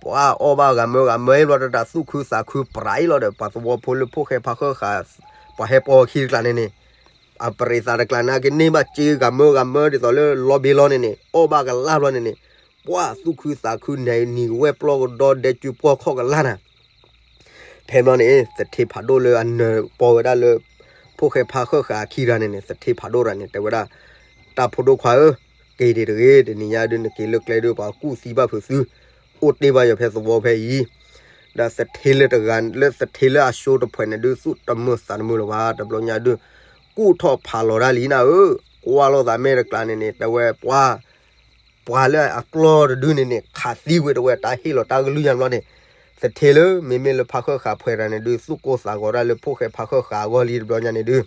ပှၤအီၣ်ဘၣ်ဂၤမၢဂၤမၢအံၤဘျီတၢ်သူၣ်ခုသးခုပြးအံၤလီၤဒီး ပှၤသဝီဖိလၢဖိၣ်ဃဲဖးဃၢၣ်ဃာ် ပှၤဟဲပိာ်ခံတကျါန့ၣ်န့ၣ် အပရံးသးတကျါန့ၣ် ကန့ၢ်ဘၣ်စ့ဂၤမၢဂၤမၢ ဒ်သိးလၢလီဘ့လီန့ၣ်န့ၣ် အီၣ်ဘၣ်ကလါဘျီန့ၣ်န့ၣ် ပှၤသူၣ်ခုသးခုန့ၣ် နံၤကဝဲၢ်ပျီကဒီဒဲကၠူပှီၢ်ခီၣ်ကလါနၤ ဖဲဘျီန့ၣ် သထ့ဖးဒိၣ်လၢအနၢၤပီဝဲဒၣ်လၢ ဖိၣ်ဃဲဖးဃၢၣ်ဃာ်အခံတဂၤန့ၣ်န့ၣ် သထ့ဖးဒိၣ်တဂၤန့ၣ် တဲဝဲဒၣ် တၢ်ဖိဒိၣ်ခွါဧၢ, က့ၤဒံးတဂ့ၤ, တနံၤညါဒုး နက့ၤလၢကျဲဒုး ပှၤကူၣ်သံဘၣ်ဖုးသု, အိၣ်တ့ၢ်ဘၣ်ယီၤဖဲသဝီဖဲအံၤ, ဒီးသထ့လၢတဂၤ လၢသထ့လၢအစိတဖှဲးန့ၣ်ဒုး သူၣ်တမုာ်သးတမုာ်လၢၤဘၣ်, တဘျီညါဒုး ကူၣ်ထီၣ်ဖးလီၤဒၣ်လံနၤဧၢ, ကွၢ်လိာ်သးမ့ၢ်တကျါန့ၣ်န့ၣ် တဲဝဲပှၤ ပှၤလၢအကျီၢ်တဒုန့ၣ်န့ၣ် ခးသံဝဲတဝဲ တၢ်ဟ့ၣ်လီၤတၢ်ကလုၢ်ညါဘျီန့ၣ်, သထ့လၢမ့မ့ၢ်လၢဖးဃၢၣ်ဃာ်ဖှဲးတဂၤန့ၣ်ဒုး သူၣ်ကိၢ်သးဂီၤဒၣ်လၢဖိၣ်ဃဲဖးဃၢၣ်ဃာ်အဂီၢ်လံတဘျီညါန့ၣ်ဒုး,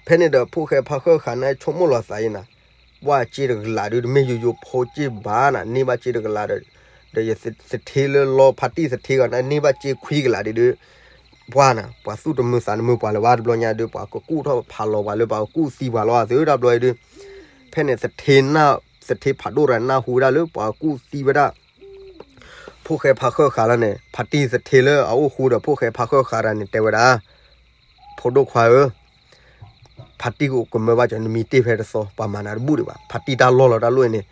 ဖဲန့ၣ်ဒီးဖိၣ်ဃဲဖးဃၢၣ်ဃာ်န့ၣ်ဆိကမိၣ်လီၤသးအံၤနၤ, ပှၤစ့တကလးဒုးတမ့ၢ်ယိယိဖိစ့ဘၣ်နၤ, န့ၢ်ဘၣ်စ့တကလးဒီး, ဒီးယသထ့လၢလီဖါတံၢ်သထ့ဂီၤန့ၣ် န့ၢ်ဘၣ်စ့ခွံကလးဒုးဒုး ပှၤနၤ ပှၤသူၣ်တမုာ်သးတမုာ်ပှၤလၢၤဘၣ်တဘျီညါဒုး ပှၤကကူၣ်ထီၣ်ဖးလီၤပှၤလၢပှၤကကူၣ်သံပှၤလီၤအသုတဘျီအံၤဒုး, ဖဲန့ၣ် သထ့ဖးဒိၣ်တဂၤနၢ်ဟူဝဲဒၣ်လၢပှၤကူၣ်သံဝဲဒၣ်, ဖိ ဖိၣ်ဃဲဖါဃၢၣ်ဃာ်လီၤန့ၣ် ဖါတံၢ်သထ့လၢအအိၣ်ဃူဒီးဖိၣ်ဃဲဖါဃၢၣ်ဃာ်တဂၤန့ၣ် တဲဝဲဒၣ်, ဖိဒိၣ်ခွါဧၢ, ဖါတံၢ်ကအိၣ်ကမၢဘၣ်ကၠီ နမံတ့ၢ်ဖဲတသီ ပှၤမၤနၤတဘူၣ်ဒံးဘၣ်. ဖါတံၢ်တၢ်လီၢ်လီၤတၢ်လီၢ်အံၤန့ၣ်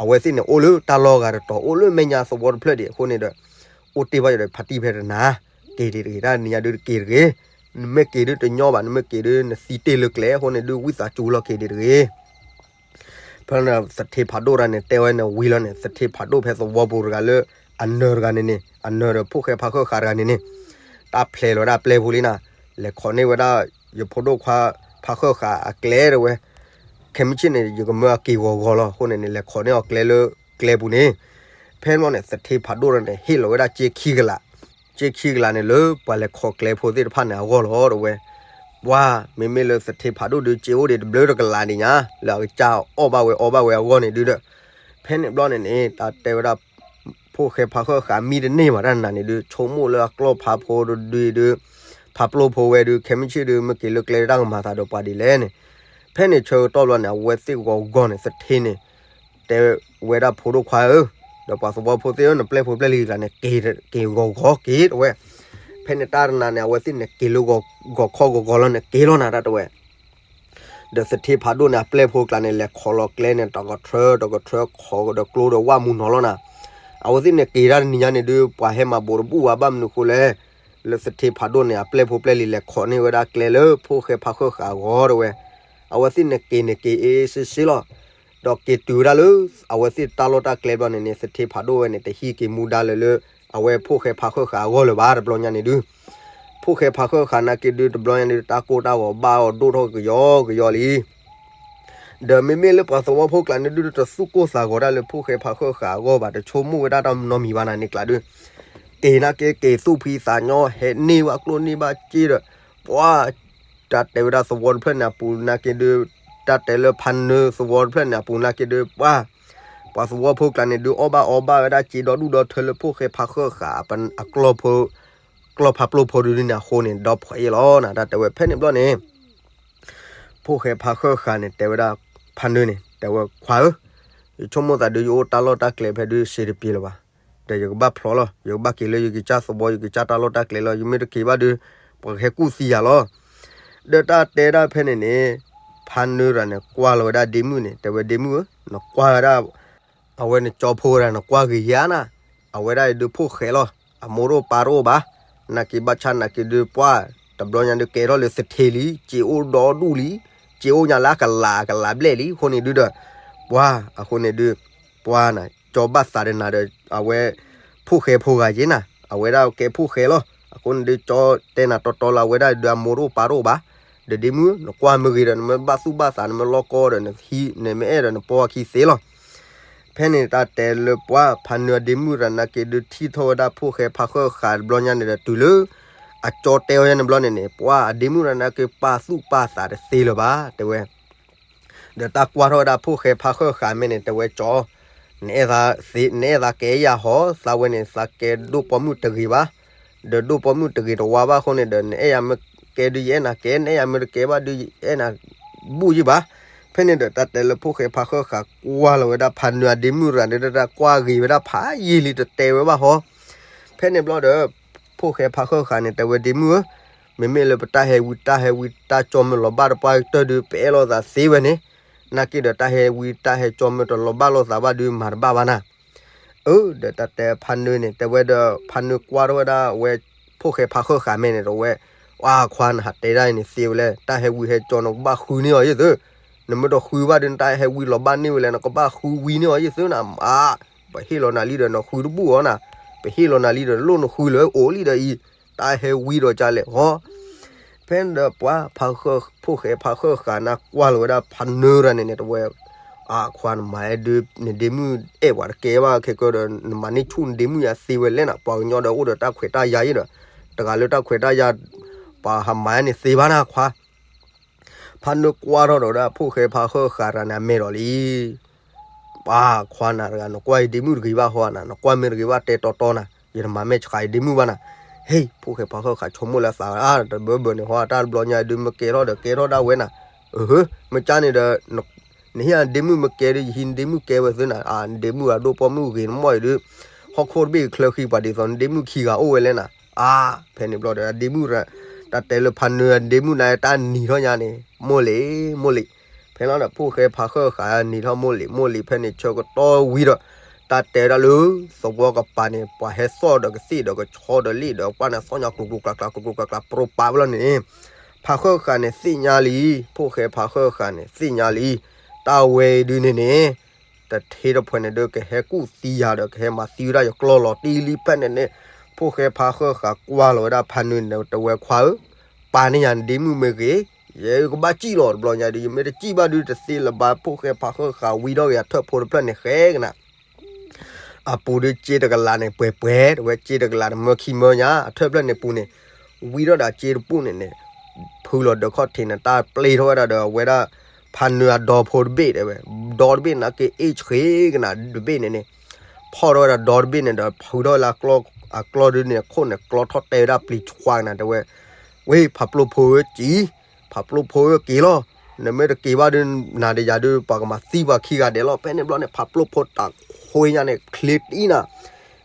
အဝဲသ့ၣ်န့ၣ် အိၣ်လၢတၢ်လီၢ်ဂၤတတီၤ အိၣ်လၢမဲာ်ညါသဝီတဖျၢၣ်ဒံးအဃိန့ၣ်ဒီး အိၣ်တ့ၢ်ဘၣ်ကၠီဒီး ဖါတံၢ်ဖဲတနၤ, က့ၤဒံးတဂ့ၤ တၢ်နံၤညါဒုးတက့ၤတဂ့ၤ, နမ့ၢ်က့ၤဒုးတညီဘၣ် နမ့ၢ်က့ၤဒုးနသံတ့ၢ်လၢကျဲအဃိန့ၣ်ဒုး ဝံသးစူၤလီၤက့ၤဒံးတဂ့ၤ ဖဲန့ၣ်သထ့ဖးဒိၣ်တဂၤန့ၣ် တဲဝဲန့ၣ်ဝံၤလီၤန့ၣ် သထ့ဖးဒိၣ်ဖဲသဝီပူၤတဂၤလၢ အနၢၤတဂၤန့ၣ်န့ၣ် အနၢၤဒီးဖိၣ်ဃဲဖါဃၢၣ်ဃာ်တဂၤန့ၣ်န့ၣ် တၢ်ဖျဲးလီၤဝဲဒၣ်ပျဲၢ်ဖိလံနၤ, လဲၤခိးန့ၢ်ဝဲဒၣ် ယဖိဒိၣ်ခွါဖါဃၢၣ်ဃာ်အကျဲတဲဝဲ, ခဲမုၢ်ဆ့ၣ်န့ၣ် ယကမၢအက့ၤဂီၤဂီၤလီၤအဃိန့ၣ်န့ၣ် လဲၤခိးန့ၢ်အီၤကျဲလၢကျဲပူၤန့ၣ်, ဖဲန့ၣ်ဘျီန့ၣ် သထ့ဖးဒိၣ်တဂၤန့ၣ် ဟ့ၣ်လီၤဝဲဒၣ်ကၠ့ခံကလး ကၠ့ခံကလးန့ၣ် လၢပှၤလဲၤခိးကျဲဖိသ့ၣ်တဖၣ်န့ၣ်အဂီၢ်လီၤတဲဝဲ, ပှၤမ့မ့ၢ်လၢသထ့ဖးဒိၣ်ဒုး ကၠ့အိၣ်ဒံးတဘျုးတကလးဒံးညါ လၢအကစၢ်အီၣ်ဘၣ်ဝဲအီဘၣ်ဝဲအဂီၢ်န့ၣ်ဒုးဒီး, ဖဲန့ၣ်ဘျီန့ၣ်န့ၣ် တၢ်တဲဝဲဒၣ် ဖိၣ်ဃဲဖါဃၢၣ်ဃာ်မံတန့ၢ်ဘၣ်တၢ်နၤန့ၣ်ဒုး ဆိကမိၣ်လၢအကျီၢ်ဖးဖိတဒုဒုး ဖးပျိၢ်ဖိဝဲဒုး ခဲမုၢ်ဆ့ၣ်ဒုး မ့ၢ်က့ၤလၢကျဲတၢ်ကမၤသးဒီးပှၤဒ်လဲၣ်န့ၣ်, ဖဲန့ၣ်ဆၢကတီၢ်ဘျီန့ၣ် အဝဲသ့ၣ်ဂီၤဂီၤန့ၣ် သထ့န့ၣ် တဲဝဲဒၣ်ဖိဒိၣ်ခွါဧၢ, ဒီးပှၤသဝီဖိသ့ၣ်ဧၢ နပျဲၢ်ဖိပျဲၢ်လံၤတဂၤန့ၣ် က့ၤဂီၤဂီၤက့ၤတဲဝဲ, ဖဲန့ၣ်တၢ်တနၤန့ၣ် အဝဲသ့ၣ်န့ၣ် က့ၤလၢဂီၤခီဂီၤဂီၤလီၤန့ၣ် က့ၤလီၤနၤတၢ်တဲဝဲ ဒီးသထ့ဖးဒိၣ်န့ၣ် အပျဲၢ်ဖိကျါန့ၣ် လဲၤခိးလီၤကျဲန့ၣ် တကထၢတကထၢ ခိးဒီးကျိဒီးဝၣ်မူနီၤလီၤနၤ, အဝဲသ့ၣ်န့ၣ်က့ၤတၢ်တနံၤညါန့ၣ်ဒုး ပှၤဟဲမၤဘူးတဘူၣ်ဝဲဘၣ်မနုၤဃိလဲၣ်, လၢသထ့ဖးဒိၣ်န့ၣ် အပျဲၢ်ဖိပျဲၢ်လံၤလဲၤခိးန့ၢ်ဝဲဒၣ်ကျဲလၢဖိၣ်ဃဲဖါဃၢၣ်ဃာ်အဂီၢ်တဲဝဲ, အဝဲသ့ၣ်န့ၣ်က့ၤန့ၣ်က့ၤအ့စ့စ့လီၤ ဒီးက့ၤတုၤဝဲဒၣ်လၢ အဝဲသ့ၣ်တၢ်လီၢ်တၢ်ကျဲဘျီန့ၣ်န့ၣ် သထ့ဖးဒိၣ်ဝဲန့ၣ် တဟံးက့ၤမူဒါလၢလၢ အဝဲဖိၣ်ဃဲဖါဃၢၣ်ဃာ်အဂီၢ်လၢၤဘၣ်တဘျီညါန့ၣ်ဒုး, ဖိၣ်ဃဲဖါဃၢၣ်ဃာ်နာ်က့ဒုးတဘျီညါန့ၣ်ဒုး တၢ်ကိၢ်တၢ်ဂီၤဘၣ်အီၤဒိၣ်ထီၣ်ကယီကယီလံ ဒီးမ့မ့ၢ်လၢပှၤသဝီဖိကျါန့ၣ်ဒုး တသူၣ်ကိၢ်သးဂီၤဒၣ်လၢဖိၣ်ဃဲဖါဃၢၣ်ဃာ်အဂီၢ်ဘၣ် တဆိကမိၣ်ဝဲဒၣ်တၢ်နီတမံၤဘၣ်နၤန့ၣ်ကျါဒုး, က့ၤနာ်က့က့ၤသူၣ်ဖှံသးညီ ဟဲန့ၢ်ဘၣ်ကျိၣ်န့ၢ်ဘၣ်စ့ဒီး, ပှၤ တၢ်တဲဝဲဒၣ်သဝီတဖျၢၣ်န့ၣ်အပူၤနာ်က့ဒုး, တၢ်တဲလၢဖါနၢသဝီတဖျၢၣ်န့ၣ်အပူၤနာ်က့ဒုး ပှၤ ပှၤသဝီဖိကျါန့ၣ်ဒုး အီၣ်ဘၣ်အီဘၣ်ဝဲဒၣ်စ့ဒီဒူၣ်ဒီထၢလၢဖိၣ်ဃဲဖါဃၢၣ်ဃာ်အကျီၢ်ဖိ ကျီၢ်ဖးပျိၢ်ဖိဒုးန့ၣ်အဃိန့ၣ် ဒီဖှဲးအံၤလီၤနၤ တၢ်တဲဝဲဖဲန့ၣ်ဘျီန့ၣ် ဖိၣ်ဃဲဖါဃၢၣ်ဃာ်န့ၣ် တဲဝဲဒၣ် ဖါနၢန့ၣ် တဲဝဲခွါဧၢ, ယဆိကမိၣ်သးဒုး ယအိၣ်တၢ်လီၢ်တၢ်ကျဲဖဲဒုးစ့တပျ့ၤလၢၤဘၣ်, ဒီးယကဘၣ်ဖျိးလီၤ, ယကဘၣ်က့ၤလၢယကစၢ်သဝီ ယကစၢ်တၢ်လီၢ်တၢ်ကျဲလီၤ, ယမ့ၢ်တက့ၤဘၣ်ဒုး ပှၤကဟဲကူၣ်သံယၤလီၤ. ဒီးတၢ်တဲဒၣ်ဖဲန့ၣ်န့ၣ် ဖါနၢတဂၤန့ၣ် ကွၢ်လီၤဝဲဒၣ်ဒ့မုၣ်န့ၣ် တဲဝဲဒ့မုၣ်ဧၢ, နကွၢ်ဝဲဒၣ် အဝဲန့ၣ်ကၠီဖိတဂၤ နကွၢ်ဂ့ၤယၤနၤ, အဝဲဒၣ်အံၤဒုးဖိၣ်ဃဲလီၤ, အမိၢ်တအိၣ်ပၢ်တအိၣ်ဘၣ်, နာ်က့ဘၣ်ဆၣ်နာ်က့ဒုးပှၢ်, တဘျီညါဒုးကဲထီၣ်လၢသထ့လံ, စ့အိၣ်ဒီဒူၣ်လံ, စ့အိၣ်ညါလၢအကလးကလးဘျဲၣ်လံ, အဃိန့ၣ်ဒုးဒီး ပှၢ်, အဃိန့ၣ်ဒုး ပှၢ်နၤ ကၠီဘၣ်သးဒီးနၤဒီး အဝဲ ဖိၣ်ဃဲဖိဂၤက့နၤ, အဝဲဒၣ်ကဲဖိၣ်ဃဲလီၤ, အဃိန့ၣ်ဒုးကၠီတဲနၤတီတီလၢအဝဲဒၣ်ဒုးအမိၢ်တအိၣ်ပၢ်တအိၣ်ဘၣ်, ဒီးဒ့မုၣ် နကွၢ်မ့ၢ်ဂ့ၤဒီး နမ့ၢ်ဘၣ်သူၣ်ဘၣ်သး နမ့ၢ်လီၢ်ကီဒီး နဟံး နမ့ၢ်အဲၣ်ဒီး နပီအခံသ့လီၤ. ဖဲန့ၣ်တၢ်တဲလၢပှၢ် ဖါနၢအဒ့မုၣ်တဂၤနာ်က့ဒုးထံၣ်ထီၣ်ဝဲဒၣ်ဖိၣ်ဃဲဖါဃၢၣ်ဃာ်တဘျီညါန့ၣ်ဒီးတုၤလၢ အကၠီတဲဝဲန့ၣ်ဘျီန့ၣ်န့ၣ် ပှၢ်အဒ့မုၣ်တဂၤနာ်က့ပာ်သူၣ်ပာ်သးတသ့လၢၤဘၣ် တဲဝဲ ဒီးတၢ်ကွၢ်ထီၣ်ဝဲဒၣ်ဖိၣ်ဃဲဖါဃၢၣ်ဃာ်မ့ၢ်န့ၣ် တဲဝဲကၠီ, နအဲၣ်သးသ့ နအဲၣ်သးကဲယၤဟီ, သးဝဲန့ၣ် သးကဲဒိၣ်ပိာ်မုၣ်တဂ့ၤဘၣ်, ဒီးဒိၣ်ပိာ်မုၣ်တဂ့ၤတဝါဘၣ်အဃိန့ၣ်ဒီး နအဲၣ်ယၤမ့ၢ်ကဲဒုးယအဲၣ်နၤကဲ, နအဲၣ်ယၤမ့ၢ်တကဲဘၣ်ဒုးယအဲၣ်နၤဘူၣ်ယံၣ်ဘၣ်. ဖဲန့ၣ်ဒီးတၢ်တဲလၢဖိၣ်ဃဲဖါဃၢၣ်ဃာ်ကွၢ်လီၤဝဲဒၣ်ဖါနၢအဒ့မုၣ်တဂၤန့ၣ် တၢ်ကွၢ်ဂ့ၤဝဲဒၣ်ဖးယံာ်လံ တတဲဝဲဘၣ်ဟီ. ဖဲန့ၣ်ဘျီဒီး ဖိၣ်ဃဲဖါဃၢၣ်ဃာ်န့ၣ် တဲဝဲဒ့မုၣ်ဧၢ, မ့မ့ၢ်လၢပတၢ်ဟဲဝံတၢ်ဟဲဝံတၢ်ကၠီမ့ၢ်လီၤဘၣ်တပှၢ်ကတၢၢ်ဒုး ပအဲၣ်လိာ်သးသ့ဝဲန့ၣ်, နာ်က့ဒီးတၢ်ဟဲဝံတၢ်ဟဲကၠီမ့ၢ်တလီၤဘၣ်လိာ်သးဘၣ်ဒုးမၤတဘၣ်ဘၣ်နၤ. အၢ ဒီးတၢ်တဲဖါနၢန့ၣ် တဲဝဲဒီး ဖါနၢကွၢ်ထီၣ်ဝဲဒၣ်အဝဲ ဖိၣ်ဃဲဖါဃၢၣ်ဃာ်မ့ၢ်န့ၣ် တဲဝဲ, အါခွါနဟးတဲဒၣ်အံၤန့ၣ်သ့ဝဲလဲၣ်, တၢ်ဟဲဝံဟဲကၠီနကဘၣ်ဃုန့ၢ်အီၤယသု, နမ့ၢ်တဃုဘၣ်ဒုး နတၢ်ဟဲဝံလီၤဘၣ်န့ၢ်ဝဲလဲၣ် နကဘၣ်ဃုဝံန့ၢ်အီၤယသုနၤ, အါ ပဟ့ၣ်လီၤနၤလံဒီးနဃုတဘူၣ်အီၤနၤ, ပဟ့ၣ်လီၤနၤလံဒီးလိၣ်နဃုလၢအိၣ်လံဒီးအံၤ, တၢ်ဟဲဝံဒီးကလဲၣ်ဟီ. ဖဲန့ၣ်ဒီးပှၤ ဖိၣ်ဃဲဖါဃၢၣ်ဃာ်န့ၣ်ကွၢ်လီၤဝဲဒၣ်ဖါနၢတဂၤန့ၣ်န့ၣ် တဲဝဲ, အါခွါနမၤဒုး နဒ့မုၣ်အဲၣ်ပှၤတကဲဘၣ်ခဲကၢဒီး နမၤန့ၢ်ဆူၣ်နဒ့မုၣ်ယၤသ့ဝဲလဲၣ်နၤ, ပှၤကညီဒီးအိၣ်ဒီးတၢ်ခွဲးတၢ်ယာ်ယဲဒီး, တဂၤလၢတၢ်ခွဲးတၢ်ယာ် ပှၤဟးမၤန့ၣ်သ့ဘၣ်နၤခွါ ဖါနၢကွၢ်ထီၣ်ဒီးဝဲဒၣ်ဖိၣ်ဃဲဖါဃၢၣ်ဃာ်တဂၤန့ၣ်အမဲာ်ဒီးလံ. ပှၤခွါနၤတဂၤ နကွၢ်ယဒ့မုၣ်တဂ့ၤဘၣ်ဟီနၤ, နကွၢ်မ့ၢ်တဂ့ၤဘၣ်တဲတီတီနၤ, ယတမၤမဲာ်ဆှးယဒ့မုၣ်ဘၣ်နၤ. ဟ့ၣ် ဖိၣ်ဃဲဖါဃၢၣ်ဃာ်ဆိကမိၣ်လၢသး တဘၢဘၢန့ၣ်ဟီ တၢ်တဘျီညါဒုးမ့ၢ်ကဲထီၣ်ဒီးကဲထီၣ်ဒၣ်ဝဲနၤ. အဟၢ မ့ၢ်ကၢ်န့ၣ်ဒီး နဟ့ၣ်အဒ့မုၣ်မ့ၢ်ကဲဒုး ယဟံးနဒ့မုၣ်ကဲဝဲသုနၤ, အဒ့မုၣ်အဒိၣ်ပိာ်မုၣ်ဂ့ၤနမီၢ်အံၤဒုး, ဟ ဟီၣ်ခိၣ်တဘ့ၣ်ချၢဃံပှၤဒ်သိး နဒ့မုၣ်ခံဂၤအိၣ်ဝဲလဲၣ်နၤ. အါ, ဖဲန့ၣ်ဘျီဒီး အဒ့မုၣ်, တၢ်တဲလၢဖါနၢၤအဒ့မုၣ်န့ၣ် တၢ်နံၤထီၣ်ညါန့ၣ် မိၢ်လံၤ, မိၢ်လံၤ. ဖဲလီၤဒီး ဖိၣ်ဃဲဖါဃၢၣ်ဃးနံၤထီၣ်မိၢ်လံၤ, မိၢ်လံၤဖဲန့ၣ်ဆၢကတီၢ်ဝံၤဒီး တၢ်တဲဝဲဒၣ်လၢ သဝီကပၤန့ၣ် ပှၤဟဲသီၣ်ဒီးကသ့ၣ်ဒီးကဆီဒီးလ့ၣ်ဒီးပှၢ်န့ၣ် သီၣ်ညါကျိၤကျိၤကျါကျါ ကျိၤကျိၤကျါကျါ ပြိပာ်ဝဲလီၤန့ၣ် ဖါဃၢၣ်ဃးန့ၣ်သ့ၣ်ညါလံ, ဖိၣ်ဃဲဖါဃၢၣ်ဃးန့ၣ်သ့ၣ်ညါလံ, တၢ်ဝဲအံၤဒုန့ၣ်န့ၣ် တထ့တဖှဲးန့ၣ်ဒီး ကဟဲကူၣ်သံယၤဒီး ကဟဲမၤသံဝဲဒၣ်ယကျီၢ်လီၤတံၢ်လံဖဲန့ၣ်န့ၣ်, ဖိၣ်ဃဲဖါဃၢၣ်ဃးကွၢ်လီၤဝဲဒၣ်ဖါနၢၤန့ၣ် တဲဝဲခွါဧၢ, ပာ်န့ၢ်ယၤနဒ့မုၣ်မ့ၢ်ဂ့ၤ, ယကဘၣ်စံၣ်လီၤတဘျီညါဒီး ယမ့ၢ်တစံၣ်ဘၣ်ဒုးတသ့လၢၤဘၣ်, ဖိၣ်ဃဲဖါဃၢၣ်ဃးဝံထီၣ်က့ၤအထၢၣ်ဖိတဖျၢၣ်န့ၣ်ဃဲကနၤ အပူၤဒုးစ့တကလးန့ၣ် ပှဲၤပှဲၤ, တဲဝဲစ့တကလးန့ၣ် မၢခံမၢညါ, အထၢၣ်ဖျၢၣ်န့ၣ်ပူၤန့ၣ် ဝံထီၣ်ဒီးစ့တပူၤန့ၣ်န့ၣ်, ဖုလီၤဒၢးခီၣ်ထံးန့ၣ် တၢ်ပျ့ၤထီၣ်ဝဲဒၣ်ဒီးအဝဲဒၣ် ဖါနၢၤအဒီဖိတဘ့ၣ်တဲဝဲ, ဒီတဘ့ၣ်န့ၣ်က့ၤအ့ၣ်ဆှ့ကနၤတဘ့ၣ်န့ၣ်န့ၣ်, ဖီၣ်ထီၣ်ဝဲဒၣ်ဒီတဘ့ၣ်န့ၣ်ဒီး ဖုထီၣ်ဝဲလၢအကျီၢ်ဒုန့ၣ် အခိၣ်န့ၣ် ကျီထီၣ်တဲဝဲဒၣ်ပျံၤဆှါကနၤတဲဝဲ, ဝ့ၢ် ဖးပျိၢ်ဖိဧၢက့ၤ, ဖးပျိၢ်ဖိဧၢက့ၤလီၤ, နမ့ၢ်တက့ၤဘၣ်ဒုး နၤဒီးယၤဒုး ပှၤကမၤသံပှၤခံဂၤဒဲးလီၤ. ဖဲန့ၣ်ဘျီန့ၣ် ဖးပျိၢ်ဖိတၢ်ခွ့ညါန့ၣ် ချ့တံၢ်နၤ,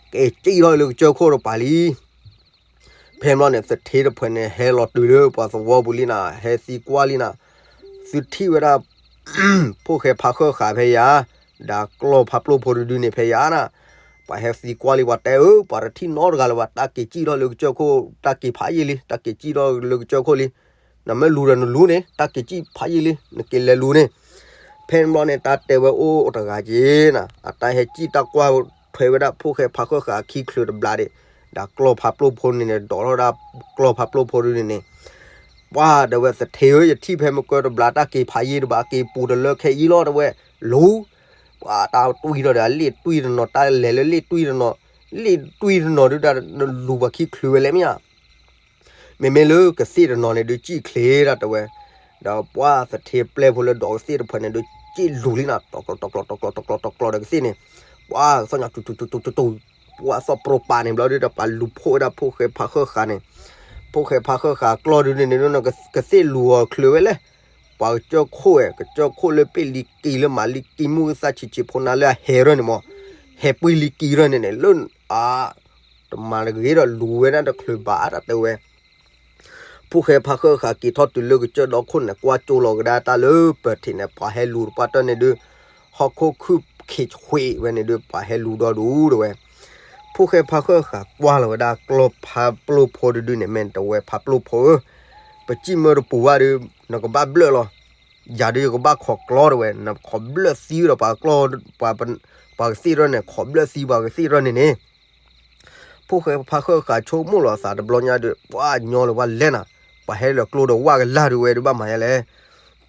က့ၤစံၣ်ထီၣ်လၢကစၢၢ်ခိၣ်တပၤလံ ဖဲန့ၣ်ဘျီန့ၣ် သထ့တဖှဲးန့ၣ် ဟဲလီၤတုၤလၢပှၤသဝီပူၤလံနၤ, ဟဲသံကွၢ်လံနၤ, သုထံၣ်ဝဲဒၣ် ဖိၣ်ဃဲဖါဃၢၣ်ဃးဖဲယၤ, ဒီးကျီၢ်ဖးပျိၢ်ဖိတဒုန့ၣ်ဖဲယၤနၤ, ပှၤဟဲသံကွၢ်လံ ပှၤတဲအၢ ပှၤတထံၣ်နီတဂၤလၢၤဘၣ်, တၢ်က့ၤစံၣ်ထီၣ်လၢကစၢၢ်ခိၣ်, တၢ်က့ၤဖးယံာ်လံ, တၢ်က့ၤစံၣ်ထီၣ်လၢကစၢၢ်ခိၣ်လံ, နမ့ၢ်လူၤဒီးနလူၤန့ၣ် တၢ်က့ၤစံၣ်ဖးယံာ်လံ, နက့ၤလဲၤလူၤန့ၣ် ဖဲန့ၣ်ဘျီန့ၣ် တၢ်တဲဝဲအိၣ်တဂၤက့ၤနၤ, အတၢ်ဟဲစံၣ်တၢ်ကွၢ်ထွဲဝဲဒၣ် ဖိၣ်ဃဲဖါဃၢၣ်ဃးအခံချုးတဘျီဒီး, ဒီးကျီၢ်ဖးပျိၢ်ဖိန့ၣ်န့ၣ် ဒိးထီၣ်ဒၣ်ကျီၢ်ဖးပျိၢ်ဖိဒုန့ၣ်န့ၣ်, ပှၤတဲဝဲ သထ့ဧၢ ယထံၣ်ဖဲမုၢ်ကၢတဘျီ တၢ်က့ၤဖးယံာ်တဘၣ် က့ၤပူၤတလၢခဲအံၤလီၤ တဲဝဲ, လူၤ, ပှၤတၢ်တွံၢ်ထီၣ်ဒီး အလ့ၣ်တွံၢ်တနီၤ, တၢ်လဲၤလၢလ့ၣ်တွံၢ်တနီၤ, လ့ၣ်တွံၢ်တနီၤဒုး တၢ်လူၤပှၤခံချုးဝဲလဲၣ်မ့ၢ်ဧါ မ့မ့ၢ်လၢကသ့ၣ်တနီၤန့ၣ်ဒုး စံၣ်ချ့ဒၣ်တဲဝဲ, ဒီးပှၤသထ့ပျဲၢ်ဖိလၢဒိးကသ့ၣ်တဖှဲးန့ၣ်ဒုး စံၣ်လူၤလံနၤ, တီၤကျီၤ တီၤကျီၤ တီၤကျီၤ တီၤကျီၤ တီၤကျီၤဒီးကသ့ၣ်န့ၣ်, ပှၤသီၣ်ညါ တူၤတူၤတူၤတူၤတူၤ, ပှၤသီၣ်ပြိပာ်န့ၣ်ဘျီဒုး တၢ်ပှၤလူၤဖှိၣ်ဝဲဒၣ်ဖိၣ်ဃဲဖါဃၢၣ်ဃးန့ၣ်, ဖိၣ်ဃဲဖါဃၢၣ်ဃးကျီၢ်ဒုးန့ၣ် ကသ့ၣ်လူၤအီၤချုးဝဲလဲၣ်, ပှၤကစၢၢ်ခိၣ်ဝဲ ကစၢၢ်ခိၣ်လၢပ့ၢ်လံၤက့ၤလၢမၤလံၤက့ၤ မုၢ်သၣ်ဆံးဆံးဖိနၤလၢအဟဲရၢၢ်န့ၣ်မး, ဟဲပှ့ၤလံၤက့ၤရၢၢ်န့ၣ်န့ၣ် လၢ အါ တမၤတဂ့ၤဒီးလူၤဝဲဒၣ်တချုးဘၣ် တၢ်တဲဝဲ ဖိၣ်ဃဲဖါဃၢၣ်ဃးက့ၤထီၣ်တုၤလၢကစၢၢ်ဒီခိၣ်န့ၣ် ကွၢ်ကၠိလီၤကဒါတၢ်လၢပၢၤထံးန့ၣ် ပှၤဟဲလူၤတပှၢ်တၢၢ်န့ၣ်ဒုး ဟီၣ်ခိၣ်ခုၣ်ခံးဆှံးဝဲန့ၣ်ဒုး ပှၤဟဲလူၤဒီဒူၣ်တဲဝဲ, ဖိၣ်ဃဲဖါဃၢၣ်ဃးကွၢ်လီၤဝဲဒၣ်ကျီၢ်ဖးပျိၢ်ဖိတဒုန့ၣ် မ့ၢ်တဲဝဲ ဖးပျိၢ်ဖိဧၢ, ပစံၣ်မၢတပူၤဘၣ်ဒီး နကဘၣ်ဘျၢၣ်လီၤ, ယၤဒုးယကဘၣ်ခိးကျီတဲဝဲ, နခိးဘျၢၣ်သံဒီးပှၤကျီၢ် ပှၤကသ့ၣ်ထီၣ်န့ၣ် ခိးဘျၢၣ်သံပှၤကသ့ၣ်ထီၣ်န့ၣ်န့ၣ် ဖိၣ်ဃဲဖါဃၢၣ်ဃးဆိကမိၣ်လီၤသးတဘျီညါဒီး ပှၤညီလၢၤဝဲလဲၣ်နၤ, ပှၤဟဲလၢကျိဒီးဝဲကလၢ်ဒုးဝဲဒုးဘၣ်မၤယါလဲၣ်,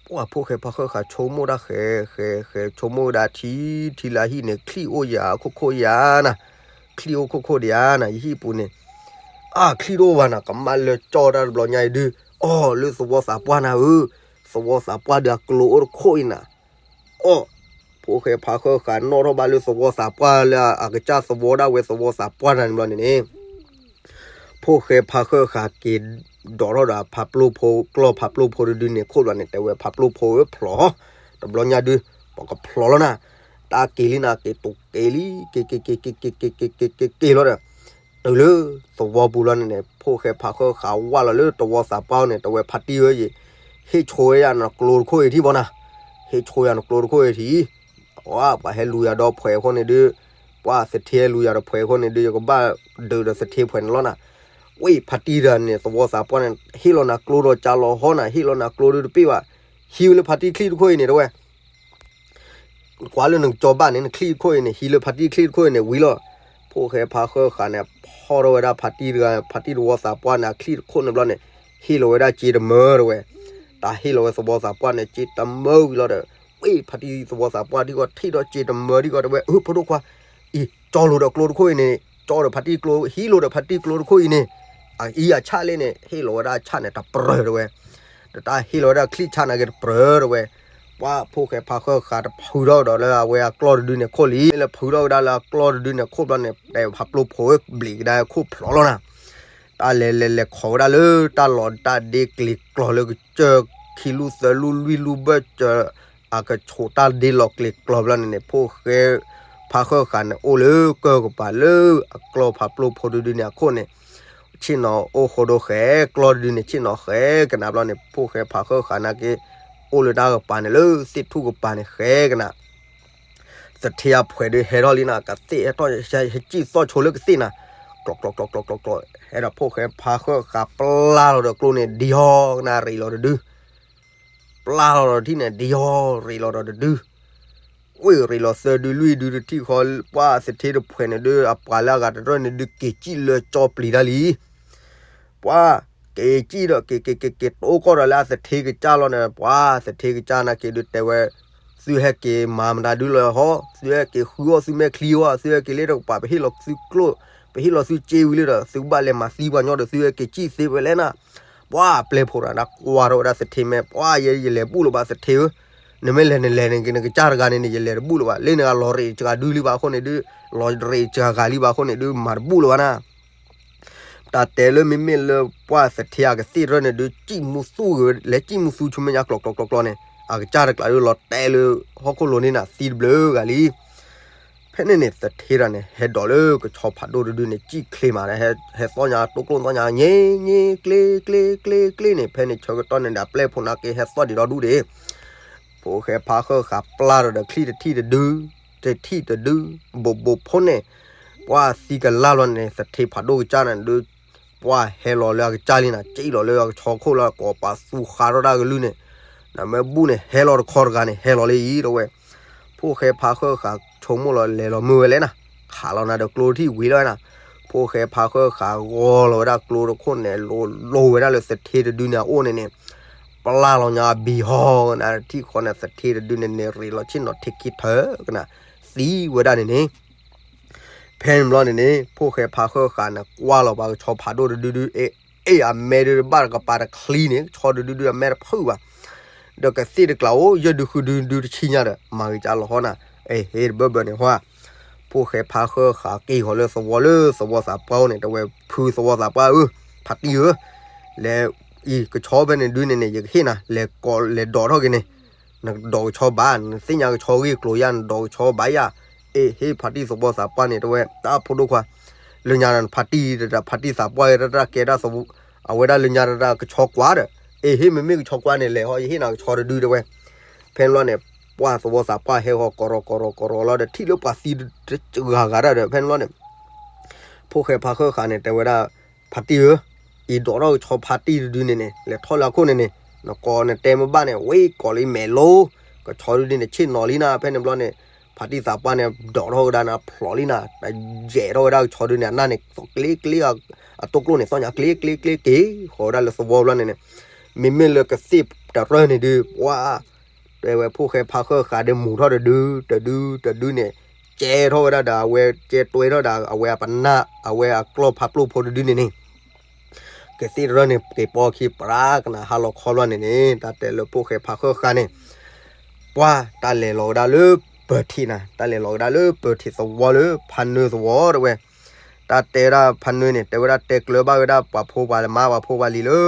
ပှၤဖိၣ်ဃဲဖါဃၢၣ်ဃးဆိကမိၣ်တၢ်ဃဲးဃဲးဃဲး ဆိကမိၣ်ဝဲဒၣ်ထံထံလၢဟံၣ်န့ၣ် ချံၣ်အိၣ်ယၤခိၣ်ခိၣ်ယၤနၤ, ချံၣ်အိၣ်ခိၣ်ခိၣ်ဒံးဧါနၤ ယဟံၣ်ပူၤန့ၣ်, အါ ချံၣ်တအိၣ်ဘၣ်နၤ ကမၣ်လၢကၠီတၢ်တဘျီညါအံၤဒုး, အီၣ်လၢသဝီသးပှၢ်နၤဧၢ, သဝီသးပှၢ်ဒုးအကျိအိၣ်တခိၣ်အံၤနၤ အီၣ်, ဖိၣ်ဃဲဖါဃၢၣ်ဃးနီၣ်ထီၣ်ဘၣ်လၢသဝီသးပှၢ်လၢအကစၢ်သဝီဒၣ်ဝဲသဝီသးပှၢ်နၤန့ၣ်ဘျီန့ၣ်န့ၣ်, ဖိၣ်ဃဲဖါဃၢၣ်ဃးက့ၤဒိးထီၣ်ဒီးဖးပျိၢ်ဖိ ကျီၢ်ဖးပျိၢ်ဖိတဒုန့ၣ်ခိၣ်ဘျီန့ၣ် တဲဝဲဖးပျိၢ်ဖိဧၢဖျိး, တဘျီညါဒုး, ပှၤကဖျိးလီၤနၤ, တၢ်က့ၤလံနၤ က့ၤတိာ်က့ၤလံ, က့ၤက့ၤက့ၤက့ၤက့ၤက့ၤက့ၤက့ၤက့ၤလီၤဒီး တုၤလၢသဝီပူၤလီၤန့ၣ်န့ၣ် ဖိၣ်ဃဲဖးဃၢၣ်ဃးဝၢ်လီၤလၢသဝီသးပှၢ်န့ၣ် တဲဝဲဖါတံၢ်ဧၢ, ယဟ့ၣ်ဆိဝဲယၤနကျိတခိၣ်အံၤထံၣ်ဘီနၤ, ဟ့ၣ်ဆိယၤနကျိတခိၣ်အံၤထံၣ်, အီ ပှၤဟဲလူၤယၤဒီးဖှဲးအဃိန့ၣ်ဒုး, ပှၤသထ့လူၤယၤဒီးဖှဲးအဃိန့ၣ်ဒုး ယကဘၣ်ဒုးဒီးသထ့ဖှဲးန့ၣ်လီၤနၤ, ဝဲဖါတံၢ်တဂၤန့ၣ် သဝီသးပှၢ်န့ၣ် ဟ့ၣ်လီၤနၤကျိဒီးကၢ်လီၤဟီနၤ ဟ့ၣ်လီၤနၤကျိဒုးတပ့ၢ်ဘၣ်, ဟံးဝဲလၢဖါတံၢ်ချံၣ်တခိၣ်အံၤန့ၣ်တဲဝဲ ကွၢ်လၢနကၠီဘၣ်န့ၣ် နချံၣ်တခိၣ်အံၤန့ၣ် ဟံးလၢဖါတံၢ်ချံၣ်တခိၣ်အံၤန့ၣ်ဝံၤလီၤ, ဖိၣ်ဃဲဖါဃၢၣ်ဃးန့ၣ် ဖီၣ်ထီၣ်ဝဲဒၣ်ဖါတံၢ်တဂၤ ဖါတံၢ်သဝီသးပှၢ်န့ၣ် အချံၣ်တခိၣ်န့ၣ်ဘျီန့ၣ်, ဟ့ၣ်လီၤဝဲဒၣ်စ့တမၢတဲဝဲ, တၢ်ဟ့ၣ်လီၤဝဲသဝီသးပှၢ်န့ၣ် စ့တမၢဝံၤလီၤဒီး, ဝဲဖါတံၢ်သဝီသးပှၢ်ထံၣ်ဂီၤထံၣ်ဒီးစ့တမၢထံၣ်ဂီၤတဲဝဲ အၢ ဖိဒိၣ်ခွါ, အံၤ ကၠီလိာ်ဒီးကျိတခိၣ်အံၤန့ၣ်, ကၠီဒီးဖါတံၢ်ကျိ ဟံးလိာ်ဒီးဖါတံၢ်ကျိတခိၣ်အံၤန့ၣ်, အအံၤအဆၣ်လဲၣ်န့ၣ် ဟ့ၣ်လီၤဝဲဒၣ်အဆၣ်န့ၣ် တပြၢၤတဲဝဲ ဒီးတၢ်ဟ့ၣ်လီၤဝဲဒၣ်ချံၣ်ဆၣ်န့ၣ်က့ၤတပြၢၤတဲဝဲ, ပှၤဖိၣ်ဃဲဖါဃၢၣ်ဃးတဖုထီၣ်ဒီးလၢအဝဲအကျီၢ်တဒုန့ၣ်ခိၣ်လံ, လၢဖုထီၣ်ကဒါလၢအကျီၢ်တဒုန့ၣ်ခိၣ်ဘျီန့ၣ် တဲဖးပျိၢ်ဖိဧၢ ဘျံးကဒါခိၣ်ဖျိးလီၤနၤ, တၢ်လဲၤလဲၤလဲၤခိးဝဲဒၣ်လၢတၢ်လီၢ်တၢ်ဒ့ကျ့ၤကျီၤလၢကစၢၢ်ခံလူၢ်သၢလူၢ်လွံၢ်လူၢ်ဘၢၣ်စၢၤ, အကဆိးတၢ်ဒ့လီၤကျ့ၤကျီၤဘျီန့ၣ်န့ၣ် ဖိၣ်ဃဲ ဖါဃၢၣ်ဃာ်န့ၣ် အိၣ်လၢကၢၢ်ကပၤလၢအကျီၢ်ဖးပျိၢ်ဖိတဒုန့ၣ်အခိၣ်န့ၣ်, ဆ့ၣ်နီၤအိၣ်ဃိဒိဃဲ, ကျီၢ်တဒုန့ၣ် ဆ့ၣ်နီၤဃဲကနၣ်ဘျီန့ၣ် ဖိၣ်ဃဲဖါဃၢၣ်ဃာ်နာ်က့ အိၣ်လၢတၢ်ကပၤန့ၣ်လၢသ့ၣ်ထူၣ်ကပၤန့ၣ်ဃဲကနၣ် သထ့အဖှဲးဒုးဟဲထီၣ်လံနၤ, ကသ့ၣ်ဟဲထီၣ် ဟဲစံၣ်သီၣ်ဆိလၢကသ့ၣ်နၤ, ကျီးကျီးကျီးကျီးကျီးကျီး, ဟဲဒီးဖိၣ်ဃဲဖါဃၢၣ်ဃာ်ပျၢ်လီၤဒီးကျိန့ၣ် ဒံဟီကနၣ်ရ့းလီၤတဒု, ပျၢ်လီၤဒီးထံၣ်န့ၣ် ဒံဟီရ့းလီၤဒီးတဒု, ဝ့ၢ်ရ့းလီၤသၢဒုလွံၢ်ဒုတထံၣ်ဃီ, ပှၤသထ့တဖှဲးန့ၣ်ဒုး အပှၤလၢအဂၤတရၢၢ်န့ၣ်ဒုး က့ၤစံၣ်လၢကၠီပျံၤတၢ်လံ ပှၤက့ၤစံၣ်ဒီး က့ၤက့ၤက့ၤက့ၤ တိၢ်ကီၢ်ဒီးလၢအသထ့ကစၢ်လီၤန့ၣ်, ပှၤသထ့ကစၢ်နာ်က့ဒုးတဲဝဲ, သုဟဲက့ၤမၤမတၤဒုလၢဟီ, သုဟဲက့ၤဃုအီၣ်သုမဲာ်ချံအီၣ်, သုဟဲက့ၤလ့တကပၤ ပဟ့ၣ်လီၤသုကျိၣ်, ပဟ့ၣ်လီၤသုစ့ဝံၤလံဒီး သုကဘၣ်လဲၤမၤသံပှၤညီဒီး သုဟဲက့ၤစံၣ်သ့ဝဲလဲၣ်နၤ, ပှၤပျဲၢ်ဖိတဂၤန့ၣ်ကွၢ်ထီၣ်ဝဲဒၣ်သထ့မဲာ်, ပှၤယဲယလဲၤဘူၣ်လၢၤဘၣ်သထ့ဧၢ, နမ့ၢ်လဲၤနလဲၤန့ၣ်က့ၤ နကစၢ်တဂၤန့ၣ်န့ၣ် ယလဲၤတဘူၣ်လၢၤဘၣ်, လၢန့ၣ်အလီၤရ့းစှၤဒုလံဘၣ်အဃိန့ၣ်ဒုး, လီၤရ့းစှၤဂၤလံဘၣ်အဃိန့ၣ်ဒုး မၤတဘူၣ်လၢၤဘၣ်နၤ တၢ်တဲလၢမ့မ့ၢ်လၢပှၤသထ့အကသ့ၣ်တရၢၢ်န့ၣ်ဒုး စံၣ်မူသူဂ့ၤဝဲ လဲၤစံၣ်မူသူဆူမဲာ်ညါကျီးကျီးကျီးကျီးန့ၣ်, အကစၢ်တကျးဒုးလီၤတဲာ်လၢဟီၣ်ခိၣ်လိၤန့ၣ်နၤ သံတဘျုးဂၤလံ. ဖဲန့ၣ်န့ၣ် သထ့တဂၤန့ၣ် ဟဲဒိးလၢကဆီဖးဒိၣ်တဒုန့ၣ် စံၣ်ချ့မးဒီး ဟဲသီၣ်ညါတိၢ်ကျိၣ်သီၣ်ညါ ည့ည့ကျ့ကျ့ကျ့ကျ့န့ၣ်, ဖဲန့ၣ်ဆၢကတီၢ်န့ၣ်ဒီး ပျဲၢ်ဖိနာ်က့ဟဲသီၣ်ဒံးဒီဒူၣ်ဒံး ဖိၣ်ဃဲဖါဃၢၣ်ဃာ်ပျၢ်ဒီးဒီးချံၣ်တထံၣ်တဒု, တထံၣ်တဒု, ဘိးဘိးဖိန့ၣ်, ပှၤသံကလၢ်လီၤန့ၣ် သထ့ဖးဒိၣ်ကစၢ်န့ၣ်ဒုး, ပှၤဟဲလီၤလၢအကစၢ်လံနၤ, စံၣ်လီၤလၢအကဆီခိၣ်လၢကိးပှၤသူဃါထီၣ်တၢ်ကလုၢ်န့ၣ်, နမ့ၢ်ဘူၣ်န့ၣ် ဟဲလီၤတခီတဂၤန့ၣ် ဟဲလီၤလၢအံၤတဝဲ ဖိၣ်ဃဲဖါဃၢၣ်ဃာ်ဆိကမိၣ်လီၤ လဲၤလီၤမုာ်ဝဲလဲၣ်နၤ, ခးလီၤနၤဒီးကျိထံၣ်ဝံၤလီၤနၤ, ဖိၣ်ဃဲဖါဃၢၣ်ဃာ်ဂီၤလီၤဝဲဒၣ်ကျိတခိၣ်န့ၣ် လိၤလိၤဝဲဒၣ်လၢသထ့တဒုန့ၣ်အအိၣ်န့ၣ်န့ၣ်, ပျၢ်လီၤညါဘံဟီကနၣ် ထံၣ်ဃီန့ၣ် သထ့တဒုန့ၣ်န့ၣ် ရ့းလီၤဆ့ၣ်နီၤထံခံထၢကနၣ်, သံဝဲဒၣ်န့ၣ်န့ၣ် ဖဲန့ၣ်ဘျီန့ၣ်န့ၣ် ဖိၣ်ဃဲဖါဃၢၣ်ဃာ်န့ၣ် ကွၢ်လီၤပှၤကဆီဖးဒိၣ်တဒုဒု အ့ၣ် အ့ၣ် အမဲဒုးတဘၣ်တကပၤတချံန့ၣ် ကဆီတဒုဒုအမဲတဖုၣ်ဘၣ်, ဒီးကသ့ၣ်တကျးအိၣ် ယဲၢ်ဒုဃုဒုဒုတဆံညါဒီး မၤဂ့ၤကၢ်လီၤဟီနၤ, အ့ၣ် ဟ့ၣ်တဘၢဘၢန့ၣ်ဟီ, ဖိၣ်ဃဲဖါဃၢၣ်ဃာ်က့ၤဃီၤလၢသဝီလၢသဝီသးပှၢ်အိၣ်န့ၣ် တဲဝဲဖုသဝီသးပှၢ်ဧၢ, ဖါတံၢ်ဧၢ, လဲၤအံၤကဆီဖဲန့ၣ်ဒုန့ၣ်န့ၣ် ယကဟ့ၣ်နၤ လဲၤကိးလဲၤဒိးထီၣ်က့ၤန့ၣ် နဒိးကဆီဘၣ်, နသ့ၣ်ညါကဆီဂ့ၢ်ကျိၤယါ နဒိးကဆီဘၣ်ယါ, အ့ၣ် ဟ့ၣ်ဖါတံၢ်သဝီသးပှၢ်န့ၣ် တဲဝဲ တၢ်ဖိဒိၣ်ခွါ, လၢညါနဖါတံၢ်တဒၣ် ဖါတံၢ်သးပှၢ်တၢ်တၢ်ကဲတၢ်သဝီ, အဝဲဒၣ်လၢညါတဒၣ်ကဆီကွၢ်ဒီး, အ့ၣ် ဟ့ၣ်မ့မ့ၢ်ကဆီကွၢ်န့ၣ် လဲၤဟီ ယဟ့ၣ်နၤကဆီတဒုတဲဝဲ, ဖဲန့ၣ်ဘျီန့ၣ် ပှၤသဝီသးပှၢ်ဟဲဃီၤကီးရီကီးရီကီးရီလီၤဒီး ထံၣ်လၢပှၤသံတဂၤဂၤဒၣ်ဒီး ဖဲန့ၣ်ဘျီန့ၣ် ဖိၣ်ဃဲဖါဃၢၣ်ဃာ်န့ၣ် တဲဝဲဒၣ်, ဖါတံၢ်ဧၢ, အံၤဒိးထီၣ်ကဆီဖါတံၢ်တဒုန့ၣ်န့ၣ် လဲၤထီၣ်လၢအခိၣ်န့ၣ်န့ၣ်, နကိးနတဲမ့ၢ်ဘၣ်န့ၣ် ဝ့ၢ်ကိးလံမဲာ်လိၤ, ကဆီတဒုန့ၣ် ဆ့ၣ်နီၤလံနၤ, ဖဲန့ၣ်ဘျီန့ၣ် ဖါတံၢ်သးပှၢ်န့ၣ် ဒိးထီၣ်ဝဲဒၣ်န့ၣ် ဖျိးလံနၤ, တယဲၢ်ထီၣ်ဝဲဒၣ်ကဆီဒုန့ၣ် အနၢ်န့ၣ် သီၣ်ကျ့ကျ့, အတိၢ်ကျိၣ်န့ၣ် သီၣ်ညါကျ့ကျ့ကျ့က့ၤ, ဃီၤဝဲဒၣ်လၢသဝီဘျီန့ၣ်န့ၣ်, မ့မ့ၢ်လၢကသ့ၣ်တရၢၢ်န့ၣ်ဒုး ပှၤ တဲဝဲဖိၣ်ဃဲဖါဃၢၣ်ဃာ်ဒီးမူၤထီၣ်တဒု, တဒု, တဒုန့ၣ်, ကဲထီၣ်ဝဲဒၣ်ဒီး အဝဲကဲတွဲထီၣ်ဒီး အဝဲအပနၢ် အဝဲအကျီၢ်ဖးပျိၢ်ဖိတဒုန့ၣ်န့ၣ်, ကသ့ၣ်တရၢၢ်န့ၣ် က့ၤပိာ်ခံပြးကနၣ်ဟါလီၤခီဘျီန့ၣ်န့ၣ် တၢ်တဲလၢဖိၣ်ဃဲဖါဃၢၣ်ဃာ်န့ၣ်, ပှၤတၢ်လဲၤလီၤဝဲဒၣ်လၢပၢၤထံးနၤ, တၢ်လဲၤလီၤဝဲဒၣ်လၢပၢၤထံးသဝီလၢဖါနၢၤသဝီတဲဝဲ တၢ်တဲဝဲဒၣ်ဖါနၢၤန့ၣ် တဲဝဲဒၣ်တဲကျၢၤဘၣ်ဝဲဒၣ်ပှၤဖိပှၤလၢမါပှၤဖိပှၤလံၤလၢ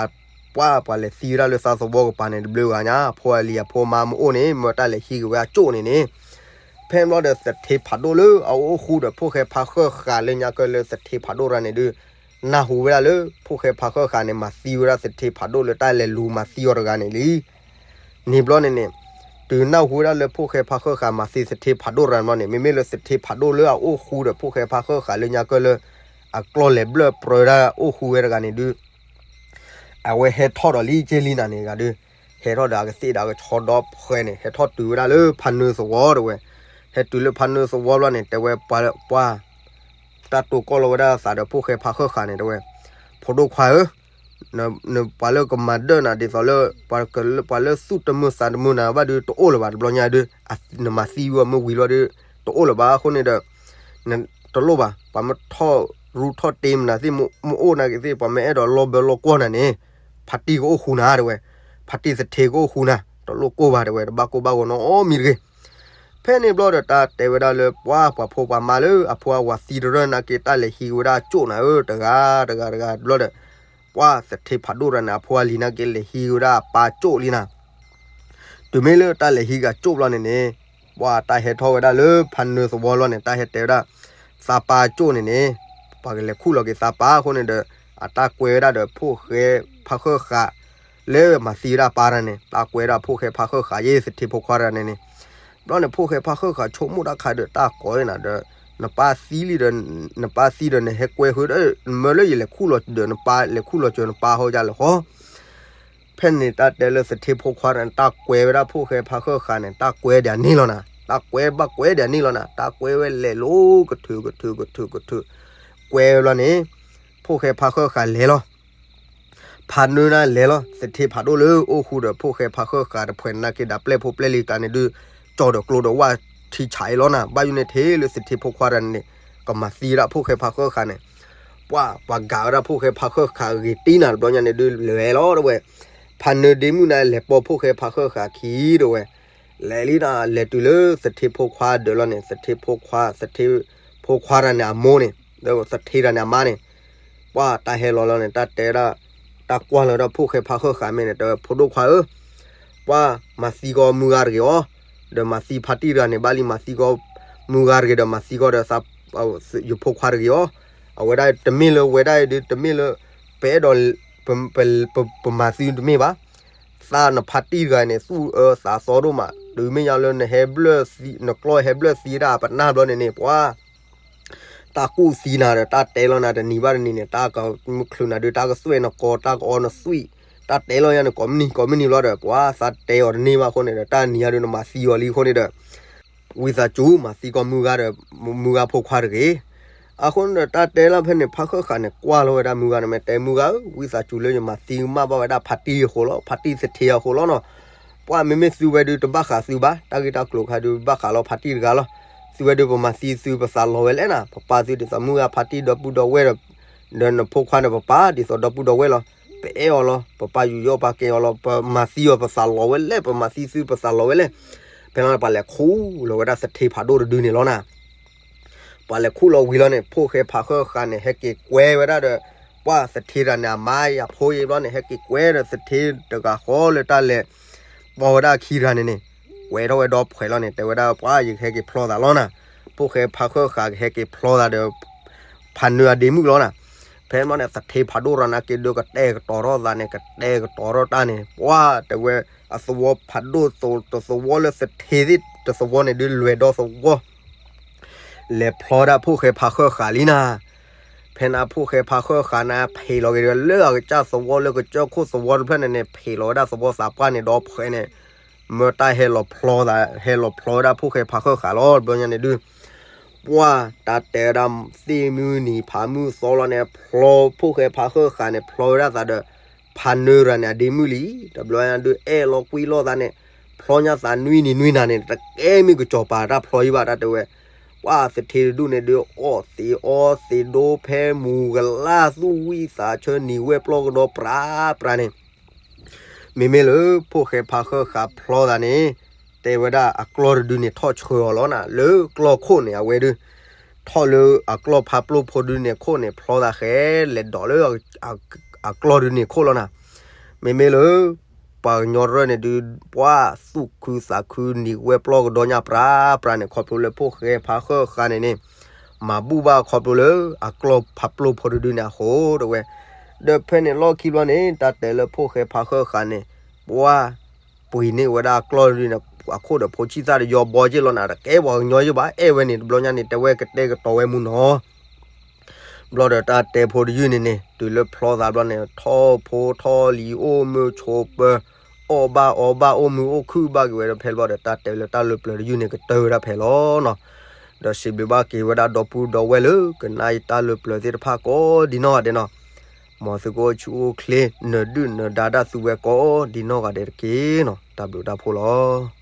အပှၤပှၤလဲၤသံဝဲဒၣ်လၢသးသဝီကပၤန့ၣ် တဘျုးဂၤညါ အဖိအလံၤအဖိမါမ့ၢ်အိၣ်န့ၣ် မ့ၢ်တၢ်လဲၤဟံးက့ၤဝဲအကၠိၣ်န့ၣ်န့ၣ်, ဖဲန့ၣ်ဘျီဒီးသထ့ဖးဒိၣ်လၢအအိၣ်ဃူဒီးဖိၣ်ဃဲဖါဃၢၣ်ဃာ်လၢညါကၢလၢသထ့ဖးဒိၣ်ရၢန့ၣ်ဒုး နၢ်ဟူဝဲဒၣ်လၢ ဖိၣ်ဃဲဖါဃၢၣ်ဃာ်န့ၣ် မၤသံဝဲဒၣ်သထ့ဖးဒိၣ်လၢတၢ်လဲၤလူၤမၤသံအီၤတဂၤန့ၣ်လံ န့ၣ်ဘျီန့ၣ်န့ၣ်, တုၤနၢ်ဟူဝဲဒၣ်လၢဖိၣ်ဃဲဖါဃၢၣ်ဃာ် မၤသံသထ့ဖးဒိၣ်ရၢန့ၣ်ဘျီန့ၣ် မ့မ့ၢ်လၢသထ့ဖးဒိၣ်လၢအအိၣ်ဃူဒီးဖိၣ်ဃဲဖါဃၢၣ်ဃာ်လၢညါကၢလၢ အကျီၢ်လဲၤဘျၢၣ်ပြၢဒၣ်အိၣ်ဃူဝဲတဂၤန့ၣ်ဒုး အဝဲဟဲထီၣ်ဒီးလံက့လံနၤန့ၣ်ဂၤဒုး, ဟဲထီၣ်ဒီးအကသ့ၣ်ဒီးအကဆီဒီဖှဲန့ၣ် ဟဲထီၣ်တုၤဝဲဒၣ်လၢဖါနၢၤသဝီတဲဝဲ, ဟဲတုၤလၢဖါနၢၤသဝီဘျီန့ၣ် တဲဝဲပှၤ ပှၤ တၢ်တိၤကီၢ်လီၤဝဲဒၣ်သးဒီးဖိၣ်ဃဲဖါဃၢၣ်ဃာ်န့ၣ်တဲဝဲ, ဖိဒိၣ်ခွါဧၢ, နပှၤလၢကမၤဒၢၣ်နၤဒ်သိးလၢ ပှၤလၢသူၣ်တမုာ်သးတမုာ်နၤဘၣ်ဒုးတအိၣ်လၢၤဘၣ်တဘျီညါဒုး, နမၤသံဝဲမ့ၢ်ဝံၤလီၤဒုး တအိၣ်လၢၤဘၣ်အဃိန့ၣ်ဒီး တလိၣ်ဘၣ် ပှၤမ့ၢ်ထီၣ်ရူထီၣ်တ့မနၤသ့ၣ် မ့ၢ်အိၣ်နၤက့ၤသ့ၣ် ပှၤမ့ၢ်အဲၣ်ဒိးလီၢ်ဘၢလီၢ်ကွီၢ်နၤန့ၣ် ဖါတံၢ်ကအိၣ်ဃူနၤတဲဝဲ, ဖါတံၢ်သထ့ကအိၣ်ဃူနၤ တလိၣ်ကိၢ်ဘၣ်တဲဝဲ တဘၣ်ကိၢ်ဘၣ်ဂီၤနီတမံၤတဂ့ၤ. ဖဲန့ၣ်ဘျီဒီးတၢ်တဲဝဲဒၣ်လၢပှၤပှၤဖိပှၤမါလၢအဖိအဝၤသံတရၢၢ်နာ်က့ၤ တၢ်လဲၤဟံးက့ၤဝဲဒၣ်ကၠိၣ်နၤဧၢ တဂၤတဂၤတဂၤတဘျီဒီး ပှၤသထ့ဖးဒိၣ်တဂၤန့ၣ် အဖိအလံၤနာ်က့ၤ လဲၤဟံးက့ၤဝဲဒၣ်အပၢ်ကၠိၣ်လံနၤ တုၤမ့ၢ်လၢတၢ်လဲၤဟံးက့ၤကၠိၣ်ဘျီန့ၣ်န့ၣ် ပှၤတၢ်ဟဲထီၣ်ဝဲဒၣ်လၢဖးနၢသဝီလီၤန့ၣ် တၢ်ဟဲတဲဝဲဒၣ် သးပၢ်ကၠိၣ်န့ၣ်န့ၣ် ပှၤကလဲၤခူၣ်လီၤက့ၤသးပၢ်အဃိန့ၣ်ဒီး အတၢ်ကွဲဝဲဒၣ်ဒီးဖိၣ်ဃဲဖါဃၢၣ်ဃး လၢမၤသံဝဲဒၣ်ပၢ်တၢ်န့ၣ် တၢ်ကွဲဒၣ်ဖိၣ်ဃဲဖါဃၢၣ်ဃးယ့ၣ် သထ့ဖိခွါတၢ်န့ၣ်န့ၣ် ဘျီန့ၣ် ဖိၣ်ဃဲဖါဃၢၣ်ဃးဆိကမိၣ်တၢ်ခါဒီး တၢ်ကိးနၤဒီး နပၢ်သံလံဒီး နပၢ်သံဒီး နဟဲကွဲဃုာ်ဒီး မၢလၢယလဲၤခူၣ်လီၤဒီးနပၢ် လဲၤခူၣ်လီၤစၢၤနပၢ်ဟီဒ်လဲၣ်ဃီ ဖဲန့ၣ်တၢ်တဲလၢသထ့ဖိခွါန့ၣ် တၢ်ကွဲဝဲဒၣ်ဖိၣ်ဃဲဖါဃၢၣ်ဃးန့ၣ် တၢ်ကွဲဒၣ်န့ၣ်လီၤနၤ, တၢ်ကွဲဘၣ်ကွဲဒၣ်န့ၣ်လီၤနၤ, တၢ်ကွဲဝဲလဲၤလိၤကထုးကထုးကထုးကထုး, ကွဲဝဲဘျီန့ၣ် ဖိၣ်ဃဲဖါဃၢၣ်ဃးလဲၤလီၤ. ဖးနၢနၤလဲၤလီၤ, သထ့ဖးဒိၣ်လၢအိၣ်ဃူဒီးဖိၣ်ဃဲဖါဃၢၣ်ဃးတဖှဲးနၤက့ၤဒီးပျဲၢ်ဖိပျဲၢ်လံၤကျါန့ၣ်ဒုး ကၠီဒီးကျိဒီးဝၣ်ထံဆးအံၤလီၤနၤ, ဘၣ်ယိၣ်န့ၣ်ထဲလၢသထ့ဖိခွါတၢ်န့ၣ်န့ၣ် ကမၤသံဝဲဒၣ်ဖိၣ်ဃဲဖါဃၢၣ်ဃးန့ၣ် ပှၤ ပှၤကၤဝဲဒၣ်ဖိၣ်ဃဲဖါဃၢၣ်ဃးဂ့ၤတံၢ်နၤတဘျီညါန့ၣ်ဒုးလဲၤဝဲလီၤတဝဲ, ဖးနၢဒ့မုၣ်နၤလဲၤပိာ်ဖိၣ်ဃဲဖါဃၢၣ်ဃးခံတဝဲ, လဲၤလံနၤ လဲၤတုၤလၢသထ့ဖိခွါဒၢးလီၤန့ၣ် သထ့ဖိခွါ သထ့ဖိခွါတၢ်န့ၣ်အမိၢ်န့ၣ် ဒီးသထ့တၢ်န့ၣ်အမါန့ၣ် ပှၤတၢ်ဟဲလီၤလီၤန့ၣ် တၢ်တဲဒၣ် တၢ်ကွၢ်လီၤဝဲဒၣ်ဖိၣ်ဃဲဖါဃၢၣ်ဃးမ့ၢ်န့ၣ် တဲဝဲဖိဒိၣ်ခွါဧၢ ပှၤမၤသံကီးမုၢ်ဂၤတဂ့ၤအီၤ, ဒီးမၤသံဖါတံၢ်တဂၤန့ၣ် ဘၣ်လံမၤသံကီး မုၢ်ဂၤတဂ့ၤဒီးမၤသံကီးဒီး ယဖိခွါတဂ့ၤအီၤ, အဝဲဒၣ်တမ့ၢ်လၢဝဲဒၣ်အံၤဒုး တမ့ၢ်လၢ ပအဲၣ်ဒိး ပမၤသံတမ့ၢ်ဘၣ်, သးနဖါတံၢ်တဂၤန့ၣ် သူၣ်အၢသးသီဒိၣ်မး တုၤမ့ၢ်ညါလၢနဟဲဘျၢၣ်သံ နကျီၢ်ဟဲဘျၢၣ်သံဒၣ်ပနၢ်ဘျီန့ၣ်န့ၣ် ပှၤ တၢ်ကူၣ်သံနၤဒီး တၢ်တဲလီၤနၤတနံၤဘၣ်တနံၤန့ၣ် တၢ်ကမုၢ်ချုးနၤဒုး တၢ်ကသွဲၣ်နကိး တၢ်ကအီနသွံၣ်, တၢ်တဲလီၤညါန့ၣ် ကိးမုၢ်နံၤကိးမုၢ်နံၤဘျီဒီး ပှၤသးတဲအီၤတန့ၢ်ဘၣ်အဃိန့ၣ်ဒီး တၢ်နံၤညါဒုး နမၤသံအီၤလံအဃိန့ၣ်ဒီး ဝံသးစူၤ မၤသံကီးမုၢ်ဂၤဒီး မုၢ်ဂၤဖိခွါတဂ့ၤ. အဃိန့ၣ်ဒီး တၢ်တဲလီၤဖဲန့ၣ် ဖါဃၢၣ်ဃးန့ၣ် ကွၢ်လီၤဝဲဒၣ်မုၢ်ဂၤန့ၣ် မ့ၢ်တဲမုၢ်ဂၤဧၢ ဝံသးစူၤလၢယမၤသံမၢ်ဘၣ်ဝဲဒၣ်ဖါတံၢ်အဃိလီၤ, ဖါတံၢ်သထ့အဃိလီၤနီၤ. ပှၤမ့မ့ၢ်သုဝဲဒုး တဘၣ်ဃးသုဘၣ်, တၢ်ဂ့ၢ်တၢ်ကျိၤခါဒုး ဘၣ်ဃးလီၤဖါတံၢ်တဂၤလီၤ. သုဝဲဒုး ပမၤသံသု ပသးလီၤဝဲလဲၣ်နၤ, ပပၢ်သုဒ်သိးမုၢ်ဂၤဖါတံၢ်ဒီပုၢ်ဒီဝဲၢ်ဒီး ဒီးနဖိခွါန့ၣ် ပပၢ်ဒ်သိးဒီပုၢ်ဒီဝဲၢ်လီၤ. ပအဲၣ်အီၤလီၤ, ပပာ်ယူၤယီၣ်ပာ်ကဲအီၤလီၤ, ပမၤသံအီၤ ပသးလီၤဝဲလဲၣ်, ပမၤသံသု ပသးလီၤဝဲလဲၣ်. ဖဲလီၤန့ၣ် ပှၤလဲၤခူၣ်လီၤဝဲဒၣ်သထ့ဖးဒိၣ်တဒုန့ၣ်လီၤနၤ. ပှၤလဲၤခူၣ်လီၤဝံၤလီၤန့ၣ် ဖိၣ်ဃဲဖးဃၢၣ်ဃးန့ၣ် ဟဲက့ၤကွဲဝဲဒၣ်ဒီး ပှၤသထ့တဂၤန့ၣ် အမါယၤဖိယ့ဘျီန့ၣ် ဟဲက့ၤကွဲဒီးသထ့တဂၤဃီလၢတၢ်လဲၤ ပိာ်ဝဲဒၣ်ခံတဂၤန့ၣ်န့ၣ် ကွဲးထီၣ်ဝဲဒီးဖှဲးလီၤန့ၣ် တဲဝဲဒၣ်ပှၤယကဟဲက့ၤဖျီသးလီၤနၤ. ဖိၣ်ဃဲဖးဃၢၣ်ဃးကဟဲက့ၤဖျီသးဒီး ဖးနၢအဒ့မုၣ်လီၤနၤ. ဖဲန့ၣ်န့ၣ် သထ့ဖးဒိၣ်ရၤနာ်က့ဒုးကတဲာ်ကတီၤထီၣ်သးန့ၣ် ကတဲာ်ကတီၤထီၣ်တၢ်န့ၣ် ပှၤတဲဝဲ အသဝီဖးဒိၣ်တသဝီလၢသထ့သ့ၣ်တသဝီန့ၣ်ဒုး လဲၤဒီသဝီ လဲၤဖျီဒၣ်ဖိၣ်ဃဲဖးဃၢၣ်ဃးလံနၤ. ဖဲန့ၣ်ဖိၣ်ဃဲဖးဃၢၣ်ဃးန့ၣ် ဖံးလီၤက့ၤလၢအကစၢ်သဝီလၢကစၢၢ်ခိၣ်သဝီတဖျၢၣ်န့ၣ်န့ၣ် ဖံးလီၤဝဲဒၣ်သဝီသးပှၢ်န့ၣ်ဒီးဖှဲးန့ၣ် မၢတၢ်ဟဲလီၤဖျီသး ဟဲလီၤဖျီဝဲဒၣ်ဖိၣ်ဃဲဖးဃၢၣ်ဃးလီၤ. တဘျီညါန့ၣ်ဒုး ပှၤတၢ်တဲဝဲဒၣ်သ့ၣ်မုၢ်နံၤဖးမုၢ်သီလီၤန့ၣ် ဖျီဖိၣ်ဃဲဖးဃၢၣ်ဃးန့ၣ် ဖျီဝဲဒၣ်သးဒီး ဖးနၢရၤန့ၣ်အဒ့မုၣ်လံ. တဘျီညါဒုးအဲၣ်လီၤကွံလီၤသးန့ၣ် ဖျီညါသးနွံနံၤနွံနၤန့ၣ် တကဲမ့ၢ်ကစီၤပၤတၢ်ဖျီယံဘၣ် တၢ်တဲဝဲ ပှၤသထ့တဒူၣ်န့ၣ်ဒုး အီၣ်သ့ၣ်အီသ့ၣ်ဒိဖဲမူၤကလၢ်သူၣ်ဝံၣ်သးဆၢနံၤဝဲပျီကဒီးပြးပြးန့ၣ် မ့မ့ၢ်လၢဖိၣ်ဃဲဖးဃၢၣ်ဃးဖျီသးန့ၣ် တဲဝဲဒၣ်အကျီၢ်တဒုန့ၣ်ထီၣ်ဆှၢအီၤလီၤနၤ လၢကျီၢ်ခိၣ်န့ၣ် အဝဲဒုး ထီၣ်လၢအကျီၢ်ဖးပျိၢ်ဖိဒုန့ၣ်ခိၣ်န့ၣ် ဖျီသးဃဲလဲၤဒီးလၢ အကျီၢ်ဒုန့ၣ်ခိၣ်လီၤနၤ. မ့မ့ၢ်လၢ ပှၤကညီတရၢၣ်န့ၣ်ဒုး ပှၤသူၣ်ခုသးခုနံၤဝဲပျီကဒီးညါပြးပြးန့ၣ် ခီဖျိလၢဖိၣ်ဃဲဖးဃၢၣ်ဃးန့ၣ်န့ၣ် မၤဘူၣ်ဘၣ်ခီဖျိလၢအကျီၢ်ဖးပျိၢ်ဖိတဒုန့ၣ်အဃိ တဲဝဲ ဒီးဖဲန့ၣ်လီၢ်ခံဘျီန့ၣ် တၢ်တဲလၢဖိၣ်ဃဲဖးဃၢၣ်ဃးန့ၣ် ပှၤ ပှ့ၤန့ၢ်ဝဲဒၣ်အကျီၢ်တဒုန့ၣ် အခိၣ်ဒီးဖိဆံၣ်သၣ်ဒီးယီဘီက့ၢ်လီၤနၤ တကဲပှၤကညီယံဘၣ် အဲၣ်ဝဲန့ၣ် တဘျီညါန့ၣ် တဲဝဲကတဲာ်ကတီၤဝဲမုၢ်နီၤ ဘျီဒီးတၢ်တဲဖိတယုၢ်န့ၣ်န့ၣ် တုၤလၢဖျီသးဘျီန့ၣ် ထီၣ်ဖိထီၣ်လံၤအိၣ်မုာ်ဆိးပၢၤ အီၣ်ဘၣ်အီဘၣ်အိၣ်မုာ်အိၣ်ခုၣ်ဘၣ်က့ၤဝဲဒီးဖဲဘျီဒီးတၢ်တဲလၢတၢ်လၢပျၢၤတယုၢ်န့ၣ် ကတၢၢ်ဝဲဒၣ်ဖဲလီၤနီၤ. ဒီးစံးဘျုးဘၣ်က့ၤဝဲဒၣ်ဒီပုၢ်ဒီဝဲၢ်လၢကနၣ်ယတၢ်လၢပျၢၤသ့ၣ်တဖၣ်ကိးဒ်နီၢ်ဂၤဒဲးနီၤ. မ်သုကအိၣ်ဆူၣ်အိၣ်ချ့ နၢၤဒုၣ်နၢၤဒါဒၣ်သုဝဲကိးဒ်နီၢ်ဂၤဒဲးတက့ၢ်နီၤ. တၢ်ဘျုးတၢ်ဖှိၣ်လီၤ.